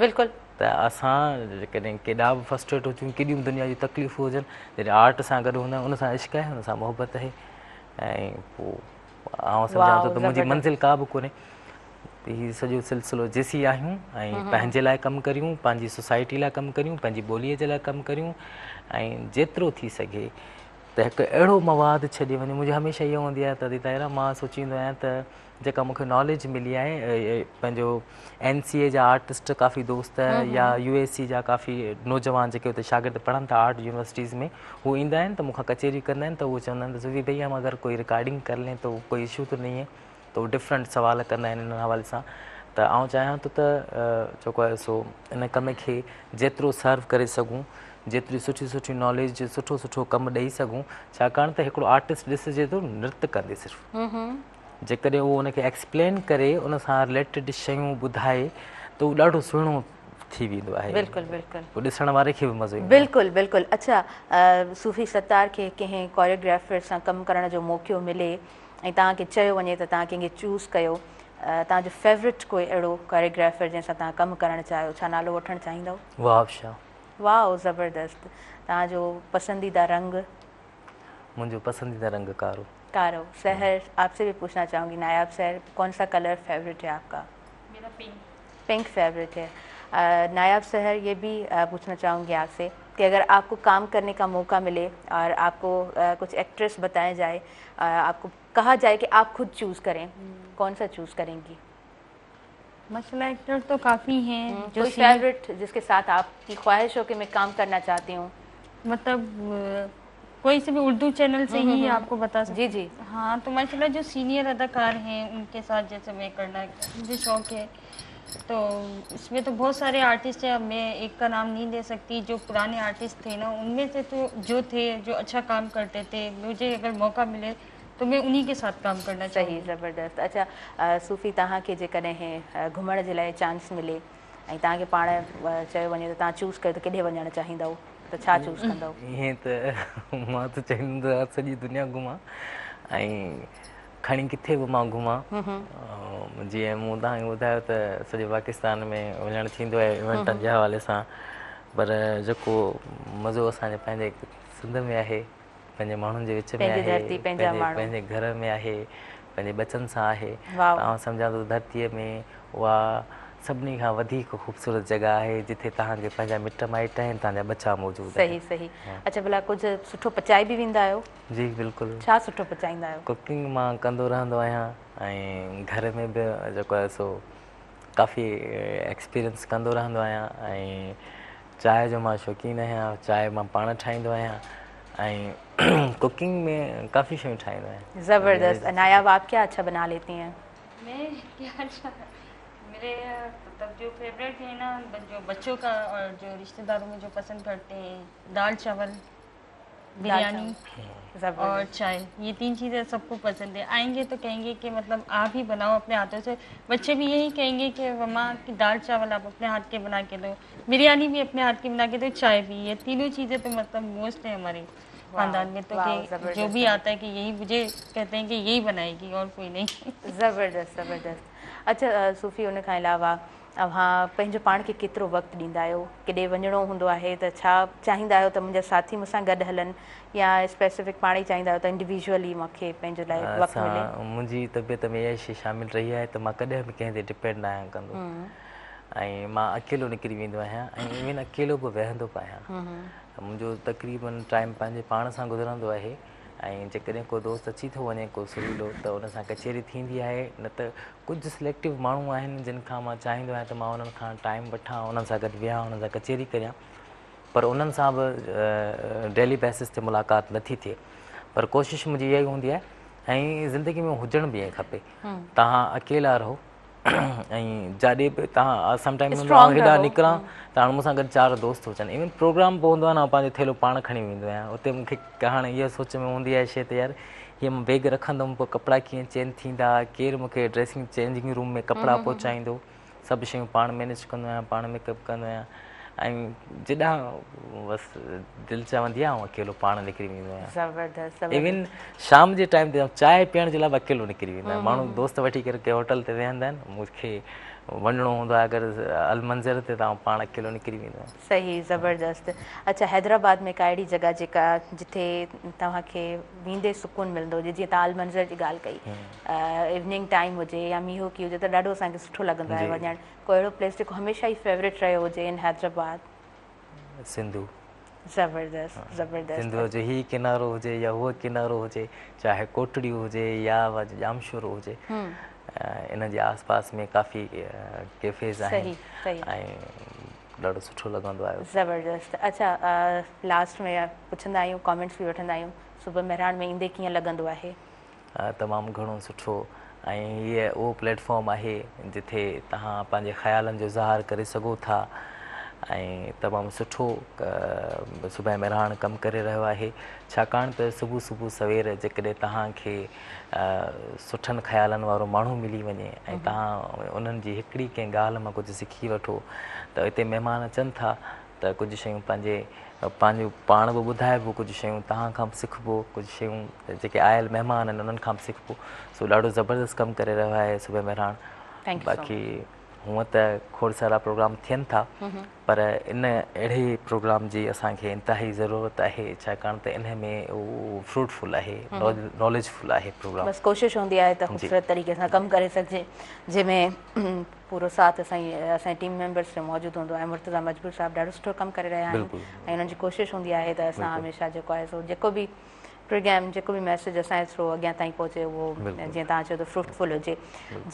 بلڪل. ته اسان جيڪڏهن ڪيڏا به فرسٽريٽ هجون ڪيڏيون به دنيا جون تڪليفون هجن جڏهن آرٽ سان گڏ هوندا آهيون ان سان عشق آهي ان سان محبت آهي ۽ پوء آئون سمجهان ٿو ته منهنجي منزل ڪا به ڪونهي هي سڄو سلسلو جيسين آهيون ۽ پنهنجي لاء ڪم ڪريون پنهنجي سوسائٽي لاء ڪم ڪريون پنهنجي ٻوليء جي لاء ڪم ڪريون ۽ جيترو ٿي سگهي ته هڪ اهڙو مواد ڇڏي وڃون منهنجي هميشه اها هوندي آهي ته ادي طاهره مان سوچيندو آهيان ته جيڪا مون کي ناليج ملي آهي پنهنجو اين سي اي جا آرٽسٽ ڪافي دوست يا يو ايس سي جا ڪافي نوجوان جيڪي اتي شاگرد پڙهن ٿا آرٽ يونيورسٽيز ۾ هو ايندا آهن ته مون کان ڪچهري ڪندا آهن ته هو چوندا آهن ته صوفي ڀئي هم اگر ڪوئي رڪارڊنگ ڪر لين تو ڪوئي اشو تو نهين هي ته هو ڊفرنٽ سوال ڪندا آهن ان حوالي سان ته آئون چاهيان ٿو ته جيڪو آهي سو ان ڪم کي جيترو سرو ڪري سگهون جيتري سٺي سٺي ناليج سٺو سٺو ڪم ڏئي سگهون ڇاڪاڻ ته هڪڙو آرٽسٽ ڏسجي ٿو نرت ڪندي صرف جيڪڏهن اهو ان کي ايڪسپلين ڪري ان سان رليٽيڊ شيون ٻڌائي ته اهو ڏاڍو سهڻو ٿي ويندو آهي. بلڪل بلڪل. پوء ڏسڻ واري کي به مزو ايندو آهي. بلڪل بلڪل اڇا صوفي ستار کي ڪنهن ڪوريوگرافر سان ڪم ڪرڻ جو موقعو ملي ۽ توهان کي چيو وڃي ته توهان ڪنهن کي چوز ڪيو توهان جو فيورٽ ڪوئي اهڙو ڪوريوگرافر جنهن سان توهان ڪم ڪرڻ چاهيو ڇا نالو وٺڻ چاهيندؤ؟ وهاب شاهه. واء زبردست توهان جو پسنديده رنگ؟ منهنجو پسنديده رنگ ڪارو. ڪارو. سحر آپ سي بهي پوڇنا چاهونگي ناياب سحر ڪون سا ڪلر فيورٽ هي آپ ڪا؟ ميرا پنڪ. پنڪ فيورٽ هي. ناياب سحر يه بهي پوڇنا چاهونگي آپ سي ڪي اگر آپ ڪو ڪام ڪرني ڪا موقع ملي اور آپ ڪو ڪجهه ايڪٽريس بتايا جائي آپ ڪو ڪها جائي ڪي آپ خود چوز ڪرين ڪون سا چوز ڪرينگي؟ ماشاءالله ايڪٽر تو ڪافي هين جو ڪوئي فيورٽ جس ڪي ساٿ آپ ڪي خواهش هو ڪي مين ڪام ڪرنا چاهتي هون. مطلب ڪوئي سي بهي اردو چينل سي هي آپ ڪو بتا سڪتي جي جي ها تو ماشاءالله جو سينئر اداڪار هين ان ڪي ساٿ جيسي مين ڪرنا مجهي شوق هي تو اس مين تو بهت ساري آرٽسٽ هين مين ايڪ ڪا نام نهين the سڪتي جو پراني آرٽسٽ ٿي نا ان مين سي تو جو ٿي جو اڇا ڪام ڪرتي ٿي مجهي اگر موقع ملي تو مين انهي ڪي ساٿ ڪام ڪرنا صحيح زبردست اڇا صوفي توهان کي جيڪڏهن گهمڻ جي لاء چانس ملي ۽ توهان کي پاڻ چيو وڃي ته توهان چوز ڪيو ته ڪيڏي وڃڻ چاهيندؤ ته ڇا چوز ڪندؤ؟ ائين ته مان ته چاهيندم ته سڄي دنيا گهمان ۽ کڻي ڪٿي به مان گهمان جيئن مون توهان کي ٻڌايو ته سڄي پاڪستان ۾ وڃڻ ٿيندو آهي ايونٽن جي حوالي سان پر جيڪو مزو اسان جي پنهنجي سنڌ ۾ آهي پنهنجي ماڻهن جي وچ ۾ آهي، پنهنجي گهر ۾ آهي، پنهنجي ٻچن سان آهي ته آئون سمجهان ٿو ڌرتيء ۾ اها سڀني کان وڌيڪ خوبصورت جڳهه آهي جتي توهان کي پنهنجا مٽ مائٽ ۽ توهان جا ٻچا موجود آهن. صحيح صحيح اڇا ڀلا ڪجهه سٺو پچائي به ويندا آهيو؟ جي بلڪل. ڇا سٺو پچائيندا آهيو؟ ڪوڪنگ مان ڪندو رهندو آهيان ۽ گهر ۾ به جيڪو آهي سو ڪافي ايڪسپيرينس ڪندو رهندو آهيان ۽ چانهه جو مان شوقين آهيان چانهه مان پاڻ ٺاهيندو آهيان ۽ ڪوڪنگ ۾ ڪافي شيون ٺاهيندو آهيان. زبردست ناياب آپ ڪيا اڇا بنا ليتي هين. مين ڪيا اڇا ميري مطلب جو فيورٽ هي نا جو بچو ڪا اور جو رشتي دارو ۾ جو پسند ڪرتي هين دال چاول. برياني اور چائي يي تين چيزين سب ڪو پسند هي آئينگي تو ڪهينگي ڪي مطلب آپ هي بنائو اپني هاٿو سي بچي بهي يهي ڪهينگي ڪي مما ڪي دال چاول آپ اپني هاٿ ڪي بنا ڪي دو برياني بهي اپني هاٿ ڪي بنا ڪي دو چائي بهي يي تينو چيزين تو مطلب موسٽ هي هماري خاندان ۾ تو ڪي جو بهي آتا هي ڪي يهي مجهي ڪهتي هين ڪي يهي بنائيگي اور ڪوئي نهين. زبردست زبردست اڇا صوفي ان کان علاوه اوهان پنهنجو پاڻ کي ڪيترو وقت ڏيندا آهيو؟ ڪيڏي وڃڻو هوندو آهي ته ڇا چاهيندا آهيو ته منهنجا ساٿي مون سان گڏ هلن يا اسپيسفڪ پاڻ ئي چاهيندا آهيو ته انڊيويجوئلي مون کي پنهنجي لاء وقت ملي؟ اسان منهنجي طبيعت ۾ اها شيء شامل رهي آهي ته مان ڪڏهن به ڪنهن تي ڊپينڊ ناهيان ڪندو ۽ مان اڪيلو نڪري ويندو آهيان ۽ ايون اڪيلو به ويهندو به آهيان ته منهنجو تقريبن ٽائيم پنهنجي پاڻ سان گذرندو آهي. ۽ جيڪڏهن ڪو دوست اچي ٿو وڃي ڪو سريلو ته ان سان ڪچهري ٿيندي آهي نه ته ڪجهه سليڪٽو ماڻهو آهن جن کان مان چاهيندو آهيان ته مان انهن کان ٽائيم وٺان انهن سان گڏ ويهان انهن سان ڪچهري ڪريان پر انهن سان به ڊيلي بيسس تي ملاقات نٿي ٿئي پر ڪوشش منهنجي اها ئي هوندي آهي ۽ زندگي ۾ هجڻ به ائين کپي توهان اڪيلا رهو ۽ جاڏي به توهان سم ٽائيم هوندو آهي هيڏانهن نڪران ته هاڻي مون سان گڏ چار دوست هجن ايون پروگرام به هوندو آهي نه پنهنجو ٿيلهو پاڻ کڻي ويندو آهيان اتي مون کي هاڻي اها سوچ ۾ هوندي آهي شي ته يار هيء مان بيگ رکندم پوء ڪپڙا ڪيئن چينج ٿيندا ڪير مون کي ڊريسنگ چينجنگ روم ۾ ڪپڙا پهچائيندو سڀ شيون پاڻ مينيج ڪندو آهيان پاڻ ميڪ اپ ڪندو آهيان ۽ جيڏانهن بس دل چوندي آهي آئون اڪيلو پاڻ نڪري ويندو آهيان زبردست ايون شام جي ٽائيم تي چانهه پيئڻ جي لاء به اڪيلو نڪري ويندو آهيان ماڻهو دوست وٺي ڪري ڪنهن هوٽل تي ويهندا آهن مون کي وڃڻو هوندو آهي اگر المنظر تي ته آئون پاڻ اڪيلو نڪري ويندو آهيان. صحيح زبردست اڇا حيدرآباد ۾ ڪا اهڙي جڳهه جيڪا جتي توهان کي ويندي سڪون ملندو هجي جيئن توهان المنظر جي ڳالهه ڪئي ايوننگ ٽائيم هجي يا مينهوڪي هجي ته ڏاڍو اسان کي سٺو لڳندو آهي وڃڻ ڪو اهڙو پليس جيڪو هميشه ئي فيورٽ رهيو هجي ان حيدرآباد؟ سنڌو. زبردست زبردست. سنڌوء جو هي ڪنارو هجي يا هو ڪنارو هجي چاهي ڪوٽڙي هجي يا ڄامشورو هجي ان جي آس پاس ۾ ڪافي ڪيفيز آهن ۽ ڏاڍو سٺو لڳندو آهي. زبردست اڇا لاسٽ ۾ پڇندا آهيون ڪامينٽس به وٺندا آهيون صبح مهراڻ ۾ ايندي ڪيئن لڳندو آهي؟ تمام گهڻو سٺو ۽ هيء اهو پليٽ فارم آهي جتي توهان پنهنجي خيالن جو اظهار ڪري سگهو ٿا ۽ تمام سٺو صبح مهراڻ ڪم ڪري رهيو آهي ڇاڪاڻ ته صبح صبح سوير جيڪڏهن توهان کي سٺن خيالن وارو ماڻهو ملي وڃي ۽ توهان انهن جي هڪڙي ڪنهن ڳالهه مان ڪجهه سکي وٺو ته اتي مهمان اچن ٿا ته ڪجهه شيون پنهنجي پنهنجو پاڻ به ٻڌائبو ڪجهه شيون توهان کان به سکبو ڪجهه شيون جيڪي آيل مهمان آهن انهن کان به سکبو سو ڏاڍو زبردست ڪم ڪري رهيو آهي صبح مهراڻ باقي هونء ته کوڙ سارا پروگرام ٿين ٿا پر ان اهڙي پروگرام جي اسان کي انتهائي ضرورت آهي ڇاڪاڻ ته ان ۾ اهو فروٽفل آهي ناليج فل آهي پروگرام بس ڪوشش هوندي آهي ته خوبصورت طريقي سان ڪم ڪري سگهجي جنهن ۾ پورو ساٿ اسان جي اسان جي ٽيم ميمبرس جو موجود هوندو آهي مرتضيٰ مجبور صاحب ڏاڍو سٺو ڪم ڪري رهيا آهن ۽ انهن جي ڪوشش هوندي آهي ته اسان هميشه جيڪو آهي سو جيڪو به پروگرام جيڪو به ميسيج اسان جي ٿرو اڳيان تائين پهچي اهو جيئن توهان چيو ته فروٽفل هجي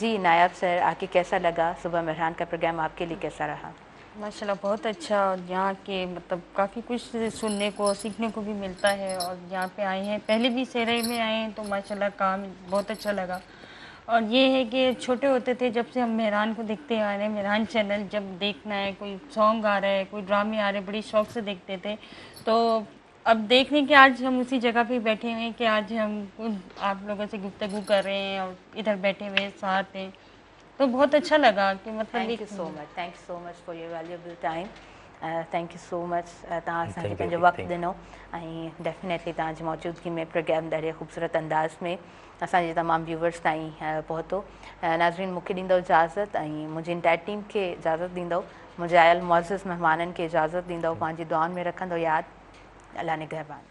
جي ناياب سر آپ کي ڪيسا لگا صبح مهراڻ کا پروگرام آپ کے لئي ڪيسا رها. ماشاءالله بهت اڇا اور يهان ڪي مطلب ڪافي ڪجه سنني ڪو سيکني ڪو ڀي ملتا هي اور يهان پي آئي هين پهلي ڀي سيري ۾ آئي هين تو ماشاءالله ڪام بهت اڇا لگا اور يه هي ڪي ڇوٽي هوتي ٿي جب سي هم مهران ڪو ديکتي آ رهي هين مهران چينل جب ديکنا هي ڪوئي سونگ آ رها هي ڪوئي ڊرامي آ رهي بڙي شوق سي ديکتي ٿي تو اب ديک رهي هين ڪي آج هم اسي جگه پي بيٺي هوئي هين ڪي آج هم آپ لوگون سي گفتگو ڪر رهي هين اور ادهر بيٺي هوئي ساٿ هين تو بهت اڇا لگا ڪي مطلب thank you so much thank you so much for your valuable time thank you so much توهان اسان کي پنهنجو وقت ڏنو ۽ ڊيفينيٽلي توهان جي موجودگي ۾ پروگرام ڏاڍي خوبصورت انداز ۾ اسان جي تمام ويوورس تائين پهتو ناظرين مون کي ڏيندو اجازت ۽ منهنجي انٽائر ٽيم کي اجازت ڏيندو منهنجي آيل معزز مهمانن کي اجازت ڏيندو پنهنجي دعائن ۾ رکندو ياد الله نگهبان.